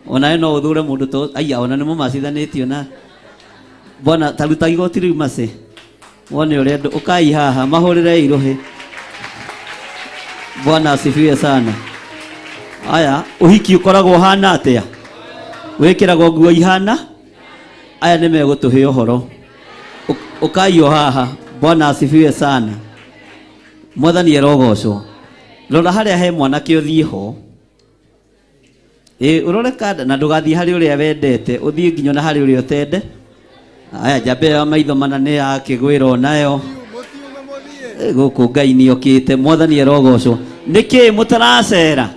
Onawe no ũthure mũndũ to aya ona nĩ mũmacithanĩtio na bwana taruta igoti rĩu mace wone ũrĩa andũ ũkai haha mahũrĩre irũhĩ. Bwana asifiwe sana. Aya ũhiki ũkoragwo ũhana atĩa? Wĩkĩragwo nguo ihana? Aya nĩ megũtũhe ũhoro. Ũkai o haha. Bwana asifiwe sana. Mwathani arogocwo. Rora harĩa he mwanake ũthiĩ ho. Ũrore kanda na ndũgathiĩ harĩ ũrĩa wendete, ũthiĩ nginya na harĩ ũrĩa ũtende. Aya njambe ya maitho mana nĩ yakĩgwĩra onayo. Gũkũ Ngai nĩ okĩte. Mwathani arogocwo. Nĩkĩ mũtaracera?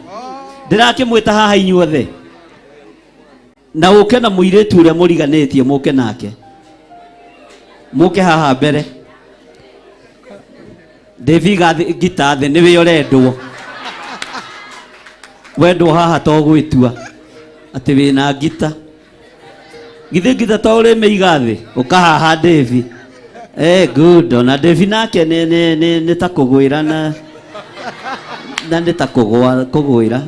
Ndĩrakĩmwĩta haha inyuothe. Na ũke na mũirĩtu ũrĩa mũriganĩtie mũke nake. Mũke haha mbere. Ndĩbiga ngita thĩ nĩwe ũrendwo. Wendwo haha to gwĩtua atĩ wĩna ngita. Githĩ ngita to ũrĩmĩiga thĩ ũkahaha Devi. Good. Ona Devi nake nĩ ta kũgwĩra na nĩ ta kũgwĩra.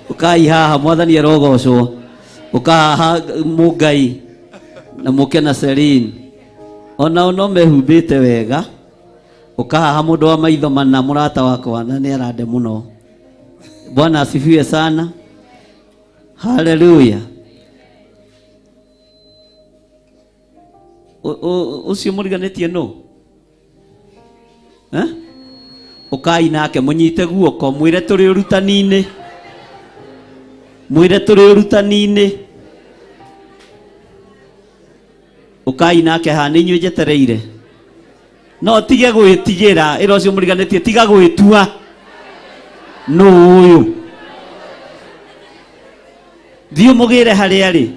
Ũkai haha Mwathani arogocwo. Ũkahaha Mũngai na mũke na Celine. Onao no mehumbĩte wega. Ũkahaha mũndũ wa maitho mana mũrata wakwa na nĩ arande mũno. Bwana asifiwe sana. Haleluya. Ũcio mũriganĩtie nũ? Ũkai nake mũnyite guoko mwĩre tũrĩ ũrutani-inĩ. Mwĩre tũrĩ ũrutani-inĩ. Ũkai nake haha nĩ inyuĩ njetereire. No tige gwĩtigĩra ĩra ũcio mũriganĩtie tiga gwĩtua nũ ũyũ. Thiĩ ũmũgĩre harĩa arĩ.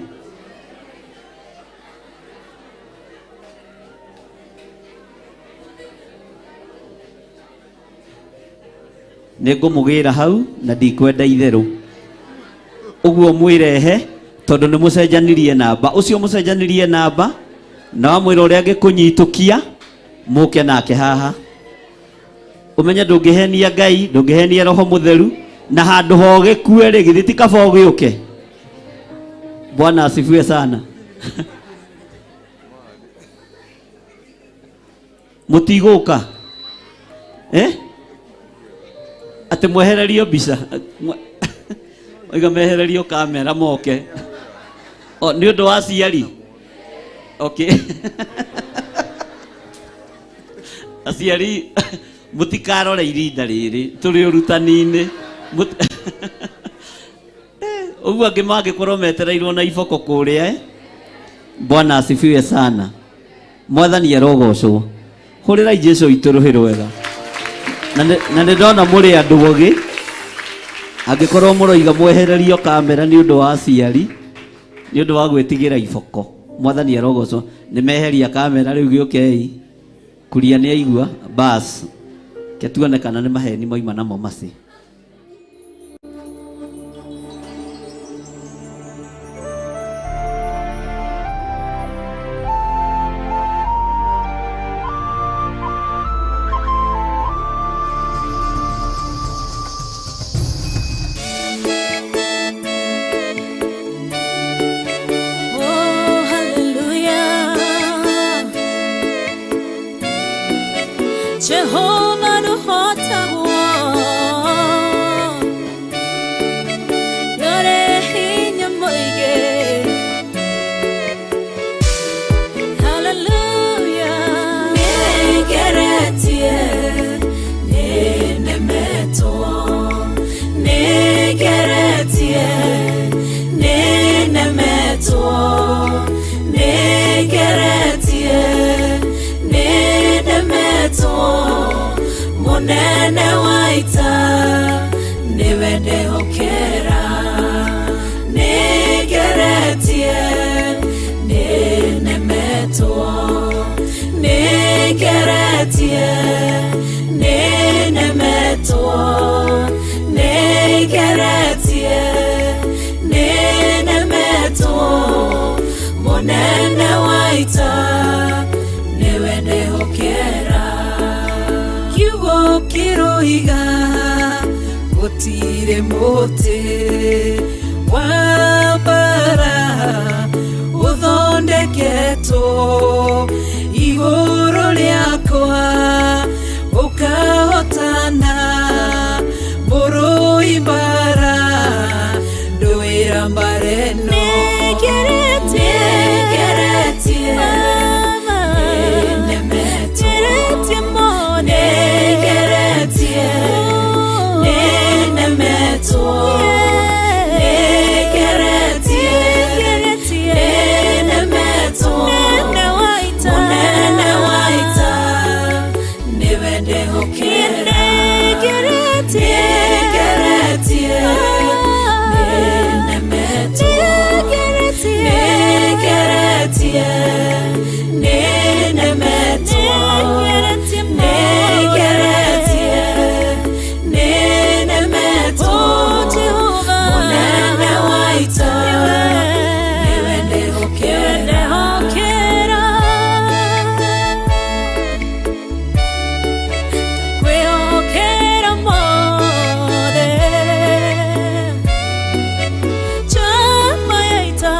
Nĩngũmũgĩra hau na ndikwenda itherũ. Ũguo mwĩrehe tondũ nĩ mũcenjanirie namba. Ũcio mũcenjanirie namba na wamwĩra ũrĩa angĩkũnyitũkia mũke nake haha. Ũmenye ndũngĩhenia Ngai, ndũngĩhenia Roho Mũtheru na handũ ho gĩkue rĩ githĩ ti kaba ũgĩũke. Bwana asifiwe sana. Mũtigũka? Atĩ mwehererio mbica. Oiga mehererio kamera moke. O nĩ ũndũ wa aciari. Okay. Aciari mũtikarore irinda rĩrĩ tũrĩ ũrutani-inĩ. Ũguo angĩ mangĩkorwo metereirwo na iboko kũrĩa. Bwana asifiwe sana. Mwathani arogocwo. Hũrĩrai Jesũ witũ rũhĩ rwega. Na nĩ ndona mũrĩ andũ ogĩ. Angĩkorwo mũroiga mwehererio kamera nĩ ũndũ wa aciari, nĩ ũndũ wa gwĩtigĩra iboko. Mwathani arogocwo. Nĩ meheria kamera rĩu gĩũkei. Kuria nĩ aigua bas. Ke tuone kana nĩ maheni moima namo maci. Jehovah no hotagwo. Niwe ndehokera Nigeretie Ninemetwo Nigeretie Ninemetwo Nigeretie Ninemetwo Munene wa ita Niwe ndehokera Kiugo kiroiga Gutire muti wa mbara uthondeketwo igũrũ rĩakwa ukahotana mũrũi mbara ndũĩra mbara ĩno Nĩngeretie nĩnemetwo Nĩngeretie nĩnemetwo Nĩngeretie nĩnemetwo Munene wa ita niwe ndehokera Nĩngeretie nĩnemetwo Nĩngeretie nĩnemetwo Nĩngeretie nĩnemetwo Munene wa ita niwe ndehokera Kwehokera mothe Chama ya ita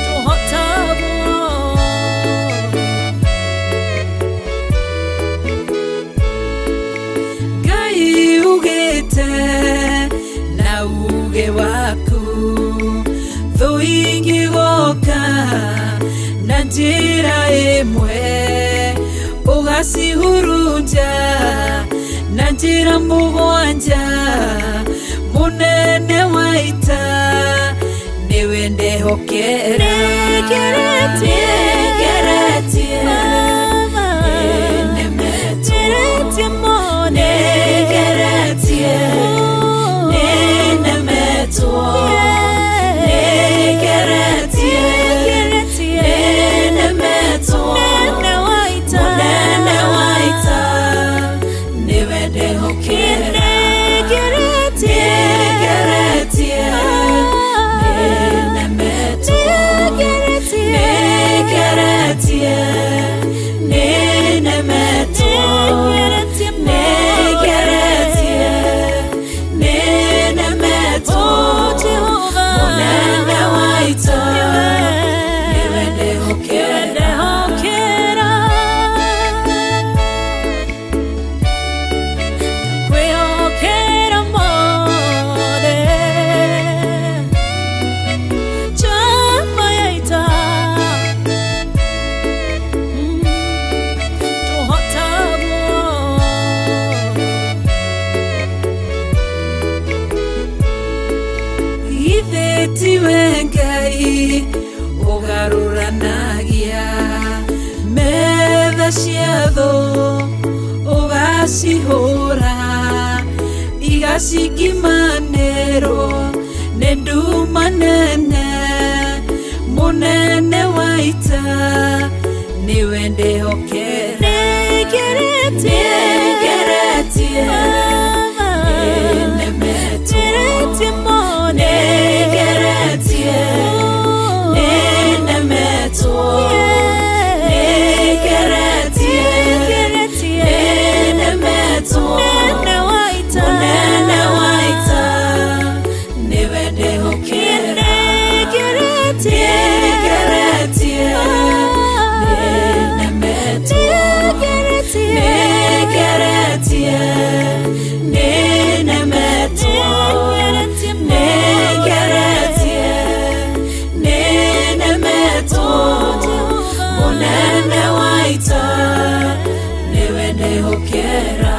Tuhotagwo Ngai ugĩte na uge waku thũ ingĩgoka na njĩra ĩmwe ũgacihurunja na njĩra mũgwanja Munene wa ita nĩwe ndehokera Nĩngeretie Nĩngeretie nĩnemetwo Nĩngeretie nĩnemetwo Nĩngeretie nĩnemetwo Munene wa ita nĩwe ndehokera Nĩngeretie nĩnemetwo Nĩngeretie nĩnemetwo Nĩngeretie nĩnemetwo Munene wa ita nĩwe ndehokera Kwehokera mothe Chama ya ita Tuhotagwo Githĩ tiwe Ngai ũgarũranagia metha cia thũ ũgacihũra igacingimanĩrwo nĩ nduma nene Munene wa ita nĩwe ndehokera Nĩngeretie Nĩngeretie nĩnemetwo Nĩngeretie nĩnemetwo Nĩngeretie nĩnemetwo Munene wa ita nĩwe ndehokera Nĩngeretie nĩnemetwo Nĩngeretie nĩnemetwo Nĩngeretie nĩnemetwo Munene wa ita nĩwe ndehokera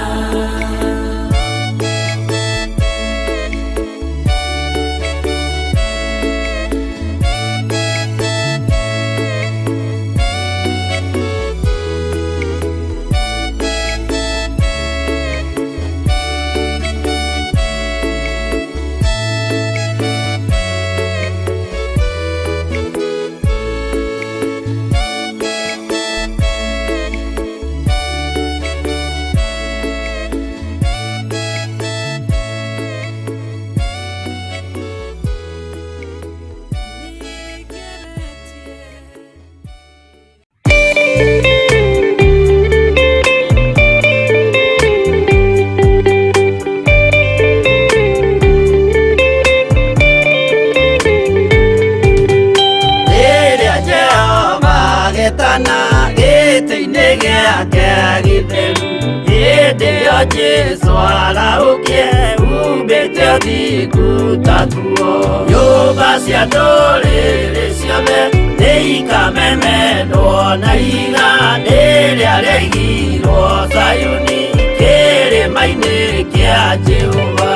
Nĩguo Jesũ arahũkie umbĩte ũthingu taguo. Nyũmba cia ndũrĩrĩ ciothe nĩikamemendwo na ihiga rĩrĩa rĩaigirwo Zayuni kĩrĩma-inĩ kĩa Jehova.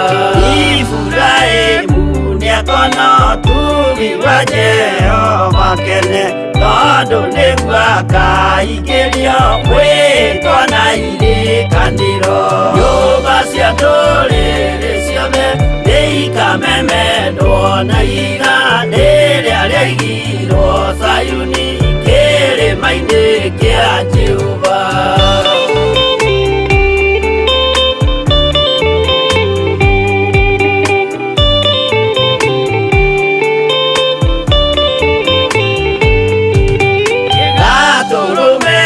Iburahĩmu nĩakona ũtugi wa Jehova kene, tondũ nĩguo akaingĩrio mwĩtwa na irĩkanĩro. Nyũmba cia ndũrĩrĩ ciothe nĩikamemendwo na ihiga rĩrĩa rĩaigirwo Zayuni kĩrĩma-inĩ kĩa Jehova. Gatũrũme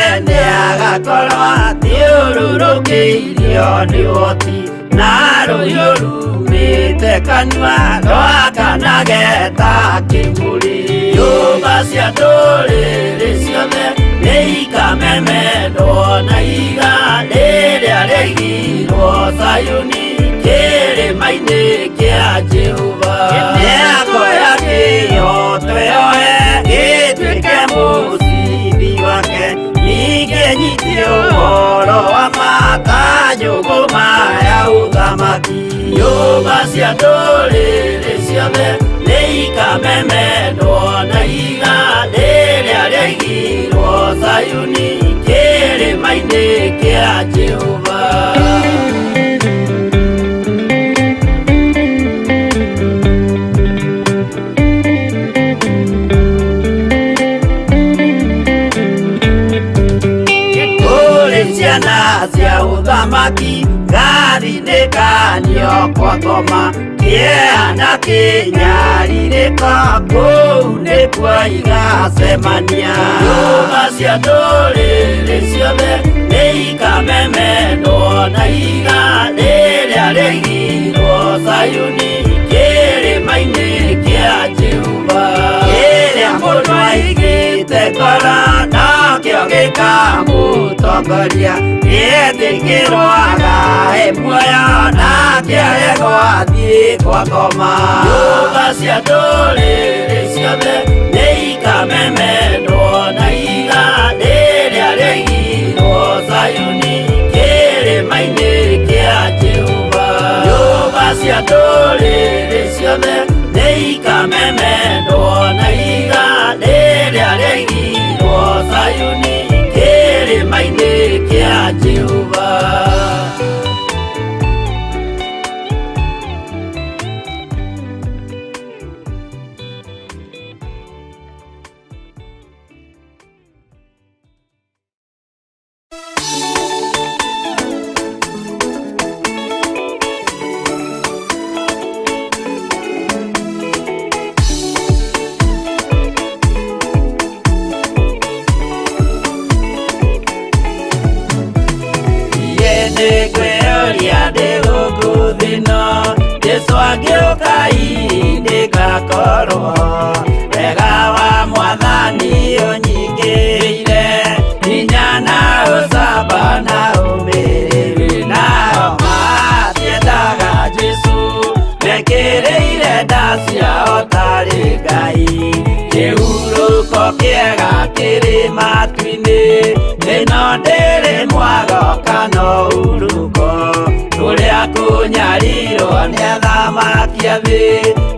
athiũrũrũkĩirio nĩ ũhoti na rũhiũ rumĩte kanua rwakanage ta kĩmũrĩ. Nyũmba cia ndũrĩrĩ ciothe nĩikamemendwo na ihiga rĩrĩa rĩaigirwo Zayuni kĩrĩma-inĩ kĩa Jehova. Nĩakoya kĩhooto yoe gĩtuĩke mũcibi wake, ningĩ nyite ũhoro wa matanjũgũma ya ũthamaki. Nyũmba cia ndũrĩrĩ ciothe nĩikamemendwo na ihiga rĩrĩa rĩaigirwo Zayuni kĩrĩma-inĩ kĩa Jehova. Ciana cia ũthamaki gathinĩkanio kwa ngoma, kĩeha na kĩnyarirĩko kũu nĩkuo igacemania. Nyũmba cia ndũrĩrĩ ciothe nĩikamemendwo na ihiga rĩrĩa rĩaigirwo Zayuni kĩrĩma-inĩ kĩa Jehova. Kĩrĩa mũndũ aigĩte ngoro nakĩo gĩkamũtongoria, gĩetĩkĩrwo agae muoyo nake aregwo athiĩ kwa ngoma. Nyũmba cia ndũrĩrĩ ciothe nĩikamemendwo na ihiga rĩrĩa rĩaigirwo Zayuni kĩrĩma-inĩ kĩa Jehova. Nyũmba cia ndũrĩrĩ ciothe nĩikamemendwo na ihiga rĩrĩa rĩaigirwo Zayuni kĩrĩma-inĩ kĩa Jehova. Jesu agĩũka ndĩgakorwo wega wa mwathani ũnyingĩrĩire, hinya na ũcamba na ũmĩrĩru. Nao matiendaga Jesu mekĩrĩire nda ciao tarĩ Ngai. Kĩhurũko kĩega kĩrĩ matu-inĩ, ĩno ndĩrĩ mwago kana ũhurũko. Kũrĩa kũnyarirwo nĩ athamaki a thĩ,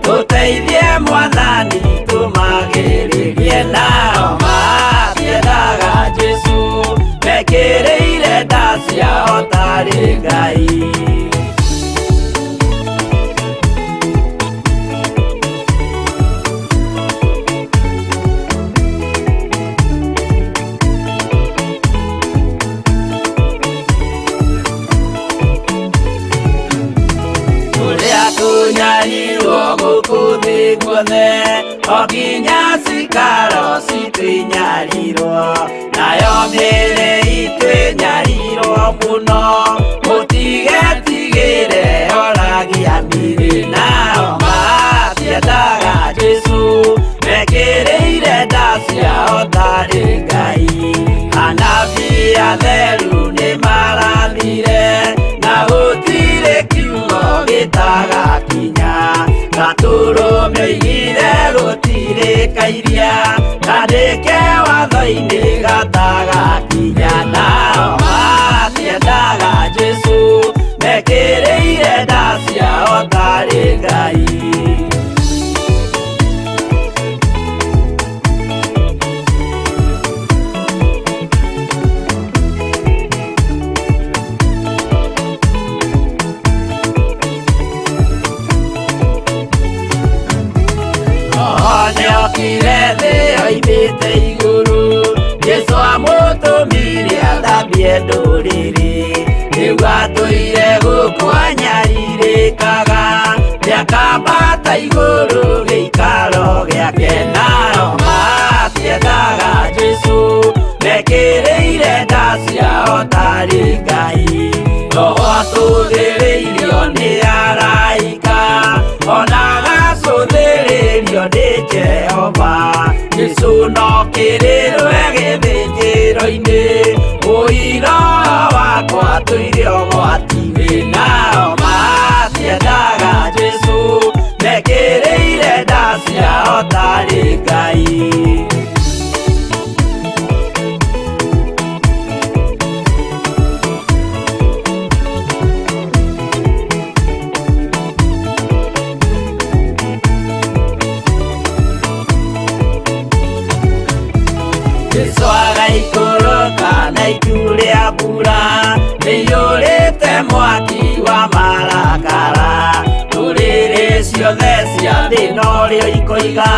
tũteithie mwathani tũmagĩrĩrie. Nao matiendaga Jesu mekĩrĩire nda ciao tarĩ Ngai. Kũnyarirwo gũkũ thĩ guothe, o nginya cikaro citũ inyarirwo, nayo mĩĩrĩ itũ ĩnyarirwo mũno. Mũtigetigĩre oragia mĩĩrĩ, nao matiendaga Jesu mekĩrĩire nda ciao tarĩ Ngai. Anabii atheru nĩmarathire na Nĩoigire gũtirĩ kairia kandĩke watho-inĩ gatagakinya. Nao matiendaga Jesũ, mekĩrĩire nda ciao tarĩ Ngai. Nĩokire thĩ oimĩte igũrũ, Jesũ amũtũmire athambie ndũrĩrĩ. Rĩu atũire gũkũ anyarirĩkaga, nĩakambata igũrũ gĩikaro gĩake. Nao matiendaga Jesũ, mekĩrĩire nda ciao tarĩ Ngai. Roho atũthĩrĩirio nĩ araika, ona agacũthĩrĩrio nĩ Jehova. Jesũ no kĩrĩrwe gĩthĩnjĩro-inĩ, ũira wakwa tũire ũgwati-inĩ. Nao matiendaga Jesũ, mekĩrĩire nda ciao tarĩ Ngai. Jesũ agaikũrũka na itu rĩa mbura rĩiyũrĩte mwaki wa marakara. Ndũrĩrĩ ciothe cia thĩ norĩo ikoiga,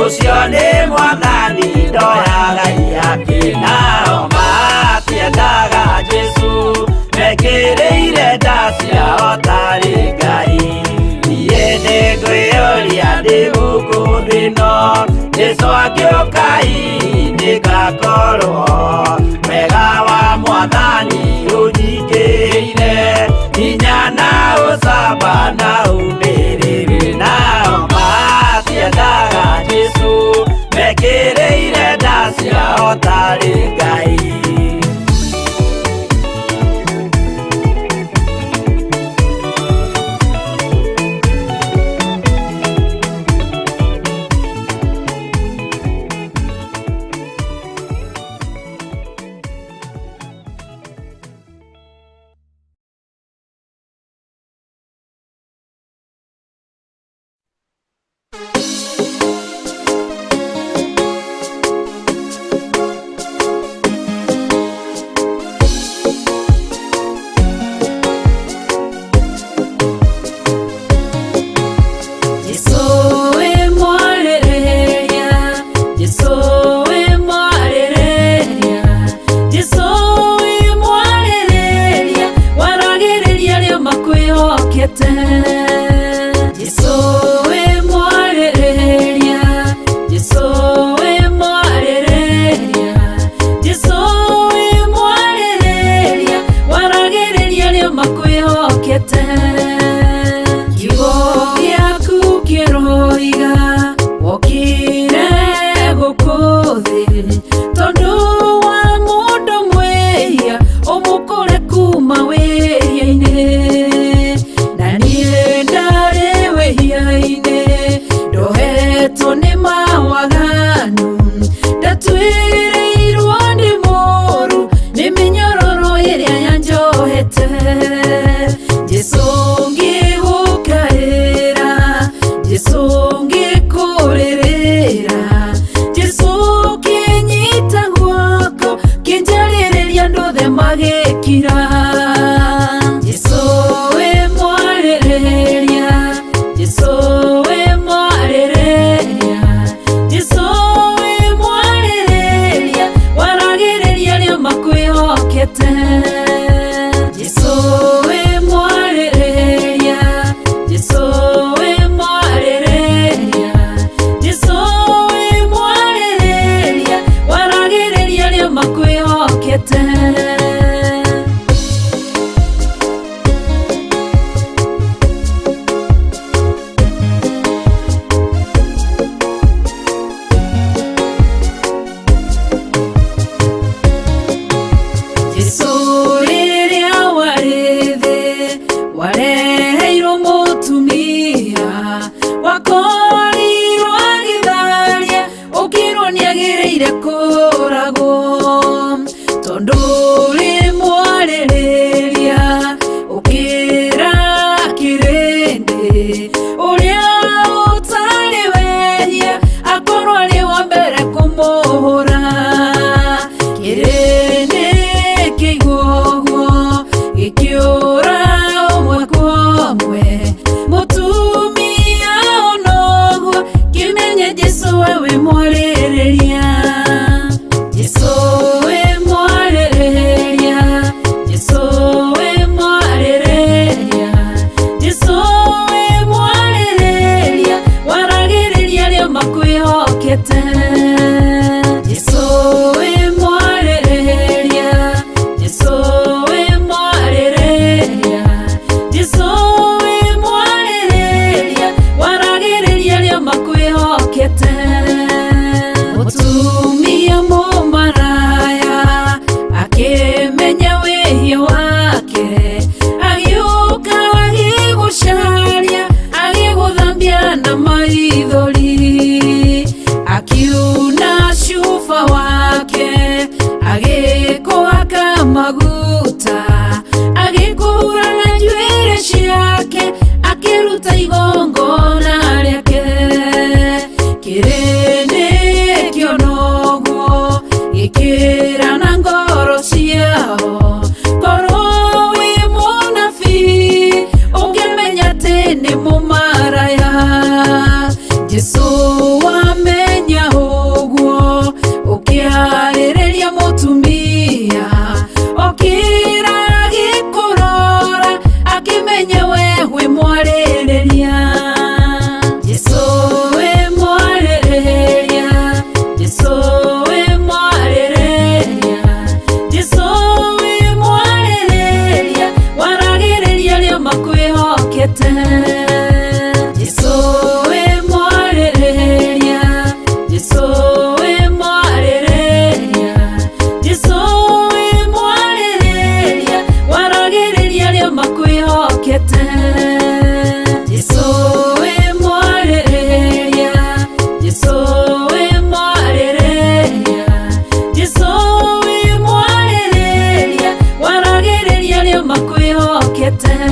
ũcio nĩ Mwathani ndoyaga iyake. Nao matiendaga Jesũ, mekĩrĩire nda ciao tarĩ Ngai. Niĩ nĩngwĩyũria ndĩ gũkũ thĩ ĩno, Jesũ angĩũka hihi nĩngakorwo. Wega wa Mwathani ũnyingĩrĩire, hinya na ũcamba na ũmĩrĩru. Nao matiendaga Jesũ, mekĩrĩire nda ciao tarĩ Ngai. Jesũ Nĩnjĩtĩkĩte.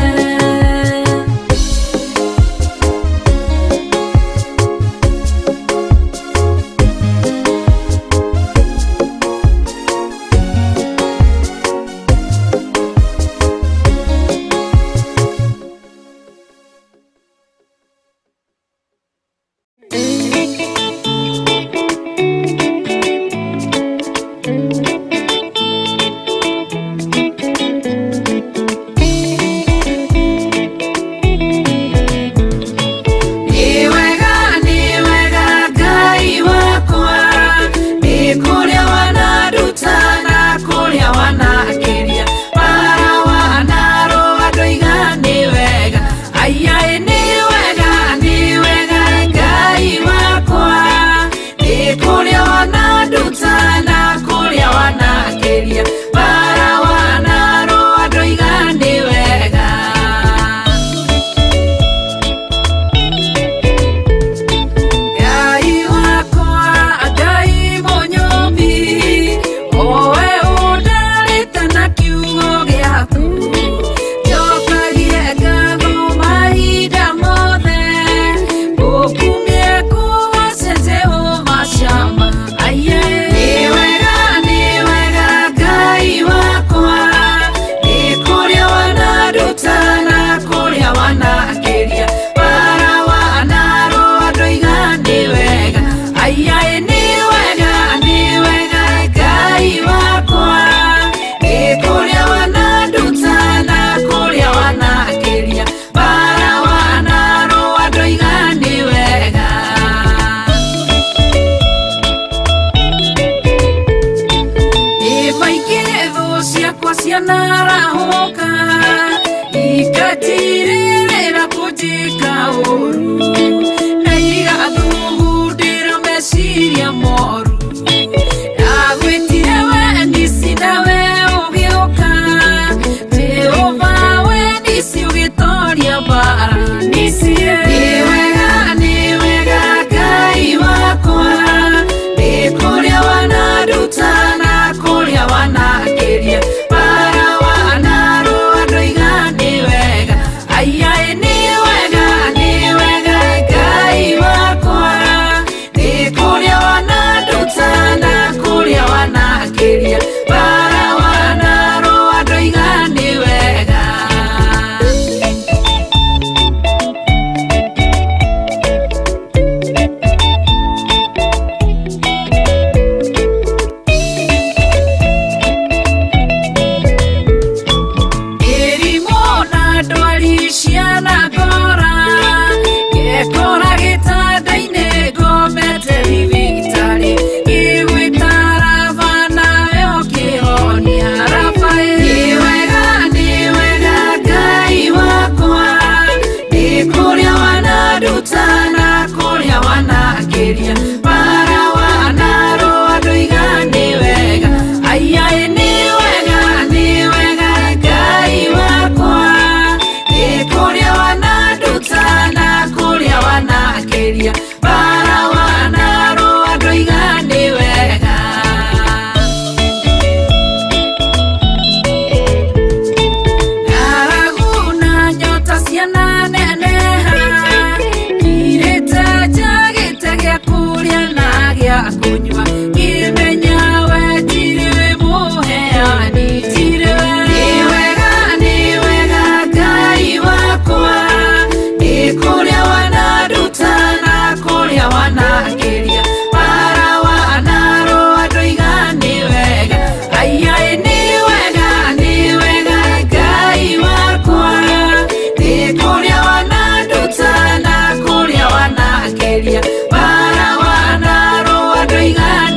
Bara wanarũa ndoiga.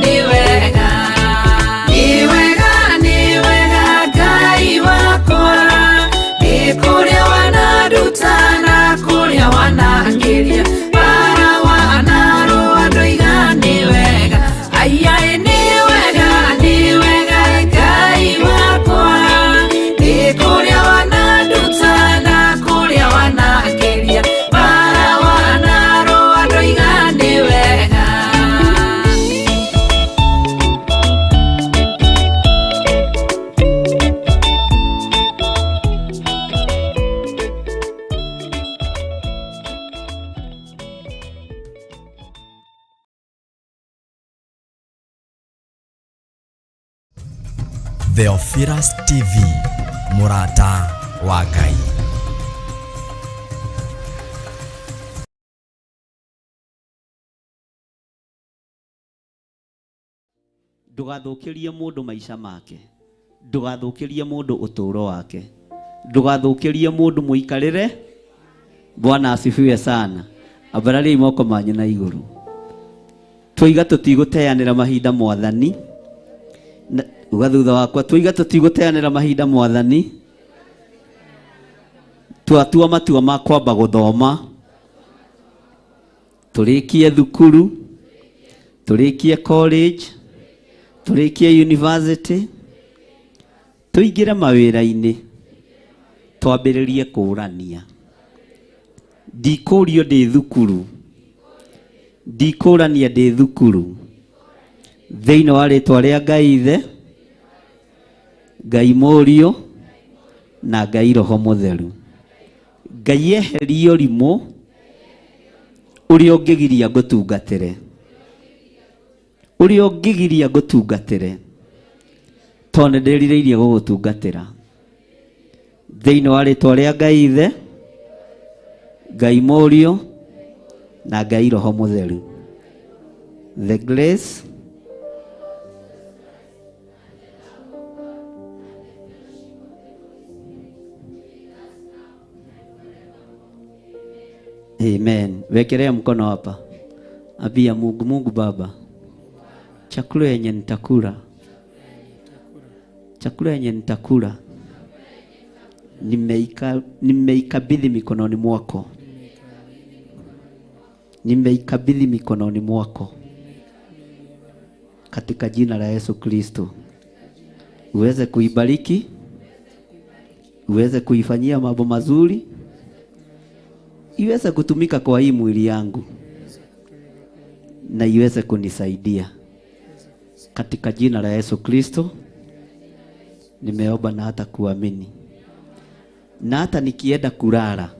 Theophilus TV, mũrata wa Ngai. Ndũgathũkĩrie mũndũ maica make, ndũgathũkĩrie mũndũ ũtũũro wake, ndũgathũkĩrie mũndũ mũikarĩre. Bwana asifiwe sana. Ambarariai moko manyu na igũrũ. Twoiga tũtigũteanĩra mahinda mwathani. Uga thutha wakwa, twoiga tũtigũteanĩra mahinda mwathani. Twatua matua ma kwamba gũthoma, tũrĩkie thukuru, tũrĩkie college, tũrĩkie university, tũingĩre mawĩra-inĩ, twambĩrĩrie kũũrania. Ndikũrio ndĩ thukuru, ndikũrania ndĩ thukuru. Thĩinĩ wa rĩtwa rĩa Ngai Ithe, Ngai Mũriũ na Ngai Roho Mũtheru. Ngai eherie ũrimũ ũrĩa ũngĩgiria ngũtungatĩre, ũrĩa ũngĩgiria ngũtungatĩre, tondũ nĩ ndĩrirĩirie gũgũtungatĩra. Thĩinĩ wa rĩtwa rĩa Ngai Ithe, Ngai Mũriũ na Ngai Roho Mũtheru. The grace Amen. Wekelea mkono hapa. Ambia Mungu, Mungu Baba, chakula yenye nitakula, chakula yenye nitakula, nimeikabidhi mikononi mwako, nimeikabidhi mikononi mwako, katika jina la Yesu Kristo. Uweze kuibariki, uweze kuifanyia mambo mazuri, iweze kutumika kwa hii mwili yangu na iweze kunisaidia. Katika jina la Yesu Kristo nimeomba na hata kuamini. Na hata nikienda kulala,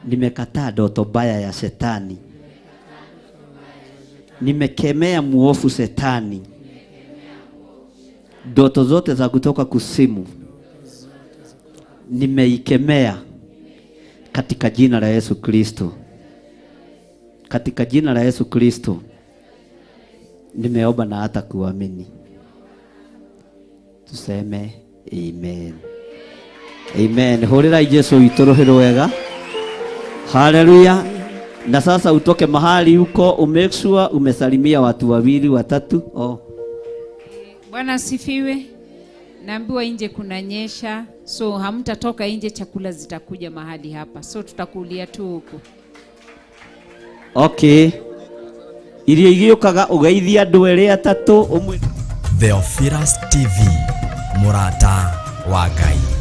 nimekataa ndoto mbaya ya shetani, nimekemea muofu shetani, ndoto zote za kutoka kusimu nimeikemea katika jina la Yesu Kristo. Katika jina la Yesu Kristo nimeomba na hata kuamini. Tuseme amen. Amen. Hũrĩrai Jesu witũ rũhĩ rwega. Haleluya. Na sasa utoke mahali huko, umake sure umesalimia watu wawili watatu. Oh. Bwana asifiwe. Naambiwa nje kunanyesha, so hamtatoka nje, chakula zitakuja mahali hapa, so tutakulia tu huku. Okay. Irio igĩũkaga ũgeithie andũ erĩ atatũ ũmwe. Theophilus TV, mũrata wa Ngai.